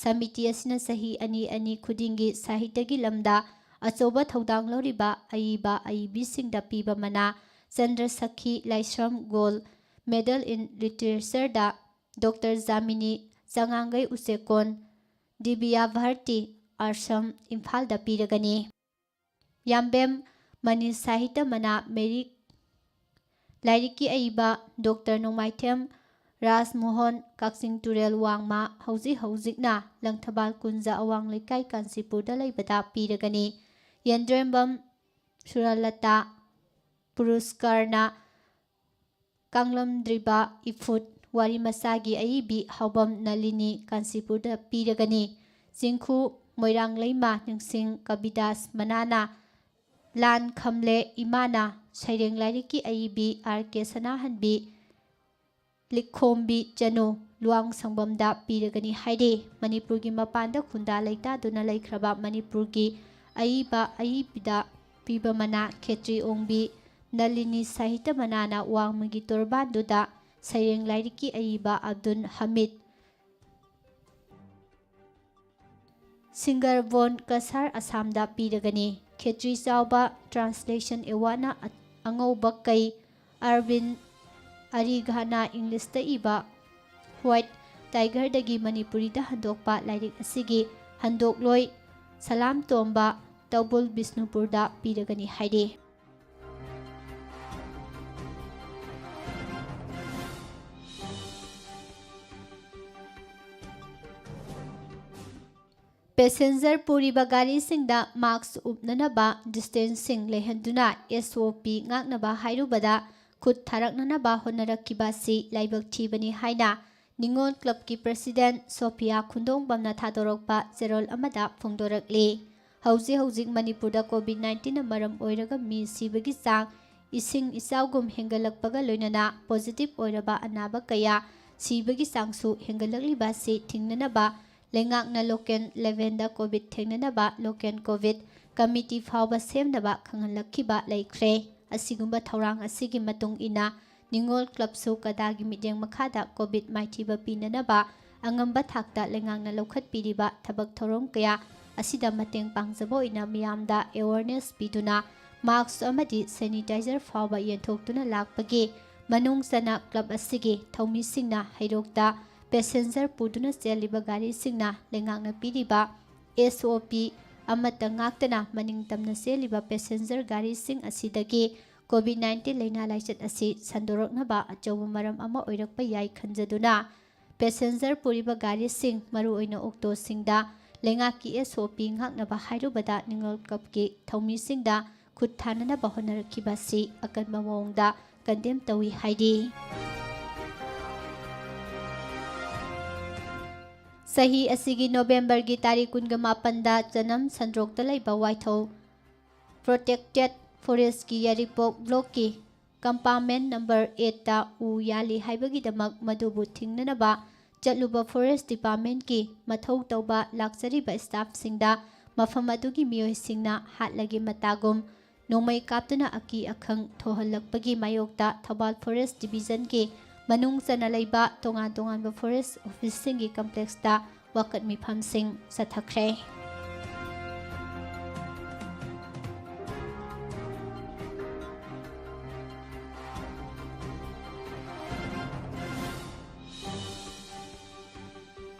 ꯁꯃꯤꯇꯤ ꯑꯁꯤꯅ ꯆꯍꯤ ꯑꯅꯤ ꯑꯅꯤ ꯈꯨꯗꯤꯡꯒꯤ ꯁꯥꯍꯤꯇ꯭ꯌꯒꯤ ꯂꯝꯗ ꯑꯆꯧꯕ ꯊꯧꯗꯥꯡ ꯂꯧꯔꯤꯕ ꯑꯏꯕ ꯑꯏꯕꯤꯁꯤꯡꯗ ꯄꯤꯕ ꯃꯅꯥ ꯆꯟꯗ꯭ꯔ ꯁꯈꯤ ꯂꯥꯏꯁ꯭ꯔꯝ ꯒꯣꯜ ꯃꯦꯗꯜ ꯏꯟ ꯂꯤꯇꯔꯦꯆꯔꯗ ꯗꯣꯛꯇꯔ ꯖꯥꯃꯤꯅꯤ ꯆꯉꯥꯡꯒꯩ ꯎꯆꯦꯛꯀꯣꯟ ꯗꯤꯕꯤꯌꯥ ꯚꯥꯔꯇꯤ ꯑꯥꯁ꯭ꯔꯝ ꯏꯝꯐꯥꯜꯗ ꯄꯤꯔꯒꯅꯤ꯫ ꯌꯥꯝꯕꯦꯝ ꯃꯅꯤ ꯁꯥꯍꯤꯇ꯭ꯌ ꯃꯅꯥ ꯃꯦꯔꯤꯛ ꯂꯥꯏꯔꯤꯛꯀꯤ ꯑꯏꯕ ꯗꯣꯛꯇꯔ ꯅꯣꯡꯃꯥꯏꯊꯦꯝ ꯔꯥꯖꯃꯣꯍꯟ ꯀꯛꯆꯤꯡ ꯇꯨꯔꯦꯜ ꯋꯥꯡꯃ ꯍꯧꯖꯤꯛ ꯍꯧꯖꯤꯛꯅ ꯂꯪꯊꯕꯥꯜ ꯀꯨꯟꯖ ꯑꯋꯥꯡ ꯂꯩꯀꯥꯏ ꯀꯥꯟꯆꯤꯄꯨꯔꯗ ꯂꯩꯕꯗ ꯄꯤꯔꯒꯅꯤ꯫ ꯌꯦꯟꯗ꯭ꯔꯦꯝꯕꯝ ꯁꯨꯔꯂꯇꯥ ꯄꯨꯔꯨꯁꯀꯥꯔꯅ ꯀꯥꯡꯂꯝꯗ꯭ꯔꯤꯕ ꯏꯐꯨꯠ ꯋꯥꯔꯤ ꯃꯆꯥꯒꯤ ꯑꯏꯕꯤ ꯍꯥꯎꯕꯝ ꯅꯂꯤꯅꯤ ꯀꯥꯟꯆꯤꯄꯨꯔꯗ ꯄꯤꯔꯒꯅꯤ꯫ ꯆꯤꯡꯈꯨ ꯃꯣꯏꯔꯥꯡ ꯂꯩꯃ ꯅꯤꯡꯁꯤꯡ ꯀꯕꯤꯗꯥꯁ ꯃꯅꯥꯅ ꯂꯥꯟ ꯈꯝꯂꯦ ꯏꯃꯥꯅ ꯁꯩꯔꯦꯡ ꯂꯥꯏꯔꯤꯛꯀꯤ ꯑꯏꯕꯤ ꯑꯥꯔ ꯀꯦ ꯁꯅꯥꯍꯟꯕꯤ ꯂꯤꯛꯈꯣꯝꯕꯤ ꯆꯅꯨ ꯂꯨꯋꯥꯡ ꯁꯪꯕꯝꯗ ꯄꯤꯔꯒꯅꯤ ꯍꯥꯏꯔꯤ꯫ ꯃꯅꯤꯄꯨꯔꯒꯤ ꯃꯄꯥꯟꯗ ꯈꯨꯟꯗꯥ ꯂꯩꯇꯥꯗꯨꯅ ꯂꯩꯈ꯭ꯔꯕ ꯃꯅꯤꯄꯨꯔꯒꯤ ꯑꯏꯕ ꯑꯏꯕꯤꯗ ꯄꯤꯕ ꯃꯅꯥ ꯈꯦꯇ꯭ꯔꯤ ꯑꯣꯡꯕꯤ ꯅꯂꯤꯅꯤ ꯁꯥꯍꯤꯇ꯭ꯌ ꯃꯅꯥꯅ ꯋꯥꯡꯃꯒꯤ ꯇꯣꯔꯕꯥꯟꯗꯨꯗ ꯁꯩꯔꯦꯡ ꯂꯥꯏꯔꯤꯛꯀꯤ ꯑꯏꯕ ꯑꯕꯗꯨꯜ ꯍꯃꯤꯗ ꯁꯤꯡꯒꯔ ꯕꯣꯟ ꯀꯁꯥꯔ ꯑꯁꯥꯝꯗ ꯄꯤꯔꯒꯅꯤ꯫ ꯈꯦꯇ꯭ꯔꯤ ꯆꯥꯎꯕ ꯇ꯭ꯔꯥꯟꯁꯂꯦꯁꯟ ꯑꯦꯋꯥꯔꯗꯅ ꯑ-, ꯑꯉꯧꯕ ꯀꯩ ꯑꯔꯕꯤꯟ ꯑꯔꯤꯒꯥꯅ ꯏꯪꯂꯤꯁꯇ ꯏꯕ ꯋꯥꯏꯠ ꯇꯥꯏꯒꯔꯗꯒꯤ ꯃꯅꯤꯄꯨꯔꯤꯗ ꯍꯟꯗꯣꯛꯄ ꯂꯥꯏꯔꯤꯛ ꯑꯁꯤꯒꯤ ꯍꯟꯗꯣꯛꯂꯣꯏ ꯁꯂꯥꯝ ꯇꯣꯝꯕ ꯇꯧꯕꯨꯜ ꯕꯤꯁꯅꯨꯄꯨꯔꯗ ꯄꯤꯔꯒꯅꯤ ꯍꯥꯏꯔꯤ꯫ ꯄꯦꯁꯦꯟꯖꯔ ꯄꯨꯔꯤꯕ ꯒꯥꯔꯤꯁꯤꯡꯗ ꯃꯥꯛꯁ ꯎꯞꯅꯅꯕ, ꯗꯤꯁꯇꯦꯟꯁꯤꯡ ꯂꯩꯍꯟꯗꯨꯅ ꯑꯦꯁ ꯑꯣ ꯄꯤ ꯉꯥꯛꯅꯕ ꯍꯥꯏꯔꯨꯕꯗ ꯈꯨꯠ ꯊꯥꯔꯛꯅꯅꯕ ꯍꯣꯠꯅꯔꯛꯈꯤꯕ ꯑꯁꯤ ꯂꯥꯏꯕꯛ ꯊꯤꯕꯅꯤ ꯍꯥꯏꯅ ꯅꯤꯉꯣꯜ ꯀ꯭ꯂꯕꯀꯤ ꯄ꯭ꯔꯁꯤꯗꯦꯟ ꯁꯣꯐꯤꯌꯥ ꯈꯨꯟꯗꯣꯡꯕꯝꯅ ꯊꯥꯗꯣꯔꯛꯄ ꯆꯦꯔꯣꯜ ꯑꯃꯗ ꯐꯣꯡꯗꯣꯔꯛꯂꯤ꯫ ꯍꯧꯖꯤꯛ ꯍꯧꯖꯤꯛ ꯃꯅꯤꯄꯨꯔꯗ ꯀꯣꯚꯤꯗ ꯅꯥꯏꯟꯇꯤꯟꯅ ꯃꯔꯝ ꯑꯣꯏꯔꯒ ꯃꯤ ꯁꯤꯕꯒꯤ ꯆꯥꯡ ꯏꯁꯤꯡ ꯏꯆꯥꯎꯒꯨꯝ ꯍꯦꯟꯒꯠꯂꯛꯄꯒ ꯂꯣꯏꯅꯅ ꯄꯣꯖꯤꯇꯤꯚ ꯑꯣꯏꯔꯕ ꯑꯅꯥꯕ ꯀꯌꯥ ꯁꯤꯕꯒꯤ ꯆꯥꯡꯁꯨ ꯍꯦꯟꯒꯠꯂꯛꯂꯤꯕ ꯑꯁꯤ ꯊꯤꯡꯅꯅꯕ ꯂꯩꯉꯥꯛꯅ ꯂꯣꯀꯦꯜ ꯂꯦꯚꯦꯜꯗ ꯀꯣꯚꯤꯗ ꯊꯦꯡꯅꯅꯕ ꯂꯣꯀꯦꯜ ꯀꯣꯚꯤꯗ ꯀꯃꯤꯇꯤ ꯐꯥꯎꯕ ꯁꯦꯝꯅꯕ ꯈꯪꯍꯜꯂꯛꯈꯤꯕ ꯂꯩꯈ꯭ꯔꯦ꯫ ꯑꯁꯤꯒꯨꯝꯕ ꯊꯧꯔꯥꯡ ꯑꯁꯤꯒꯤ ꯃꯇꯨꯡ ꯏꯟꯅ ꯅꯤꯉꯣꯜ ꯀ꯭ꯂꯕꯁꯨ ꯀꯗꯥꯒꯤ ꯃꯤꯠꯌꯦꯡ ꯃꯈꯥꯗ ꯀꯣꯚꯤꯗ ꯃꯥꯏꯊꯤꯕ ꯄꯤꯅꯅꯕ ꯑꯉꯝꯕ ꯊꯥꯛꯇ ꯂꯩꯉꯥꯛꯅ ꯂꯧꯈꯠꯄꯤꯔꯤꯕ ꯊꯕꯛ ꯊꯧꯔꯝ ꯀꯌꯥ ꯑꯁꯤꯗ ꯃꯇꯦꯡ ꯄꯥꯡꯖꯕ ꯑꯣꯏꯅ ꯃꯤꯌꯥꯝꯗ ꯑꯦꯋꯥꯔꯅꯦꯁ ꯄꯤꯗꯨꯅ ꯃꯥꯛꯁ ꯑꯃꯗꯤ ꯁꯦꯅꯤꯇꯥꯏꯖꯔ ꯐꯥꯎꯕ ꯌꯦꯟꯊꯣꯛꯇꯨꯅ ꯂꯥꯛꯄꯒꯤ ꯃꯅꯨꯡ ꯆꯟꯅ ꯀ꯭ꯂꯕ ꯑꯁꯤꯒꯤ ꯊꯧꯃꯤꯁꯤꯡꯅ ꯍꯩꯔꯣꯛꯇ ꯄꯦꯁꯦꯟꯖꯔ ꯄꯨꯗꯨꯅ ꯆꯦꯜꯂꯤꯕ ꯒꯥꯔꯤꯁꯤꯡꯅ ꯂꯩꯉꯥꯛꯅ ꯄꯤꯔꯤꯕ ꯑꯦꯁ ꯑꯣ ꯄꯤ ꯑꯃꯠꯇ ꯉꯥꯛꯇꯅ ꯃꯅꯤꯡ ꯇꯝꯅ ꯆꯦꯜꯂꯤꯕ ꯄꯦꯁꯦꯟꯖꯔ ꯒꯥꯔꯤꯁꯤꯡ ꯑꯁꯤꯗꯒꯤ ꯀꯣꯚꯤꯗ ꯅꯥꯏꯟꯇꯤꯟ ꯂꯥꯏꯅꯥ ꯂꯥꯏꯆꯠ ꯑꯁꯤ ꯁꯟꯗꯣꯔꯛꯅꯕ ꯑꯆꯧꯕ ꯃꯔꯝ ꯑꯃ ꯑꯣꯏꯔꯛꯄ ꯌꯥꯏ ꯈꯟꯖꯗꯨꯅ ꯄꯦꯁꯦꯟꯖꯔ ꯄꯨꯔꯤꯕ ꯒꯥꯔꯤꯁꯤꯡ, ꯃꯔꯨꯑꯣꯏꯅ ꯑꯣꯛꯇꯣꯁꯤꯡꯗ ꯂꯩꯉꯥꯛꯀꯤ ꯑꯦꯁ ꯑꯣ ꯄꯤ ꯉꯥꯛꯅꯕ ꯍꯥꯏꯔꯨꯕꯗ ꯅꯤꯉꯣꯜ ꯀ꯭ꯂꯕꯀꯤ ꯊꯧꯃꯤꯁꯤꯡꯗ ꯈꯨꯠ ꯊꯥꯅꯅꯕ ꯍꯣꯠꯅꯔꯛꯈꯤꯕ ꯑꯁꯤ ꯑꯀꯟꯕ ꯃꯑꯣꯡꯗ ꯀꯟꯗꯦꯝ ꯇꯧꯏ ꯍꯥꯏꯔꯤ꯫ ꯆꯍꯤ ꯑꯁꯤꯒꯤ ꯅꯣꯕꯦꯝꯕꯔꯒꯤ ꯇꯥꯔꯤꯛ ꯀꯨꯟꯒ ꯃꯥꯄꯟꯗ ꯆꯅꯝ ꯁꯟꯗ꯭ꯔꯣꯛꯇ ꯂꯩꯕ ꯋꯥꯏꯊꯧ ꯄ꯭ꯔꯣꯇꯦꯛꯇꯦꯠ ꯐꯣꯔꯦꯁꯀꯤ ꯌꯥꯏꯔꯤꯄꯣꯛ ꯕ꯭ꯂꯣꯛꯀꯤ ꯀꯝꯄꯥꯔꯠꯃꯦꯟ ꯅꯝꯕꯔ ꯑꯩꯠꯇ ꯎ ꯌꯥꯜꯂꯤ ꯍꯥꯏꯕꯒꯤꯗꯃꯛ ꯃꯗꯨꯕꯨ ꯊꯤꯡꯅꯅꯕ ꯆꯠꯂꯨꯕ ꯐꯣꯔꯦꯁ ꯗꯤꯄꯥꯔꯠꯃꯦꯟꯀꯤ ꯃꯊꯧ ꯇꯧꯕ ꯂꯥꯛꯆꯔꯤꯕ ꯁ꯭ꯇꯥꯐꯁꯤꯡꯗ ꯃꯐꯝ ꯑꯗꯨꯒꯤ ꯃꯤꯑꯣꯏꯁꯤꯡꯅ ꯍꯥꯠꯂꯒꯦ ꯃꯇꯥꯒꯨꯝ ꯅꯣꯡꯃꯩ ꯀꯥꯞꯇꯨꯅ ꯑꯀꯤ ꯑꯈꯪ ꯊꯣꯛꯍꯜꯂꯛꯄꯒꯤ ꯃꯥꯌꯣꯛꯇ ꯊꯧꯕꯥꯜ ꯐꯣꯔꯦꯁ ꯗꯤꯕꯤꯖꯟꯒꯤ ꯃꯅꯨꯡ ꯆꯟꯅ ꯂꯩꯕ ꯇꯣꯉꯥꯟ ꯇꯣꯉꯥꯟꯕ ꯐꯣꯔꯦꯁ ꯑꯣꯐꯤꯁꯁꯤꯡꯒꯤ ꯀꯝꯄ꯭ꯂꯦꯛꯁꯇ ꯋꯥꯀꯠ ꯃꯤꯐꯝꯁꯤꯡ ꯆꯠꯊꯈ꯭ꯔꯦ꯫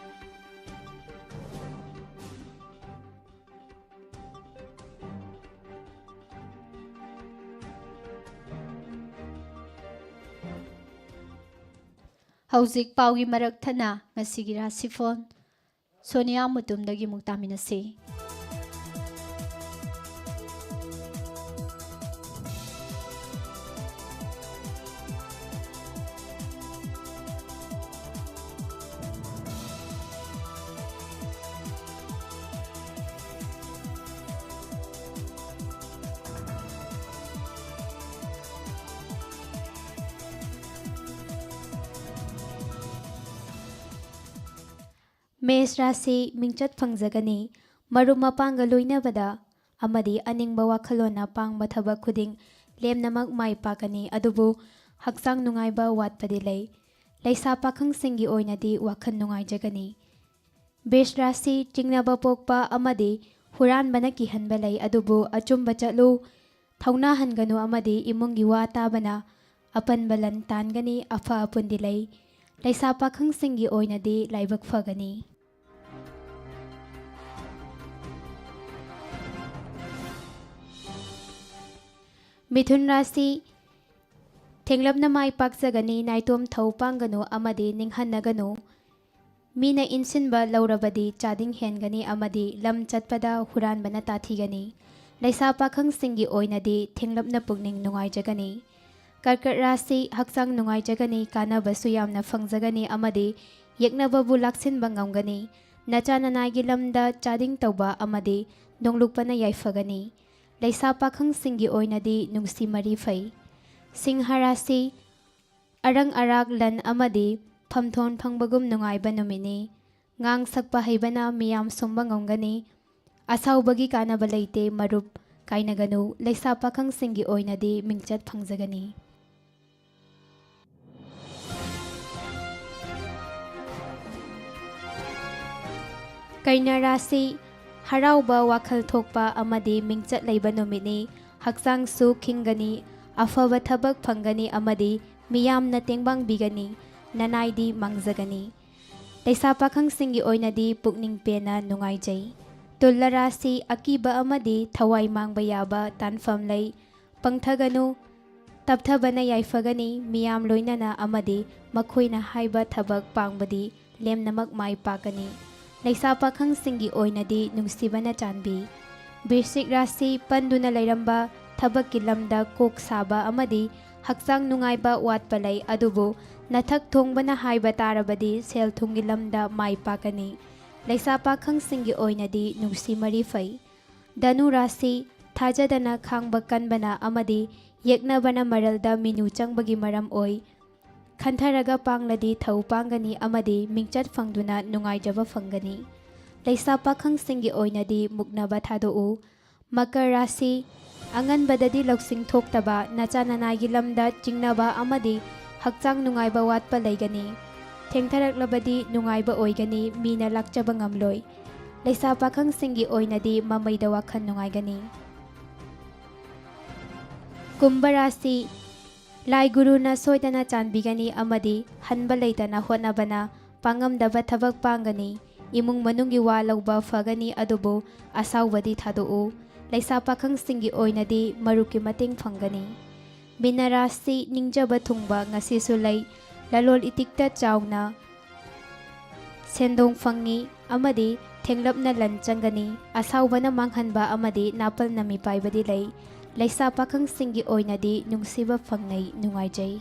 ꯍꯧꯖꯤꯛ ꯄꯥꯎꯒꯤ ꯃꯔꯛ ꯊꯠꯅ ꯉꯁꯤꯒꯤ ꯔꯥꯁꯤꯐꯣꯟ ꯁꯣꯅꯤꯌꯥ ꯃꯨꯇꯨꯝꯗꯒꯤ ꯑꯃꯨꯛ ꯇꯥꯃꯤꯟꯅꯁꯤ꯫ ꯃꯦꯁ ꯔꯥꯁꯤ ꯃꯤꯡꯆꯠ ꯐꯪꯖꯒꯅꯤ꯫ ꯃꯔꯨꯞ ꯃꯄꯥꯡꯒ ꯂꯣꯏꯅꯕꯗ ꯑꯃꯗꯤ ꯑꯅꯤꯡꯕ ꯋꯥꯈꯜꯂꯣꯟꯅ ꯄꯥꯡꯕ ꯊꯕꯛ ꯈꯨꯗꯤꯡ ꯂꯦꯝꯅꯃꯛ ꯃꯥꯏ ꯄꯥꯛꯀꯅꯤ, ꯑꯗꯨꯕꯨ ꯍꯛꯆꯥꯡ ꯅꯨꯡꯉꯥꯏꯕ ꯋꯥꯠꯄꯗꯤ ꯂꯩ꯫ ꯂꯩꯁꯥ ꯄꯥꯈꯪꯁꯤꯡꯒꯤ ꯑꯣꯏꯅꯗꯤ ꯋꯥꯈꯜ ꯅꯨꯡꯉꯥꯏꯖꯒꯅꯤ꯫ ꯃꯦꯁ ꯔꯥꯁꯤ ꯆꯤꯡꯅꯕ ꯄꯣꯛꯄ ꯑꯃꯗꯤ ꯍꯨꯔꯥꯟꯕꯅ ꯀꯤꯍꯟꯕ ꯂꯩ, ꯑꯗꯨꯕꯨ ꯑꯆꯨꯝꯕ ꯆꯠꯂꯨ, ꯊꯧꯅꯥ ꯍꯟꯒꯅꯨ ꯑꯃꯗꯤ ꯏꯃꯨꯡꯒꯤ ꯋꯥ ꯇꯥꯕꯅ ꯑꯄꯟꯕ ꯂꯟ ꯇꯥꯟꯒꯅꯤ, ꯑꯐ ꯑꯄꯨꯟꯗꯤ ꯂꯩ꯫ ꯂꯩꯁꯥ ꯄꯥꯈꯪꯁꯤꯡꯒꯤ ꯑꯣꯏꯅꯗꯤ ꯂꯥꯏꯕꯛ ꯐꯒꯅꯤ꯫ ꯃꯤꯊꯨꯟ ꯔꯥꯁꯤ ꯊꯦꯡꯂꯞꯅ ꯃꯥꯏ ꯄꯥꯛꯆꯒꯅꯤ, ꯅꯥꯏꯇꯣꯝ ꯊꯧ ꯄꯥꯡꯒꯅꯨ ꯑꯃꯗꯤ ꯅꯤꯡꯍꯟꯅꯒꯅꯨ꯫ ꯃꯤꯅ ꯏꯟꯁꯤꯟꯕ ꯂꯧꯔꯕꯗꯤ ꯆꯥꯗꯤꯡ ꯍꯦꯟꯒꯅꯤ ꯑꯃꯗꯤ ꯂꯝ ꯆꯠꯄꯗ ꯍꯨꯔꯥꯟꯕꯅ ꯇꯥꯊꯤꯒꯅꯤ꯫ ꯂꯩꯁꯥ ꯄꯥꯈꯪꯁꯤꯡꯒꯤ ꯑꯣꯏꯅꯗꯤ ꯊꯦꯡꯂꯞꯅ ꯄꯨꯛꯅꯤꯡ ꯅꯨꯡꯉꯥꯏꯖꯒꯅꯤ꯫ ꯀꯔꯀꯠ ꯔꯥꯁꯤ ꯍꯛꯆꯥꯡ ꯅꯨꯡꯉꯥꯏꯖꯒꯅꯤ, ꯀꯥꯟꯅꯕꯁꯨ ꯌꯥꯝꯅ ꯐꯪꯖꯒꯅꯤ ꯑꯃꯗꯤ ꯌꯦꯛꯅꯕꯕꯨ ꯂꯥꯛꯁꯤꯟꯕ ꯉꯝꯒꯅꯤ꯫ ꯅꯆꯥ ꯅꯅꯥꯏꯒꯤ ꯂꯝꯗ ꯆꯥꯗꯤꯡ ꯇꯧꯕ ꯑꯃꯗꯤ ꯅꯣꯡꯂꯨꯛꯄꯅ ꯌꯥꯏꯐꯒꯅꯤ꯫ ꯂꯩꯁꯥ ꯄꯥꯈꯪꯁꯤꯡꯒꯤ ꯑꯣꯏꯅꯗꯤ ꯅꯨꯡꯁꯤ ꯃꯔꯤ ꯐꯩ꯫ ꯁꯤꯡꯍ ꯔꯥꯁꯤ ꯑꯔꯪ ꯑꯔꯥꯛ ꯂꯟ ꯑꯃꯗꯤ ꯐꯝꯊꯣꯟ ꯐꯪꯕꯒꯨꯝ ꯅꯨꯡꯉꯥꯏꯕ ꯅꯨꯃꯤꯠꯅꯤ꯫ ꯉꯥꯡ ꯁꯛꯄ ꯍꯩꯕꯅ ꯃꯤꯌꯥꯝ ꯁꯨꯝꯕ ꯉꯝꯒꯅꯤ꯫ ꯑꯁꯥꯎꯕꯒꯤ ꯀꯥꯟꯅꯕ ꯂꯩꯇꯦ ꯃꯔꯨꯞ꯫ ꯀꯥꯏꯅꯒꯅꯨ, ꯂꯩꯁꯥ ꯄꯥꯈꯪꯁꯤꯡꯒꯤ ꯑꯣꯏꯅꯗꯤ ꯃꯤꯡꯆꯠ ꯐꯪꯖꯒꯅꯤ꯫ ꯀꯩꯅꯥ ꯔꯥꯁꯤ, ꯍꯔꯥꯎꯕ, ꯋꯥꯈꯜ ꯊꯣꯛꯄ ꯑꯃꯗꯤ ꯃꯤꯡꯆꯠ ꯂꯩꯕ ꯅꯨꯃꯤꯠꯅꯤ꯫ ꯍꯛꯆꯥꯡꯁꯨ ꯈꯤꯡꯒꯅꯤ, ꯑꯐꯕ ꯊꯕꯛ ꯐꯪꯒꯅꯤ ꯑꯃꯗꯤ ꯃꯤꯌꯥꯝꯅ ꯇꯦꯡꯕꯥꯡꯕꯤꯒꯅꯤ꯫ ꯅꯅꯥꯏꯗꯤ ꯃꯥꯡꯖꯒꯅꯤ꯫ ꯂꯩꯁꯥ ꯄꯥꯈꯪꯁꯤꯡꯒꯤ ꯑꯣꯏꯅꯗꯤ ꯄꯨꯛꯅꯤꯡ ꯄꯦꯟꯅ ꯅꯨꯡꯉꯥꯏꯖꯩ꯫ ꯇꯨꯂꯥ ꯔꯥꯁꯤ, ꯑꯀꯤꯕ ꯑꯃꯗꯤ ꯊꯋꯥꯏ ꯃꯥꯡꯕ ꯌꯥꯕ ꯇꯥꯟꯐꯝ ꯂꯩ꯫ ꯄꯪꯊꯒꯅꯨ, ꯇꯞꯊꯕꯅ ꯌꯥꯏꯐꯒꯅꯤ꯫ ꯃꯤꯌꯥꯝ ꯂꯣꯏꯅꯅ ꯑꯃꯗꯤ ꯃꯈꯣꯏꯅ ꯍꯥꯏꯕ ꯊꯕꯛ ꯄꯥꯡꯕꯗꯤ ꯂꯦꯝꯅꯃꯛ ꯃꯥꯏ ꯄꯥꯛꯀꯅꯤ꯫ ꯂꯩꯁꯥ ꯄꯥꯈꯪꯁꯤꯡꯒꯤ ꯑꯣꯏꯅꯗꯤ ꯅꯨꯡꯁꯤꯕꯅ ꯆꯥꯟꯕꯤ꯫ ꯕꯤꯔꯁꯤꯛ ꯔꯥꯁꯤ, ꯄꯟꯗꯨꯅ ꯂꯩꯔꯝꯕ ꯊꯕꯛꯀꯤ ꯂꯝꯗ ꯀꯣꯛ ꯁꯥꯕ ꯑꯃꯗꯤ ꯍꯛꯆꯥꯡ ꯅꯨꯡꯉꯥꯏꯕ ꯋꯥꯠꯄ ꯂꯩ, ꯑꯗꯨꯕꯨ ꯅꯊꯛ ꯊꯣꯡꯕꯅ ꯍꯥꯏꯕ ꯇꯥꯔꯕꯗꯤ ꯁꯦꯜ ꯊꯨꯝꯒꯤ ꯂꯝꯗ ꯃꯥꯏ ꯄꯥꯛꯀꯅꯤ꯫ ꯂꯩꯁꯥ ꯄꯥꯈꯪꯁꯤꯡꯒꯤ ꯑꯣꯏꯅꯗꯤ ꯅꯨꯡꯁꯤ ꯃꯔꯤ ꯐꯩ꯫ ꯙꯅꯨ ꯔꯥꯁꯤ, ꯊꯥꯖꯗꯅ ꯈꯥꯡꯕ ꯀꯟꯕꯅ ꯑꯃꯗꯤ ꯌꯦꯛꯅꯕꯅ ꯃꯔꯜꯗ ꯃꯤꯅꯨ ꯆꯪꯕꯒꯤ ꯃꯔꯝ ꯑꯣꯏ꯫ ꯈꯟꯊꯔꯒ ꯄꯥꯡꯂꯗꯤ ꯊꯧ ꯄꯥꯡꯒꯅꯤ ꯑꯃꯗꯤ ꯃꯤꯡꯆꯠ ꯐꯪꯗꯨꯅ ꯅꯨꯡꯉꯥꯏꯖꯕ ꯐꯪꯒꯅꯤ꯫ ꯂꯩꯁꯥ ꯄꯥꯈꯪꯁꯤꯡꯒꯤ ꯑꯣꯏꯅꯗꯤ ꯃꯨꯛꯅꯕ ꯊꯥꯗꯣꯛꯎ꯫ ꯃꯀꯔ ꯔꯥꯁꯤ, ꯑꯉꯟꯕꯗꯗꯤ ꯂꯧꯁꯤꯡ ꯊꯣꯛꯇꯕ, ꯅꯆꯥ ꯅꯅꯥꯏꯒꯤ ꯂꯝꯗ ꯆꯤꯡꯅꯕ ꯑꯃꯗꯤ ꯍꯛꯆꯥꯡ ꯅꯨꯡꯉꯥꯏꯕ ꯋꯥꯠꯄ ꯂꯩꯒꯅꯤ꯫ ꯊꯦꯡꯊꯔꯛꯂꯕꯗꯤ ꯅꯨꯡꯉꯥꯏꯕ ꯑꯣꯏꯒꯅꯤ, ꯃꯤꯅ ꯂꯥꯛꯆꯕ ꯉꯝꯂꯣꯏ꯫ ꯂꯩꯁꯥ ꯄꯥꯈꯪꯁꯤꯡꯒꯤ ꯑꯣꯏꯅꯗꯤ ꯃꯃꯩꯗ ꯋꯥꯈꯜ ꯅꯨꯡꯉꯥꯏꯒꯅꯤ꯫ ꯀꯨꯝꯚ ꯔꯥꯁꯤ, ꯂꯥꯏ ꯒꯨꯔꯨꯅ ꯁꯣꯏꯗꯅ ꯆꯥꯟꯕꯤꯒꯅꯤ ꯑꯃꯗꯤ ꯍꯟꯕ ꯂꯩꯇꯅ ꯍꯣꯠꯅꯕꯅ ꯄꯥꯡꯉꯝꯗꯕ ꯊꯕꯛ ꯄꯥꯡꯒꯅꯤ꯫ ꯏꯃꯨꯡ ꯃꯅꯨꯡꯒꯤ ꯋꯥ ꯂꯧꯕ ꯐꯒꯅꯤ, ꯑꯗꯨꯕꯨ ꯑꯁꯥꯎꯕꯗꯤ ꯊꯥꯗꯣꯛꯎ꯫ ꯂꯩꯁꯥ ꯄꯥꯈꯪꯁꯤꯡꯒꯤ ꯑꯣꯏꯅꯗꯤ ꯃꯔꯨꯞꯀꯤ ꯃꯇꯦꯡ ꯐꯪꯒꯅꯤ꯫ ꯃꯤꯅ ꯔꯥꯁꯤ, ꯅꯤꯡꯖꯕ ꯊꯨꯡꯕ ꯉꯁꯤꯁꯨ ꯂꯩ꯫ ꯂꯂꯣꯟ ꯏꯇꯤꯛꯇ ꯆꯥꯎꯅ ꯁꯦꯟꯗꯣꯡ ꯐꯪꯉꯤ ꯑꯃꯗꯤ ꯊꯦꯡꯂꯞꯅ ꯂꯟ ꯆꯪꯒꯅꯤ꯫ ꯑꯁꯥꯎꯕꯅ ꯃꯥꯡꯍꯟꯕ ꯑꯃꯗꯤ ꯅꯥꯄꯜꯅ ꯃꯤꯄꯥꯏꯕꯗꯤ ꯂꯩ꯫ ꯂꯩꯁꯥ ꯄꯥꯈꯪꯁꯤꯡꯒꯤ ꯑꯣꯏꯅꯗꯤ ꯅꯨꯡꯁꯤꯕ ꯐꯪꯅꯩ, ꯅꯨꯡꯉꯥꯏꯖꯩ꯫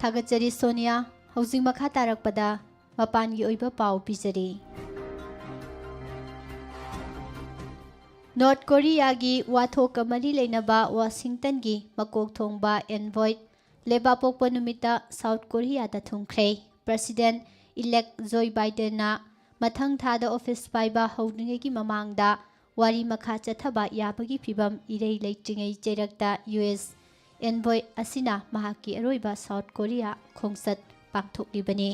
ꯊꯥꯒꯠꯆꯔꯤ ꯁꯣꯅꯤꯌꯥ꯫ ꯍꯧꯖꯤꯛ ꯃꯈꯥ ꯇꯥꯔꯛꯄꯗ ꯃꯄꯥꯟꯒꯤ ꯑꯣꯏꯕ ꯄꯥꯎ ꯄꯤꯖꯔꯤ꯫ ꯅꯣꯔꯠ ꯀꯣꯔꯤꯌꯥꯒꯤ ꯋꯥꯊꯣꯛꯀ ꯃꯔꯤ ꯂꯩꯅꯕ ꯋꯥꯁꯤꯡꯇꯟꯒꯤ ꯃꯀꯣꯛ ꯊꯣꯡꯕ ꯑꯦꯟꯚꯣꯏ ꯂꯩꯕꯥꯛꯄꯣꯛꯄ ꯅꯨꯃꯤꯠꯇ ꯁꯥꯎꯠ ꯀꯣꯔꯤꯌꯥꯗ ꯊꯨꯡꯈ꯭ꯔꯦ꯫ ꯄ꯭ꯔꯁꯤꯗꯦꯟ ꯏꯂꯦꯛ ꯖꯣꯏ ꯕꯥꯏꯗꯦꯟꯅ ꯃꯊꯪ ꯊꯥꯗ ꯑꯣꯐꯤꯁ ꯄꯥꯏꯕ ꯍꯧꯗ꯭ꯔꯤꯉꯩꯒꯤ ꯃꯃꯥꯡꯗ ꯋꯥꯔꯤ ꯃꯈꯥ ꯆꯠꯊꯕ ꯌꯥꯕꯒꯤ ꯐꯤꯚꯝ ꯏꯔꯩ ꯂꯩꯇ꯭ꯔꯤꯉꯩ ꯆꯩꯔꯛꯇ ꯌꯨ ꯑꯦꯁ ꯑꯦꯟꯚꯣꯏ ꯑꯁꯤꯅ ꯃꯍꯥꯛꯀꯤ ꯑꯔꯣꯏꯕ ꯁꯥꯎꯠ ꯀꯣꯔꯤꯌꯥ ꯈꯣꯡꯆꯠ ꯄꯥꯡꯊꯣꯛꯂꯤꯕꯅꯤ꯫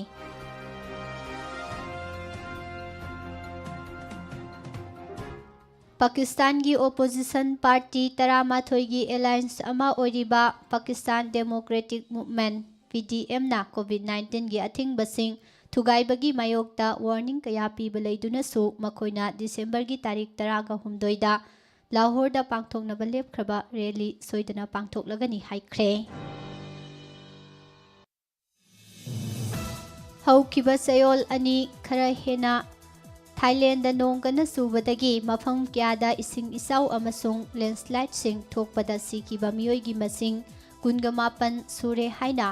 ꯄꯥꯀꯤꯁꯇꯥꯟꯒꯤ ꯑꯣꯄꯣꯖꯤꯁꯟ ꯄꯥꯔꯇꯤ ꯇꯔꯥꯃꯥꯊꯣꯏꯒꯤ ꯑꯦꯂꯥꯏꯟꯁ ꯑꯃ ꯑꯣꯏꯔꯤꯕ ꯄꯥꯀꯤꯁꯇꯥꯟ ꯗꯦꯃꯣꯀ꯭ꯔꯦꯇꯤꯛ ꯃꯨꯚꯃꯦꯟꯠ, ꯄꯤ ꯗꯤ ꯑꯦꯝꯅ ꯀꯣꯚꯤꯗ ꯅꯥꯏꯟꯇꯤꯟꯒꯤ ꯑꯊꯤꯡꯕꯁꯤꯡ ꯊꯨꯒꯥꯏꯕꯒꯤ ꯃꯥꯌꯣꯛꯇ ꯋꯥꯔꯅꯤꯡ ꯀꯌꯥ ꯄꯤꯕ ꯂꯩꯗꯨꯅꯁꯨ ꯃꯈꯣꯏꯅ ꯗꯤꯁꯦꯝꯕꯔꯒꯤ ꯇꯥꯔꯤꯛ ꯇꯔꯥꯒ ꯍꯨꯝꯗꯣꯏꯗ ꯂꯥꯍꯣꯔꯗ ꯄꯥꯡꯊꯣꯛꯅꯕ ꯂꯦꯞꯈ꯭ꯔꯕ ꯔꯦꯂꯤ ꯁꯣꯏꯗꯅ ꯄꯥꯡꯊꯣꯛꯂꯒꯅꯤ ꯍꯥꯏꯈ꯭ꯔꯦ꯫ ꯍꯧꯈꯤꯕ ꯆꯌꯣꯜ ꯑꯅꯤ ꯈꯔ ꯍꯦꯟꯅ ꯊꯥꯏꯂꯦꯟꯗ ꯅꯣꯡ ꯀꯟꯅ ꯆꯨꯕꯗꯒꯤ ꯃꯐꯝ ꯀꯌꯥꯗ ꯏꯁꯤꯡ ꯏꯆꯥꯎ ꯑꯃꯁꯨꯡ ꯂꯦꯟꯁꯂꯥꯏꯗꯁꯤꯡ ꯊꯣꯛꯄꯗ ꯁꯤꯈꯤꯕ ꯃꯤꯑꯣꯏꯒꯤ ꯃꯁꯤꯡ ꯀꯨꯟꯒ ꯃꯥꯄꯟ ꯁꯨꯔꯦ ꯍꯥꯏꯅ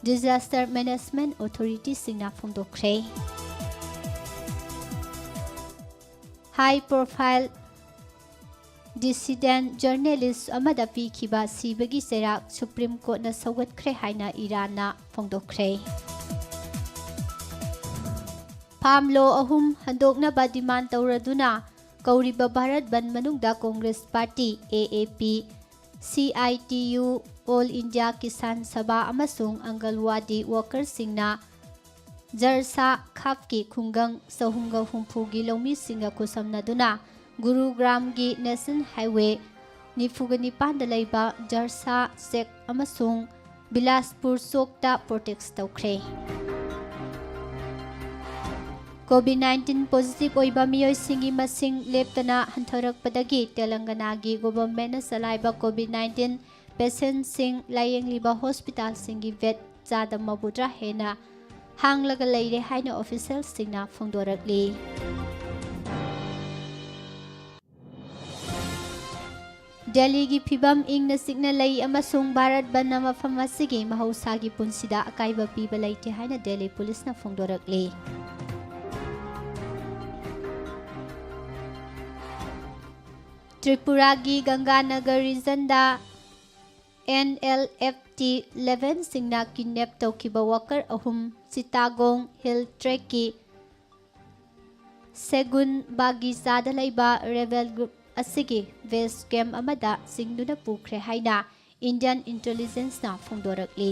ꯗꯤꯖꯥꯁꯇꯔ ꯃꯦꯅꯦꯖꯃꯦꯟꯠ ꯑꯣꯊꯣꯔꯤꯇꯤꯁꯤꯡꯅ ꯐꯣꯡꯗꯣꯛꯈ꯭ꯔꯦ꯫ ꯍꯥꯏ ꯄ꯭ꯔꯣꯐꯥꯏꯜ ꯗꯤꯁꯤꯗꯦꯟꯠ ꯖꯔꯅꯦꯂꯤꯁ ꯑꯃꯗ ꯄꯤꯈꯤꯕ ꯁꯤꯕꯒꯤ ꯆꯩꯔꯥꯛ ꯁꯨꯄ꯭ꯔꯤꯝ ꯀꯣꯔꯠꯅ ꯁꯧꯒꯠꯈ꯭ꯔꯦ ꯍꯥꯏꯅ ꯏꯔꯥꯟꯅ ꯐꯣꯡꯗꯣꯛꯈ꯭ꯔꯦ꯫ ꯐꯥꯝ ꯂꯣ ꯑꯍꯨꯝ ꯍꯟꯗꯣꯛꯅꯕ ꯗꯤꯃꯥꯟ ꯇꯧꯔꯗꯨꯅ ꯀꯧꯔꯤꯕ ꯚꯥꯔꯠ ꯕꯟꯗ ꯃꯅꯨꯡꯗ Congress party, A A P, C I T U, all India Kisan Sabha ꯑꯃꯁꯨꯡ ꯑꯪꯒꯜꯋꯥꯗꯤ ꯋꯥꯀꯔꯁꯤꯡꯅ ꯖꯔꯁꯥ ꯈꯥꯞꯀꯤ ꯈꯨꯡꯒꯪ ꯆꯍꯨꯝꯒ ꯍꯨꯝꯐꯨꯒꯤ ꯂꯧꯃꯤꯁꯤꯡꯒ ꯈꯨꯠꯁꯝꯅꯗꯨꯅ ꯒꯨꯔꯨꯒ꯭ꯔꯥꯝꯒꯤ ꯅꯦꯁꯅꯦꯜ ꯍꯥꯏꯋꯦ ꯅꯤꯐꯨꯒ ꯅꯤꯄꯥꯟꯗ ꯂꯩꯕ ꯖꯔꯁꯥ ꯆꯦꯛ ꯑꯃꯁꯨꯡ ꯕꯤꯂꯥꯁꯄꯨꯔ ꯆꯣꯛꯇ ꯄ꯭ꯔꯣꯇꯦꯁ ꯇꯧꯈ꯭ꯔꯦ꯫ ꯀꯣꯚꯤꯗ ꯅꯥꯏꯟꯇꯤꯟ ꯄꯣꯖꯤꯇꯤꯚ ꯑꯣꯏꯕ ꯃꯤꯑꯣꯏꯁꯤꯡꯒꯤ ꯃꯁꯤꯡ ꯂꯦꯞꯇꯅ ꯍꯟꯊꯔꯛꯄꯗꯒꯤ ꯇꯦꯂꯪꯒꯅꯥꯒꯤ ꯒꯣꯚꯔꯟꯃꯦꯟꯠꯅ ꯆꯂꯥꯏꯕ ꯀꯣꯚꯤꯗ ꯅꯥꯏꯟꯇꯤꯟ ꯄꯦꯁꯦꯟꯠꯁꯤꯡ ꯂꯥꯌꯦꯡꯂꯤꯕ ꯍꯣꯁꯄꯤꯇꯥꯜꯁꯤꯡꯒꯤ ꯕꯦꯗ ꯆꯥꯗ ꯃꯧꯗ꯭ꯔꯥ ꯍꯦꯟꯅ ꯍꯥꯡꯂꯒ ꯂꯩꯔꯦ ꯍꯥꯏꯅ ꯑꯣꯐꯤꯁꯤꯌꯦꯜꯁꯤꯡꯅ ꯐꯣꯡꯗꯣꯔꯛꯂꯤ꯫ ꯗꯦꯜꯂꯤꯒꯤ ꯐꯤꯕꯝ ꯏꯪꯅ ꯆꯤꯛꯅ ꯂꯩ ꯑꯃꯁꯨꯡ ꯚꯥꯔꯠ ꯕꯟꯗ ꯃꯐꯝ ꯑꯁꯤꯒꯤ ꯃꯍꯧꯁꯥꯒꯤ ꯄꯨꯟꯁꯤꯗ ꯑꯀꯥꯏꯕ ꯄꯤꯕ ꯂꯩꯇꯦ ꯍꯥꯏꯅ ꯗꯦꯜꯂꯤ ꯄꯨꯂꯤꯁꯅ ꯐꯣꯡꯗꯣꯔꯛꯂꯤ꯫ ꯇ꯭ꯔꯤꯄꯨꯔꯥꯒꯤ ꯒꯪꯒꯥꯅꯒꯔ ꯔꯤꯖꯟꯗ N L F T eleven ꯁꯤꯡꯅ ꯀꯤꯗꯅꯦꯞ ꯇꯧꯈꯤꯕ ꯋꯥꯀꯔ ꯑꯍꯨꯝ ꯆꯤꯇꯥꯒꯣꯡ ꯍꯤꯜ ꯇ꯭ꯔꯦꯛꯀꯤ ꯁꯦꯒꯨꯟ ꯕꯥꯒꯤꯆꯥꯗ ꯂꯩꯕ ꯔꯦꯕꯦꯜ ꯒ꯭ꯔꯨꯞ ꯑꯁꯤꯒꯤ ꯕꯦꯁ ꯀꯦꯝꯞ ꯑꯃꯗ ꯆꯤꯡꯗꯨꯅ ꯄꯨꯈ꯭ꯔꯦ ꯍꯥꯏꯅ ꯏꯟꯗꯤꯌꯟ ꯏꯟꯇꯦꯂꯤꯖꯦꯟꯁꯅ ꯐꯣꯡꯗꯣꯔꯛꯂꯤ꯫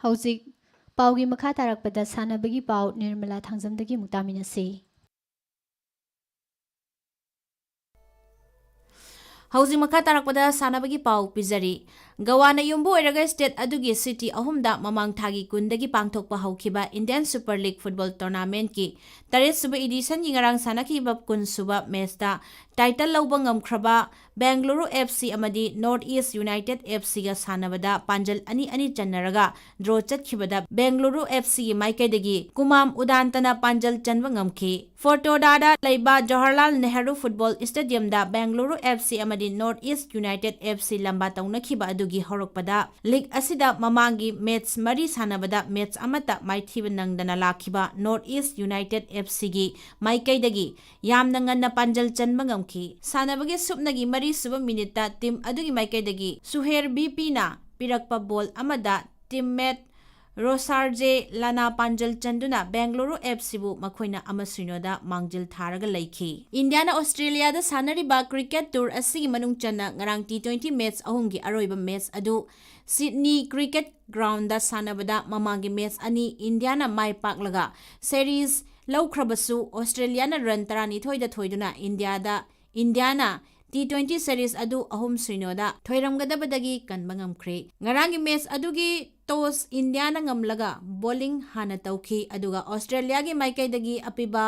ꯍꯧꯖꯤꯛ ꯄꯥꯎꯒꯤ ꯃꯈꯥ ꯇꯥꯔꯛꯄꯗ ꯁꯥꯟꯅꯕꯒꯤ ꯄꯥꯎ ꯅꯤꯔꯃꯂꯥ ꯊꯥꯡꯖꯝꯗꯒꯤ ꯑꯃꯨꯛ ꯇꯥꯃꯤꯟꯅꯁꯤ꯫ ꯍꯧꯖꯤꯛ ꯃꯈꯥ ꯇꯥꯔꯛꯄꯗ ꯁꯥꯟꯅꯕꯒꯤ ꯄꯥꯎ ꯄꯤꯖꯔꯤ꯫ ꯒꯋꯥꯅ ꯌꯨꯝꯕꯨ ꯑꯣꯏꯔꯒ ꯁ꯭ꯇꯦꯠ ꯑꯗꯨꯒꯤ ꯁꯤꯇꯤ ꯑꯍꯨꯝꯗ ꯃꯃꯥꯡ ꯊꯥꯒꯤ ꯀꯨꯟꯗꯒꯤ ꯄꯥꯡꯊꯣꯛꯄ ꯍꯧꯈꯤꯕ ꯏꯟꯗꯤꯌꯟ ꯁꯨꯄꯔ ꯂꯤꯒ ꯐꯨꯠꯕꯣꯜ ꯇꯣꯔꯅꯥꯃꯦꯟꯠꯀꯤ ꯇꯔꯦꯠꯁꯨꯕ ꯏꯗꯤꯁꯟꯒꯤ ꯉꯔꯥꯡ ꯁꯥꯟꯅꯈꯤꯕ ꯀꯨꯟꯁꯨꯕ ꯃꯦꯆꯇ ꯇꯥꯏꯇꯜ ꯂꯧꯕ ꯉꯝꯈ꯭ꯔꯕ ꯕꯦꯡꯒꯂꯨꯔꯨ ꯑꯦꯐ ꯁꯤ ꯑꯃꯗꯤ ꯅꯣꯔꯠ ꯏꯁ ꯌꯨꯅꯥꯏꯇꯦꯗ ꯑꯦꯐ ꯁꯤꯒ ꯁꯥꯟꯅꯕꯗ ꯄꯥꯟꯖꯜ ꯑꯅꯤ ꯑꯅꯤ ꯆꯟꯅꯔꯒ ꯗ꯭ꯔꯣ ꯆꯠꯈꯤꯕꯗ ꯕꯦꯡꯒꯂꯨꯔꯨ ꯑꯦꯐ ꯁꯤꯒꯤ ꯃꯥꯏꯀꯩꯗꯒꯤ ꯀꯨꯃꯥꯝ ꯎꯗꯥꯟꯇꯅ ꯄꯥꯟꯖꯜ ꯆꯟꯕ ꯉꯝꯈꯤ꯫ ꯐꯣꯔꯇꯣꯗꯥꯗ ꯂꯩꯕ ꯖꯋꯥꯍꯔꯂꯥꯜ ꯅꯦꯍꯔꯨ ꯐꯨꯠꯕꯣꯜ ꯁ꯭ꯇꯦꯗꯤꯌꯝꯗ ꯕꯦꯡꯒꯂꯨꯔꯨ ꯑꯦꯐ ꯁꯤ ꯑꯃꯗꯤ north east United F C ꯂꯝꯕꯥ ꯇꯧꯅꯈꯤꯕ ꯑꯗꯨꯒꯤ ꯍꯧꯔꯛꯄꯗ ꯂꯤꯒ ꯑꯁꯤꯗ ꯃꯃꯥꯡꯒꯤ ꯃꯦꯆ ꯃꯔꯤ ꯁꯥꯟꯅꯕꯗ ꯃꯦꯆ ꯑꯃꯠꯇ ꯃꯥꯏꯊꯤꯕ ꯅꯪꯗꯅ ꯂꯥꯛꯈꯤꯕ ꯅꯣꯔꯠ ꯏꯁ ꯌꯨꯅꯥꯏꯇꯦꯗ ꯑꯦꯐ ꯁꯤꯒꯤ ꯃꯥꯏꯀꯩꯗꯒꯤ ꯌꯥꯝꯅ ꯉꯟꯅ ꯄꯥꯟꯖꯜ ꯆꯟꯕ ꯉꯝꯈꯤ꯫ ꯁꯥꯟꯅꯕꯒꯤ ꯁꯨꯞꯅꯒꯤ ꯃꯔꯤꯁꯨꯕ ꯃꯤꯅꯤꯠꯇ ꯇꯤꯝ ꯑꯗꯨꯒꯤ ꯃꯥꯏꯀꯩꯗꯒꯤ ꯁꯨꯍꯦꯔ ꯕꯤ ꯄꯤꯅ ꯄꯤꯔꯛꯄ ꯕꯣꯜ ꯑꯃꯗ ꯇꯤꯝꯃꯦꯠ ꯔꯣꯁꯥꯔꯖꯦ ꯂꯥꯅꯥ ꯄꯥꯟꯖꯜ ꯆꯟꯗꯨꯅ ꯕꯦꯡꯒꯂꯨꯔꯨ ꯑꯦꯐ ꯁꯤꯕꯨ ꯃꯈꯣꯏꯅ ꯑꯃ ꯁꯤꯅꯣꯗ ꯃꯥꯡꯖꯤꯜ ꯊꯥꯔꯒ ꯂꯩꯈꯤ꯫ ꯏꯟꯗꯤꯌꯥꯅ ꯑꯣꯁꯇ꯭ꯔꯦꯂꯤꯌꯥꯗ ꯁꯥꯟꯅꯔꯤꯕ ꯀ꯭ꯔꯤꯀꯦꯠ ꯇꯨꯔ ꯑꯁꯤꯒꯤ ꯃꯅꯨꯡ ꯆꯟꯅ ꯉꯔꯥꯡ ꯇꯤ ꯇ꯭ꯋꯦꯟꯇꯤ ꯃꯦꯆ ꯑꯍꯨꯝꯒꯤ ꯑꯔꯣꯏꯕ ꯃꯦꯆ ꯑꯗꯨ ꯁꯤꯗꯅꯤ ꯀ꯭ꯔꯤꯀꯦꯠ ꯒ꯭ꯔꯥꯎꯟꯗ ꯁꯥꯟꯅꯕꯗ ꯃꯃꯥꯡꯒꯤ ꯃꯦꯆ ꯑꯅꯤ ꯏꯟꯗꯤꯌꯥꯅ ꯃꯥꯏ ꯄꯥꯛꯂꯒ ꯁꯦꯔꯤꯖ ꯂꯧꯈ꯭ꯔꯕꯁꯨ ꯑꯣꯁꯇ꯭ꯔꯦꯂꯤꯌꯥꯅ ꯔꯟ ꯇꯔꯥꯅꯤꯊꯣꯏꯗ ꯊꯣꯏꯗꯨꯅ ꯏꯟꯗꯤꯌꯥꯗ, ꯏꯟꯗꯤꯌꯥꯅ ꯇꯤ ꯇ꯭ꯋꯦꯟꯇꯤ ꯁꯦꯔꯤꯖ ꯑꯗꯨ ꯑꯍꯨꯝ ꯁꯤꯅꯣꯗ ꯊꯣꯏꯔꯝꯒꯗꯕꯗꯒꯤ ꯀꯟꯕ ꯉꯝꯈ꯭ꯔꯦ꯫ ꯉꯔꯥꯡꯒꯤ ꯃꯦꯆ ꯑꯗꯨꯒꯤ ꯇꯣꯁ ꯏꯟꯗꯤꯌꯥꯅ ꯉꯝꯂꯒ ꯕꯣꯂꯤꯡ ꯍꯥꯟꯅ ꯇꯧꯈꯤ, ꯑꯗꯨꯒ ꯑꯣꯁꯇ꯭ꯔꯦꯂꯤꯌꯥꯒꯤ ꯃꯥꯏꯀꯩꯗꯒꯤ ꯑꯄꯤꯕ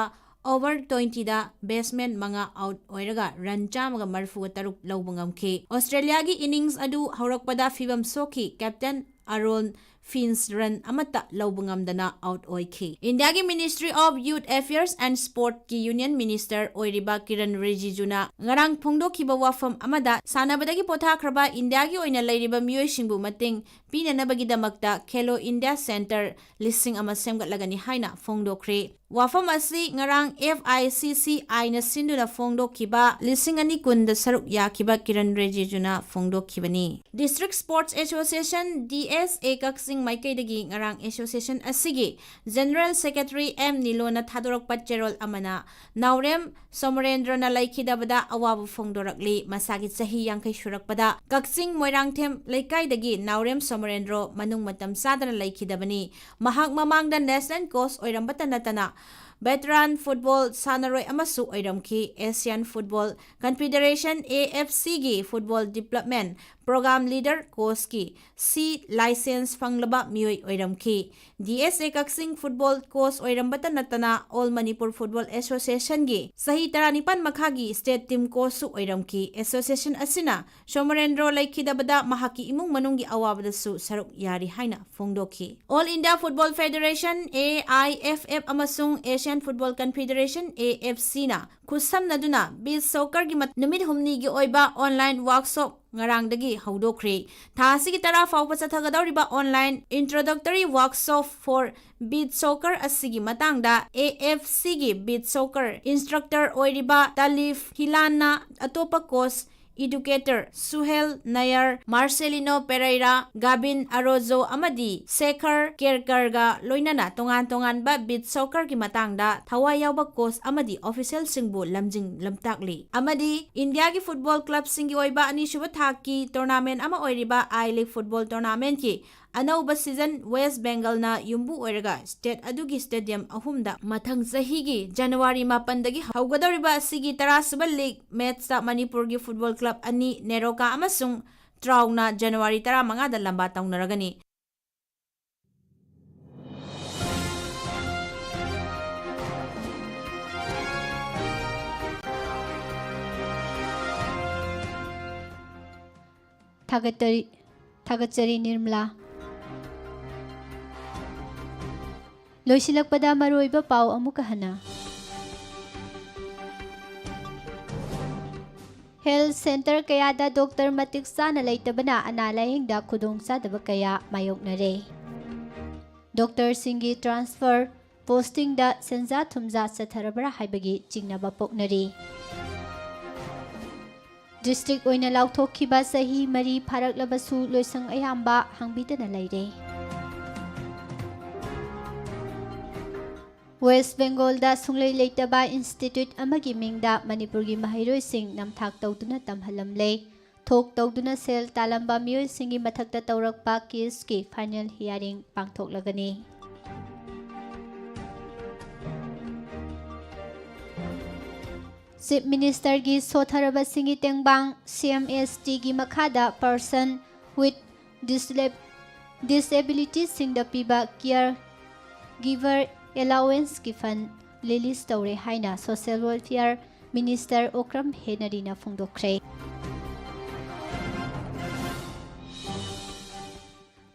ꯑꯣꯚꯔ ꯇ꯭ꯋꯦꯟꯇꯤꯗ ꯕꯦꯠꯁꯃꯦꯟ ꯃꯉꯥ ꯑꯥꯎꯠ ꯑꯣꯏꯔꯒ ꯔꯟ ꯆꯥꯝꯃꯒ ꯃꯔꯤꯐꯨꯒ ꯇꯔꯨꯛ ꯂꯧꯕ ꯉꯝꯈꯤ꯫ ꯑꯣꯁꯇ꯭ꯔꯦꯂꯤꯌꯥꯒꯤ ꯏꯅꯤꯡꯁ ꯑꯗꯨ ꯍꯧꯔꯛꯄꯗ ꯐꯤꯕꯝ ꯁꯣꯛꯈꯤ꯫ ꯀꯦꯞꯇꯦꯟ ꯑꯔꯣꯟ ꯐꯤꯟꯁ ꯔꯟ ꯑꯃꯠꯇ ꯂꯧꯕ ꯉꯝꯗꯅ ꯑꯥꯎꯠ ꯑꯣꯏꯈꯤ꯫ ꯏꯟꯗꯤꯌꯥꯒꯤ Ministry of Youth Affairs and Sportꯀꯤ Union Minister ꯑꯣꯏꯔꯤꯕ ꯀꯤꯔꯟ ꯔꯤꯖꯤꯖꯨꯅ ꯉꯔꯥꯡ ꯐꯣꯡꯗꯣꯛꯈꯤꯕ ꯋꯥꯐꯝ ꯑꯃꯗ ꯁꯥꯟꯅꯕꯗꯒꯤ ꯄꯣꯊꯥꯈ꯭ꯔꯕ ꯏꯟꯗꯤꯌꯥꯒꯤ ꯑꯣꯏꯅ ꯂꯩꯔꯤꯕ ꯃꯤꯑꯣꯏꯁꯤꯡꯕꯨ ꯃꯇꯦꯡ ꯄꯤꯅꯅꯕꯒꯤꯗꯃꯛꯇ ꯈꯦꯂꯣ ꯏꯟꯗꯤꯌꯥ ꯁꯦꯟꯇꯔ ꯂꯤꯁꯤꯡ ꯑꯃ ꯁꯦꯝꯒꯠꯂꯒꯅꯤ ꯍꯥꯏꯅ ꯐꯣꯡꯗꯣꯛꯈ꯭ꯔꯦ꯫ ꯋꯥꯐꯝ ꯑꯁꯤ ꯉꯔꯥꯡ F I C C I ꯅ ꯁꯤꯟꯗꯨꯅ ꯐꯣꯡꯗꯣꯛꯈꯤꯕ ꯂꯤꯁꯤꯡ ꯑꯅꯤ ꯀꯨꯟꯗ ꯁꯔꯨꯛ ꯌꯥꯈꯤꯕ Kiran ꯔꯤꯖꯤꯖꯨꯅ ꯐꯣꯡꯗꯣꯛꯈꯤꯕꯅꯤ꯫ District Sports Association, D S A ꯀꯛꯆꯤꯡ ꯃꯥꯏꯀꯩꯗꯒꯤ ꯉꯔꯥꯡ association ꯑꯁꯤꯒꯤ General Secretary M ꯅꯤꯂꯣꯅ ꯊꯥꯗꯣꯔꯛꯄ ꯆꯦꯔꯣꯜ ꯑꯃꯅ ꯅꯥꯎꯔꯦꯝ ꯁꯣꯃꯔꯦꯟꯗ꯭ꯔꯣꯅ ꯂꯩꯈꯤꯗꯕꯗ ꯑꯋꯥꯕ ꯐꯣꯡꯗꯣꯔꯛꯂꯤ꯫ ꯃꯁꯥꯒꯤ ꯆꯍꯤ ꯌꯥꯡꯈꯩ ꯁꯨꯔꯛꯄꯗ ꯀꯛꯆꯤꯡ ꯃꯣꯏꯔꯥꯡꯊꯦꯝ ꯂꯩꯀꯥꯏꯗꯒꯤ ꯅꯥꯎꯔꯦꯝ ꯁꯣꯃꯔꯦꯟꯗ꯭ꯔꯣ ꯃꯅꯨꯡ ꯃꯇꯝ ꯆꯥꯗꯅ ꯂꯩꯈꯤꯗꯕꯅꯤ꯫ ꯃꯍꯥꯛ ꯃꯃꯥꯡꯗ national coach ꯑꯣꯏꯔꯝꯕꯇ ꯅꯠꯇꯅ veteran football ꯁꯥꯟꯅꯔꯣꯏ ꯑꯃꯁꯨ ꯑꯣꯏꯔꯝꯈꯤ꯫ Asian Football Confederation, A F C ꯒꯤ football development program leader coach ꯀꯤ C license ꯐꯪꯂꯕ ꯃꯤꯑꯣꯏ ꯑꯣꯏꯔꯝꯈꯤ꯫ D S A Kakching football coach ꯑꯣꯏꯔꯝꯕꯇ ꯅꯠꯇꯅ All Manipur Football Association ꯒꯤ ꯆꯍꯤ ꯇꯔꯥꯅꯤꯄꯥꯟ ꯃꯈꯥꯒꯤ state team coach ꯁꯨ ꯑꯣꯏꯔꯝꯈꯤ꯫ Association ꯑꯁꯤꯅ ꯁꯣꯃꯔꯦꯟꯗ꯭ꯔꯣ ꯂꯩꯈꯤꯗꯕꯗ ꯃꯍꯥꯛꯀꯤ ꯏꯃꯨꯡ ꯃꯅꯨꯡꯒꯤ ꯑꯋꯥꯕꯗꯁꯨ ꯁꯔꯨꯛ ꯌꯥꯔꯤ ꯍꯥꯏꯅ ꯐꯣꯡꯗꯣꯛꯈꯤ꯫ All India Football Federation, A I F F, ꯑꯃꯁꯨꯡ Asian Football Confederation, A F C ꯅ ꯈꯨꯠꯁꯝꯅꯗꯨꯅ beach soccer ꯒꯤ ꯃꯠ-, ꯅꯨꯃꯤꯠ ꯍꯨꯝꯅꯤꯒꯤ ꯑꯣꯏꯕ online workshop ꯉꯔꯥꯡꯗꯒꯤ ꯍꯧꯗꯣꯛꯈ꯭ꯔꯦ꯫ ꯊꯥ ꯑꯁꯤꯒꯤ ꯇꯔꯥ ꯐꯥꯎꯕ ꯆꯠꯊꯒꯗꯧꯔꯤꯕ online introductory workshop for beach soccer ꯑꯁꯤꯒꯤ ꯃꯇꯥꯡꯗ A F C ꯒꯤ beach soccer instructor ꯑꯣꯏꯔꯤꯕ ꯇꯥꯂꯤꯐ ꯍꯤꯂꯥꯟꯅ ꯑꯇꯣꯞꯄ coach, educator ꯁꯨꯍꯦꯜ ꯅꯌꯔ, ꯃꯥꯔꯁꯦꯂꯤꯅꯣ ꯄꯦꯔꯩꯔꯥ, ꯒꯥꯕꯤꯟ ꯑꯔꯣꯖꯣ ꯑꯃꯗꯤ ꯁꯦꯈꯔ ꯀꯦꯔꯀꯔꯒ ꯂꯣꯏꯅꯅ ꯇꯣꯉꯥꯟ ꯇꯣꯉꯥꯟꯕ beach soccer ꯒꯤ ꯃꯇꯥꯡꯗ ꯊꯋꯥꯏ ꯌꯥꯎꯕ coach ꯑꯃꯗꯤ official ꯁꯤꯡꯕꯨ ꯂꯝꯖꯤꯡ ꯂꯝꯇꯥꯛꯂꯤ꯫ ꯑꯃꯗꯤ ꯏꯟꯗꯤꯌꯥꯒꯤ football club ꯁꯤꯡꯒꯤ ꯑꯣꯏꯕ ꯑꯅꯤꯁꯨꯕ ꯊꯥꯛꯀꯤ tournament ꯑꯃ ꯑꯣꯏꯔꯤꯕ I League football tournament ꯀꯤ ꯑꯅꯧꯕ season West Bengal ꯅ ꯌꯨꯝꯕꯨ ꯑꯣꯏꯔꯒ state ꯑꯗꯨꯒꯤ stadium ꯑꯍꯨꯝꯗ ꯃꯊꯪ ꯆꯍꯤꯒꯤ January ꯃꯥꯄꯟꯗꯒꯤ ꯍꯧꯒꯗꯧꯔꯤꯕ ꯑꯁꯤꯒꯤ ꯇꯔꯥꯁꯨꯕ league match ꯇ ꯃꯅꯤꯄꯨꯔꯒꯤ football club ꯑꯅꯤ ꯅꯦꯔꯣꯀꯥ ꯑꯃꯁꯨꯡ ꯇ꯭ꯔꯥꯎꯅ January ꯇꯔꯥꯃꯉꯥꯗ ꯂꯝꯕꯥ ꯇꯧꯅꯔꯒꯅꯤ꯫ ꯊꯥꯒꯠꯆꯔꯤ, ꯊꯥꯒꯠꯆꯔꯤ ꯅꯤꯔꯃꯂꯥ꯫ ꯂꯣꯏꯁꯤꯜꯂꯛꯄꯗ ꯃꯔꯨꯑꯣꯏꯕ ꯄꯥꯎ ꯑꯃꯨꯛꯀ ꯍꯟꯅ꯫ Health centre ꯀꯌꯥꯗ doctor ꯃꯇꯤꯛ ꯆꯥꯅ ꯂꯩꯇꯕꯅ ꯑꯅꯥ ꯂꯥꯌꯦꯡꯗ ꯈꯨꯗꯣꯡꯆꯥꯗꯕ ꯀꯌꯥ ꯃꯥꯌꯣꯛꯅꯔꯦ꯫ Doctor ꯁꯤꯡꯒꯤ transfer ꯄꯣꯁꯇꯤꯡꯗ ꯁꯦꯟꯖꯥ ꯊꯨꯝꯖꯥ ꯆꯠꯊꯔꯕ꯭ꯔꯥ ꯍꯥꯏꯕꯒꯤ ꯆꯤꯡꯅꯕ ꯄꯣꯛꯅꯔꯤ꯫ ꯗꯤꯁꯇ꯭ꯔꯤꯛ ꯑꯣꯏꯅ ꯂꯥꯎꯊꯣꯛꯈꯤꯕ ꯆꯍꯤ ꯃꯔꯤ ꯐꯥꯔꯛꯂꯕꯁꯨ ꯂꯣꯏꯁꯪ ꯑꯌꯥꯝꯕ ꯍꯥꯡꯕꯤꯗꯅ ꯂꯩꯔꯦ꯫ ꯋꯦꯁ꯭ꯠ ꯕꯦꯡꯒꯣꯜꯗ ꯁꯨꯡꯂꯩ ꯂꯩꯇꯕ ꯏꯟꯁꯇꯤꯇ꯭ꯌꯨꯠ ꯑꯃꯒꯤ ꯃꯤꯡꯗ ꯃꯅꯤꯄꯨꯔꯒꯤ ꯃꯍꯩꯔꯣꯏꯁꯤꯡ ꯅꯝꯊꯥꯛ ꯇꯧꯗꯨꯅ ꯇꯝꯍꯜꯂꯝꯂꯦ꯫ ꯊꯣꯛ ꯇꯧꯗꯨꯅ ꯁꯦꯜ ꯇꯥꯜꯂꯝꯕ ꯃꯤꯑꯣꯏꯁꯤꯡꯒꯤ ꯃꯊꯛꯇ ꯇꯧꯔꯛꯄ ꯀꯦꯁꯀꯤ ꯐꯥꯏꯅꯦꯜ ꯍꯤꯌꯥꯔꯤꯡ ꯄꯥꯡꯊꯣꯛꯂꯒꯅꯤ꯫ ꯆꯤꯐ ꯃꯤꯅꯤꯁꯇꯔꯒꯤ ꯁꯣꯠꯊꯔꯕꯁꯤꯡꯒꯤ ꯇꯦꯡꯕꯥꯡ, ꯁꯤ ꯑꯦꯝ ꯑꯦꯁ ꯇꯤꯒꯤ ꯃꯈꯥꯗ Person with Disla-, Disabilitiesꯁꯤꯡꯗ ꯄꯤꯕ Care Giver Allowanceꯀꯤ ꯐꯟꯗ ꯔꯤꯂꯤꯖ ꯇꯧꯔꯦ ꯍꯥꯏꯅ ꯁꯣꯁꯤꯌꯦꯜ ꯋꯦꯜꯐꯤꯌꯔ ꯃꯤꯅꯤꯁꯇꯔ ꯑꯣꯀ꯭ꯔꯝ ꯍꯦꯅꯔꯤꯅ ꯐꯣꯡꯗꯣꯛꯈ꯭ꯔꯦ꯫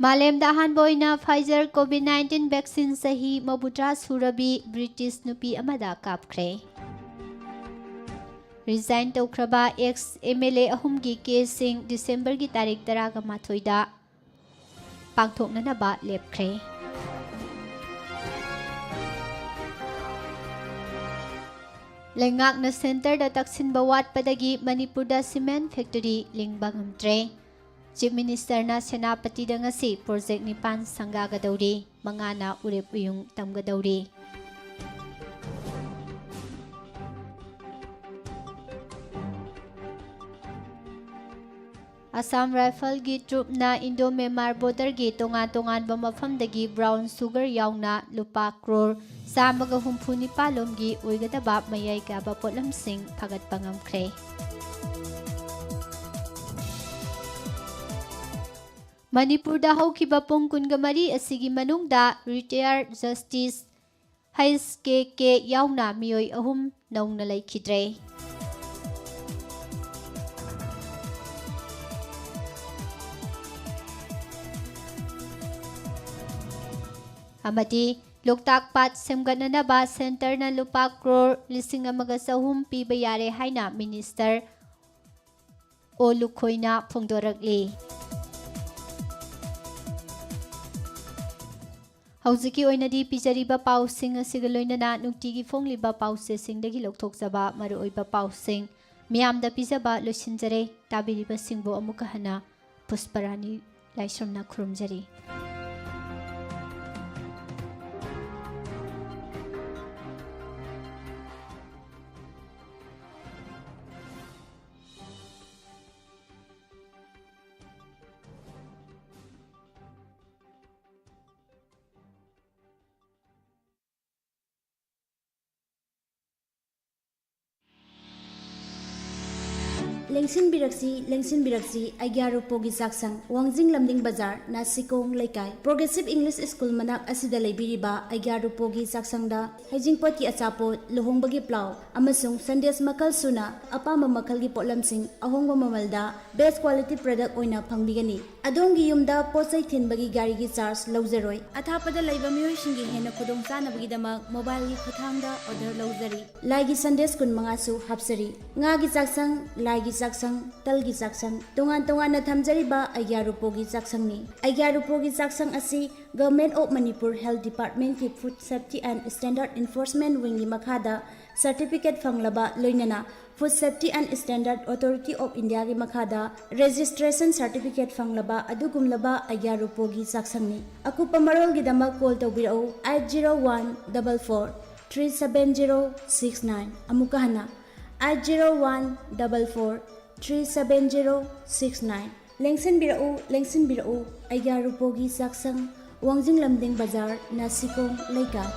ꯃꯥꯂꯦꯝꯗ ꯑꯍꯥꯟꯕ ꯑꯣꯏꯅ Pfizer COVID nineteen vaccine ꯆꯍꯤ ꯃꯧꯗ꯭ꯔꯥ ꯁꯨꯔꯕꯤ ꯕ꯭ꯔꯤꯇꯤꯁ ꯅꯨꯄꯤ ꯑꯃꯗ ꯀꯥꯞꯈ꯭ꯔꯦ꯫ ꯔꯤꯖꯥꯏꯟ ꯇꯧꯈ꯭ꯔꯕ ꯑꯦꯛꯁ ꯑꯦꯝ ꯑꯦꯜ ꯑꯦ ꯑꯍꯨꯝꯒꯤ ꯀꯦꯁꯁꯤꯡ ꯗꯤꯁꯦꯝꯕꯔꯒꯤ ꯇꯥꯔꯤꯛ ꯇꯔꯥꯒ ꯃꯥꯊꯣꯏꯗ ꯄꯥꯡꯊꯣꯛꯅꯅꯕ ꯂꯦꯞꯈ꯭ꯔꯦ꯫ ꯂꯩꯉꯥꯛꯅ ꯁꯦꯟꯇꯔꯗ ꯇꯛꯁꯤꯟꯕ ꯋꯥꯠꯄꯗꯒꯤ ꯃꯅꯤꯄꯨꯔꯗ ꯁꯤꯃꯦꯟ ꯐꯦꯛꯇꯔꯤ ꯂꯤꯡꯕ ꯉꯝꯗ꯭ꯔꯦ꯫ ꯆꯤꯐ ꯃꯤꯅꯤꯁꯇꯔꯅ ꯁꯦꯅꯥꯄꯇꯤꯗ ꯉꯁꯤ ꯄ꯭ꯔꯣꯖꯦꯛ ꯅꯤꯄꯥꯟ ꯁꯪꯒꯥꯒꯗꯧꯔꯤ, ꯃꯉꯥꯅ ꯎꯔꯦꯞ ꯎꯌꯨꯡ ꯇꯝꯒꯗꯧꯔꯤ꯫ ꯑꯁꯥꯝ ꯔꯥꯏꯐꯜꯒꯤ ꯇ꯭ꯔꯨꯞꯅ ꯏꯟꯗꯣ ꯃ꯭ꯌꯥꯟꯃꯥꯔ ꯕꯣꯔꯗꯔꯒꯤ ꯇꯣꯉꯥꯟ ꯇꯣꯉꯥꯟꯕ ꯃꯐꯝꯗꯒꯤ ꯕ꯭ꯔꯥꯎꯟ ꯁꯨꯒꯔ ꯌꯥꯎꯅ ꯂꯨꯄꯥ ꯀ꯭ꯔꯣꯔ ꯆꯥꯝꯃꯒ ꯍꯨꯝꯐꯨ ꯅꯤꯄꯥꯜ ꯂꯣꯝꯒꯤ ꯑꯣꯏꯒꯗꯕ ꯃꯌꯥꯏ ꯀꯥꯕ ꯄꯣꯠꯂꯝꯁꯤꯡ ꯐꯥꯒꯠꯄ ꯉꯝꯈ꯭ꯔꯦ꯫ ꯃꯅꯤꯄꯨꯔꯗ ꯍꯧꯈꯤꯕ ꯄꯨꯡ ꯀꯨꯟꯒ ꯃꯔꯤ ꯑꯁꯤꯒꯤ ꯃꯅꯨꯡꯗ ꯔꯤꯇꯥꯌꯔ ꯖꯁꯇꯤꯁ ꯍꯩꯆ ꯀꯦ ꯀꯦ ꯌꯥꯎꯅ ꯃꯤꯑꯣꯏ ꯑꯍꯨꯝ ꯅꯧꯅ ꯂꯩꯈꯤꯗ꯭ꯔꯦ꯫ ꯑꯃꯗꯤ ꯂꯣꯛꯇꯥꯛ ꯄꯥꯠ ꯁꯦꯝꯒꯠꯅꯅꯕ ꯁꯦꯟꯇꯔꯅ ꯂꯨꯄꯥ ꯀ꯭ꯔꯣꯔ ꯂꯤꯁꯤꯡ ꯑꯃꯒ ꯆꯍꯨꯝ ꯄꯤꯕ ꯌꯥꯔꯦ ꯍꯥꯏꯅ ꯃꯤꯅꯤꯁꯇꯔ ꯑꯣ ꯂꯨꯈꯣꯏꯅ ꯐꯣꯡꯗꯣꯔꯛꯂꯤ꯫ ꯍꯧꯖꯤꯛꯀꯤ ꯑꯣꯏꯅꯗꯤ ꯄꯤꯖꯔꯤꯕ ꯄꯥꯎꯁꯤꯡ ꯑꯁꯤꯒ ꯂꯣꯏꯅꯅ ꯅꯨꯡꯇꯤꯒꯤ ꯐꯣꯡꯂꯤꯕ ꯄꯥꯎꯆꯦꯁꯤꯡꯗꯒꯤ ꯂꯧꯊꯣꯛꯆꯕ ꯃꯔꯨꯑꯣꯏꯕ ꯄꯥꯎꯁꯤꯡ ꯃꯤꯌꯥꯝꯗ ꯄꯤꯖꯕ ꯂꯣꯏꯁꯤꯟꯖꯔꯦ꯫ ꯇꯥꯕꯤꯔꯤꯕꯁꯤꯡꯕꯨ ꯑꯃꯨꯛꯀ ꯍꯟꯅ ꯄꯨꯁꯄꯔꯥꯅꯤ ꯂꯥꯏꯁ꯭ꯔꯝꯅ ꯈꯨꯔꯨꯝꯖꯔꯤ꯫ ꯂꯦꯡꯁꯤꯟꯕꯤꯔꯛꯁꯤ, ꯂꯦꯡꯁꯤꯟꯕꯤꯔꯛꯁꯤ, ꯑꯩꯒ꯭ꯌꯥ ꯔꯨꯄꯣꯒꯤ ꯆꯥꯛꯁꯪ, ꯋꯥꯡꯖꯤꯡ ꯂꯝꯗꯤꯡ ꯕꯖꯥꯔ, ꯅꯥꯁꯤꯀꯣꯡ ꯂꯩꯀꯥꯏ, ꯄ꯭ꯔꯣꯒ꯭ꯔꯦꯁꯤꯚ ꯏꯪꯂꯤꯁ ꯁ꯭ꯀꯨꯜ ꯃꯅꯥꯛ ꯑꯁꯤꯗ ꯂꯩꯕꯤꯔꯤꯕ ꯑꯩꯒ꯭ꯌꯥ ꯔꯨꯄꯣꯒꯤ ꯆꯥꯛꯁꯪꯗ ꯍꯩꯖꯤꯡꯄꯣꯠꯀꯤ ꯑꯆꯥꯄꯣꯠ, ꯂꯨꯍꯣꯡꯕꯒꯤ ꯄ꯭ꯂꯥꯎ ꯑꯃꯁꯨꯡ ꯁꯟꯗꯦꯁ ꯃꯈꯜ ꯁꯨꯅ ꯑꯄꯥꯝꯕ ꯃꯈꯜꯒꯤ ꯄꯣꯠꯂꯝꯁꯤꯡ ꯑꯍꯣꯡꯕ ꯃꯃꯜꯗ best quality product ꯑꯣꯏꯅ ꯐꯪꯕꯤꯒꯅꯤ꯫ ꯑꯗꯣꯝꯒꯤ ꯌꯨꯝꯗ ꯄꯣꯠ ꯆꯩ ꯊꯤꯟꯕꯒꯤ ꯒꯥꯔꯤꯒꯤ ꯆꯥꯔꯖ ꯂꯧꯖꯔꯣꯏ꯫ ꯑꯊꯥꯞꯄꯗ ꯂꯩꯕ ꯃꯤꯑꯣꯏꯁꯤꯡꯒꯤ ꯍꯦꯟꯅ ꯈꯨꯗꯣꯡꯆꯥꯅꯕꯒꯤꯗꯃꯛ ꯃꯣꯕꯥꯏꯜꯒꯤ ꯈꯨꯠꯊꯥꯡꯗ ꯑꯣꯔꯗꯔ ꯂꯧꯖꯔꯤ꯫ ꯂꯥꯏꯒꯤ ꯁꯟꯗꯦꯁ ꯀꯨꯟꯃꯉꯥꯁꯨ ꯍꯥꯞꯆꯔꯤ꯫ ꯉꯥꯒꯤ ꯆꯥꯛꯁꯪ, ꯂꯥꯏꯒꯤ ꯆꯥꯛꯁꯪ, ꯇꯜꯒꯤ ꯆꯥꯛꯁꯪ, ꯇꯣꯉꯥꯟ ꯇꯣꯉꯥꯟꯅ ꯊꯝꯖꯔꯤꯕ ꯑꯩꯒ꯭ꯌꯥ ꯔꯨꯄꯣꯒꯤ ꯆꯥꯛꯁꯪꯅꯤ꯫ ꯑꯩꯒ꯭ꯌꯥ ꯔꯨꯄꯣꯒꯤ ꯆꯥꯛꯁꯪ ꯑꯁꯤ Government of Manipur Health Departmentꯀꯤ Food Safety and Standard Enforcement Wingꯒꯤ ꯃꯈꯥꯗ certificate ꯐꯪꯂꯕ, ꯂꯣꯏꯅꯅ Food Safety and Standard Authority of Indiaꯒꯤ ꯃꯈꯥꯗ registration certificate ꯐꯪꯂꯕ ꯑꯗꯨꯒꯨꯝꯂꯕ ꯑꯩꯒ꯭ꯌꯥ ꯔꯨꯄꯣꯒꯤ ꯆꯥꯛꯁꯪꯅꯤ꯫ ꯑꯀꯨꯞꯄ ꯃꯔꯣꯜꯒꯤꯗꯃꯛ call ꯇꯧꯕꯤꯔꯛꯎ, eight zero one double four three seven zero six nine꯫ ꯑꯃꯨꯛꯀ ꯍꯟꯅ, eight zero one double four three seven zero six nine꯫ ꯂꯦꯡꯁꯤꯟꯕꯤꯔꯛꯎ, ꯂꯦꯡꯁꯤꯟꯕꯤꯔꯛꯎ, ꯑꯩꯒ꯭ꯌꯥ ꯔꯨꯄꯣꯒꯤ ꯆꯥꯛꯁꯪ, ꯋꯥꯡꯖꯤꯡ ꯂꯝꯗꯤꯡ ꯕꯖꯥꯔ, ꯅꯥꯁꯤꯀꯣꯡ ꯂꯩꯀꯥꯏ꯫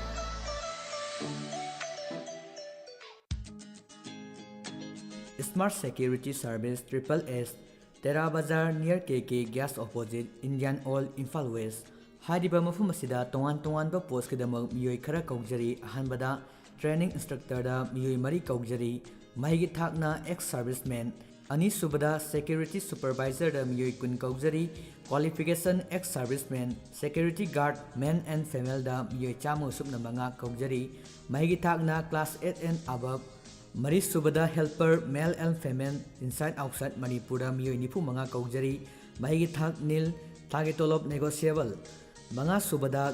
Smart Security Service, triple S, ꯇꯦꯔꯥ ꯕꯖꯥꯔ, near K K Gas, opposite Indian Oil, Imphal west. ꯍꯥꯏꯔꯤꯕ ꯃꯐꯝ ꯑꯁꯤꯗ ꯇꯣꯉꯥꯟ ꯇꯣꯉꯥꯟꯕ ꯄꯣꯁꯀꯤꯗꯃꯛ ꯃꯤꯑꯣꯏ ꯈꯔ ꯀꯧꯖꯔꯤ꯫ ꯑꯍꯥꯟꯕꯗ training instructorꯗ ꯃꯤꯑꯣꯏ ꯃꯔꯤ ꯀꯧꯖꯔꯤ꯫ ꯃꯍꯩꯒꯤ ꯊꯥꯛꯅ ex serviceman꯫ ꯑꯅꯤꯁꯨꯕꯗ security supervisorꯗ ꯃꯤꯑꯣꯏ ꯀꯨꯟ ꯀꯧꯖꯔꯤ꯫ Qualification ex serviceman꯫ Security guard, male and femaleꯗ ꯃꯤꯑꯣꯏ ꯆꯥꯝꯃꯒ ꯁꯨꯞꯅ ꯃꯉꯥ ꯀꯧꯖꯔꯤ꯫ ꯃꯍꯩꯒꯤ ꯊꯥꯛꯅ class eight and above꯫ ꯃꯔꯤꯁꯨꯕꯗ helper, male and female, inside outside ꯃꯅꯤꯄꯨꯔꯗ ꯃꯤꯑꯣꯏ ꯅꯤꯐꯨ ꯃꯉꯥ ꯀꯧꯖꯔꯤ꯫ ꯃꯍꯩꯒꯤ ꯊꯥꯛ ꯅꯤꯜ, ꯊꯥꯒꯤ ꯇꯣꯂꯣꯞ negotiable꯫ ꯃꯉꯥꯁꯨꯕꯗ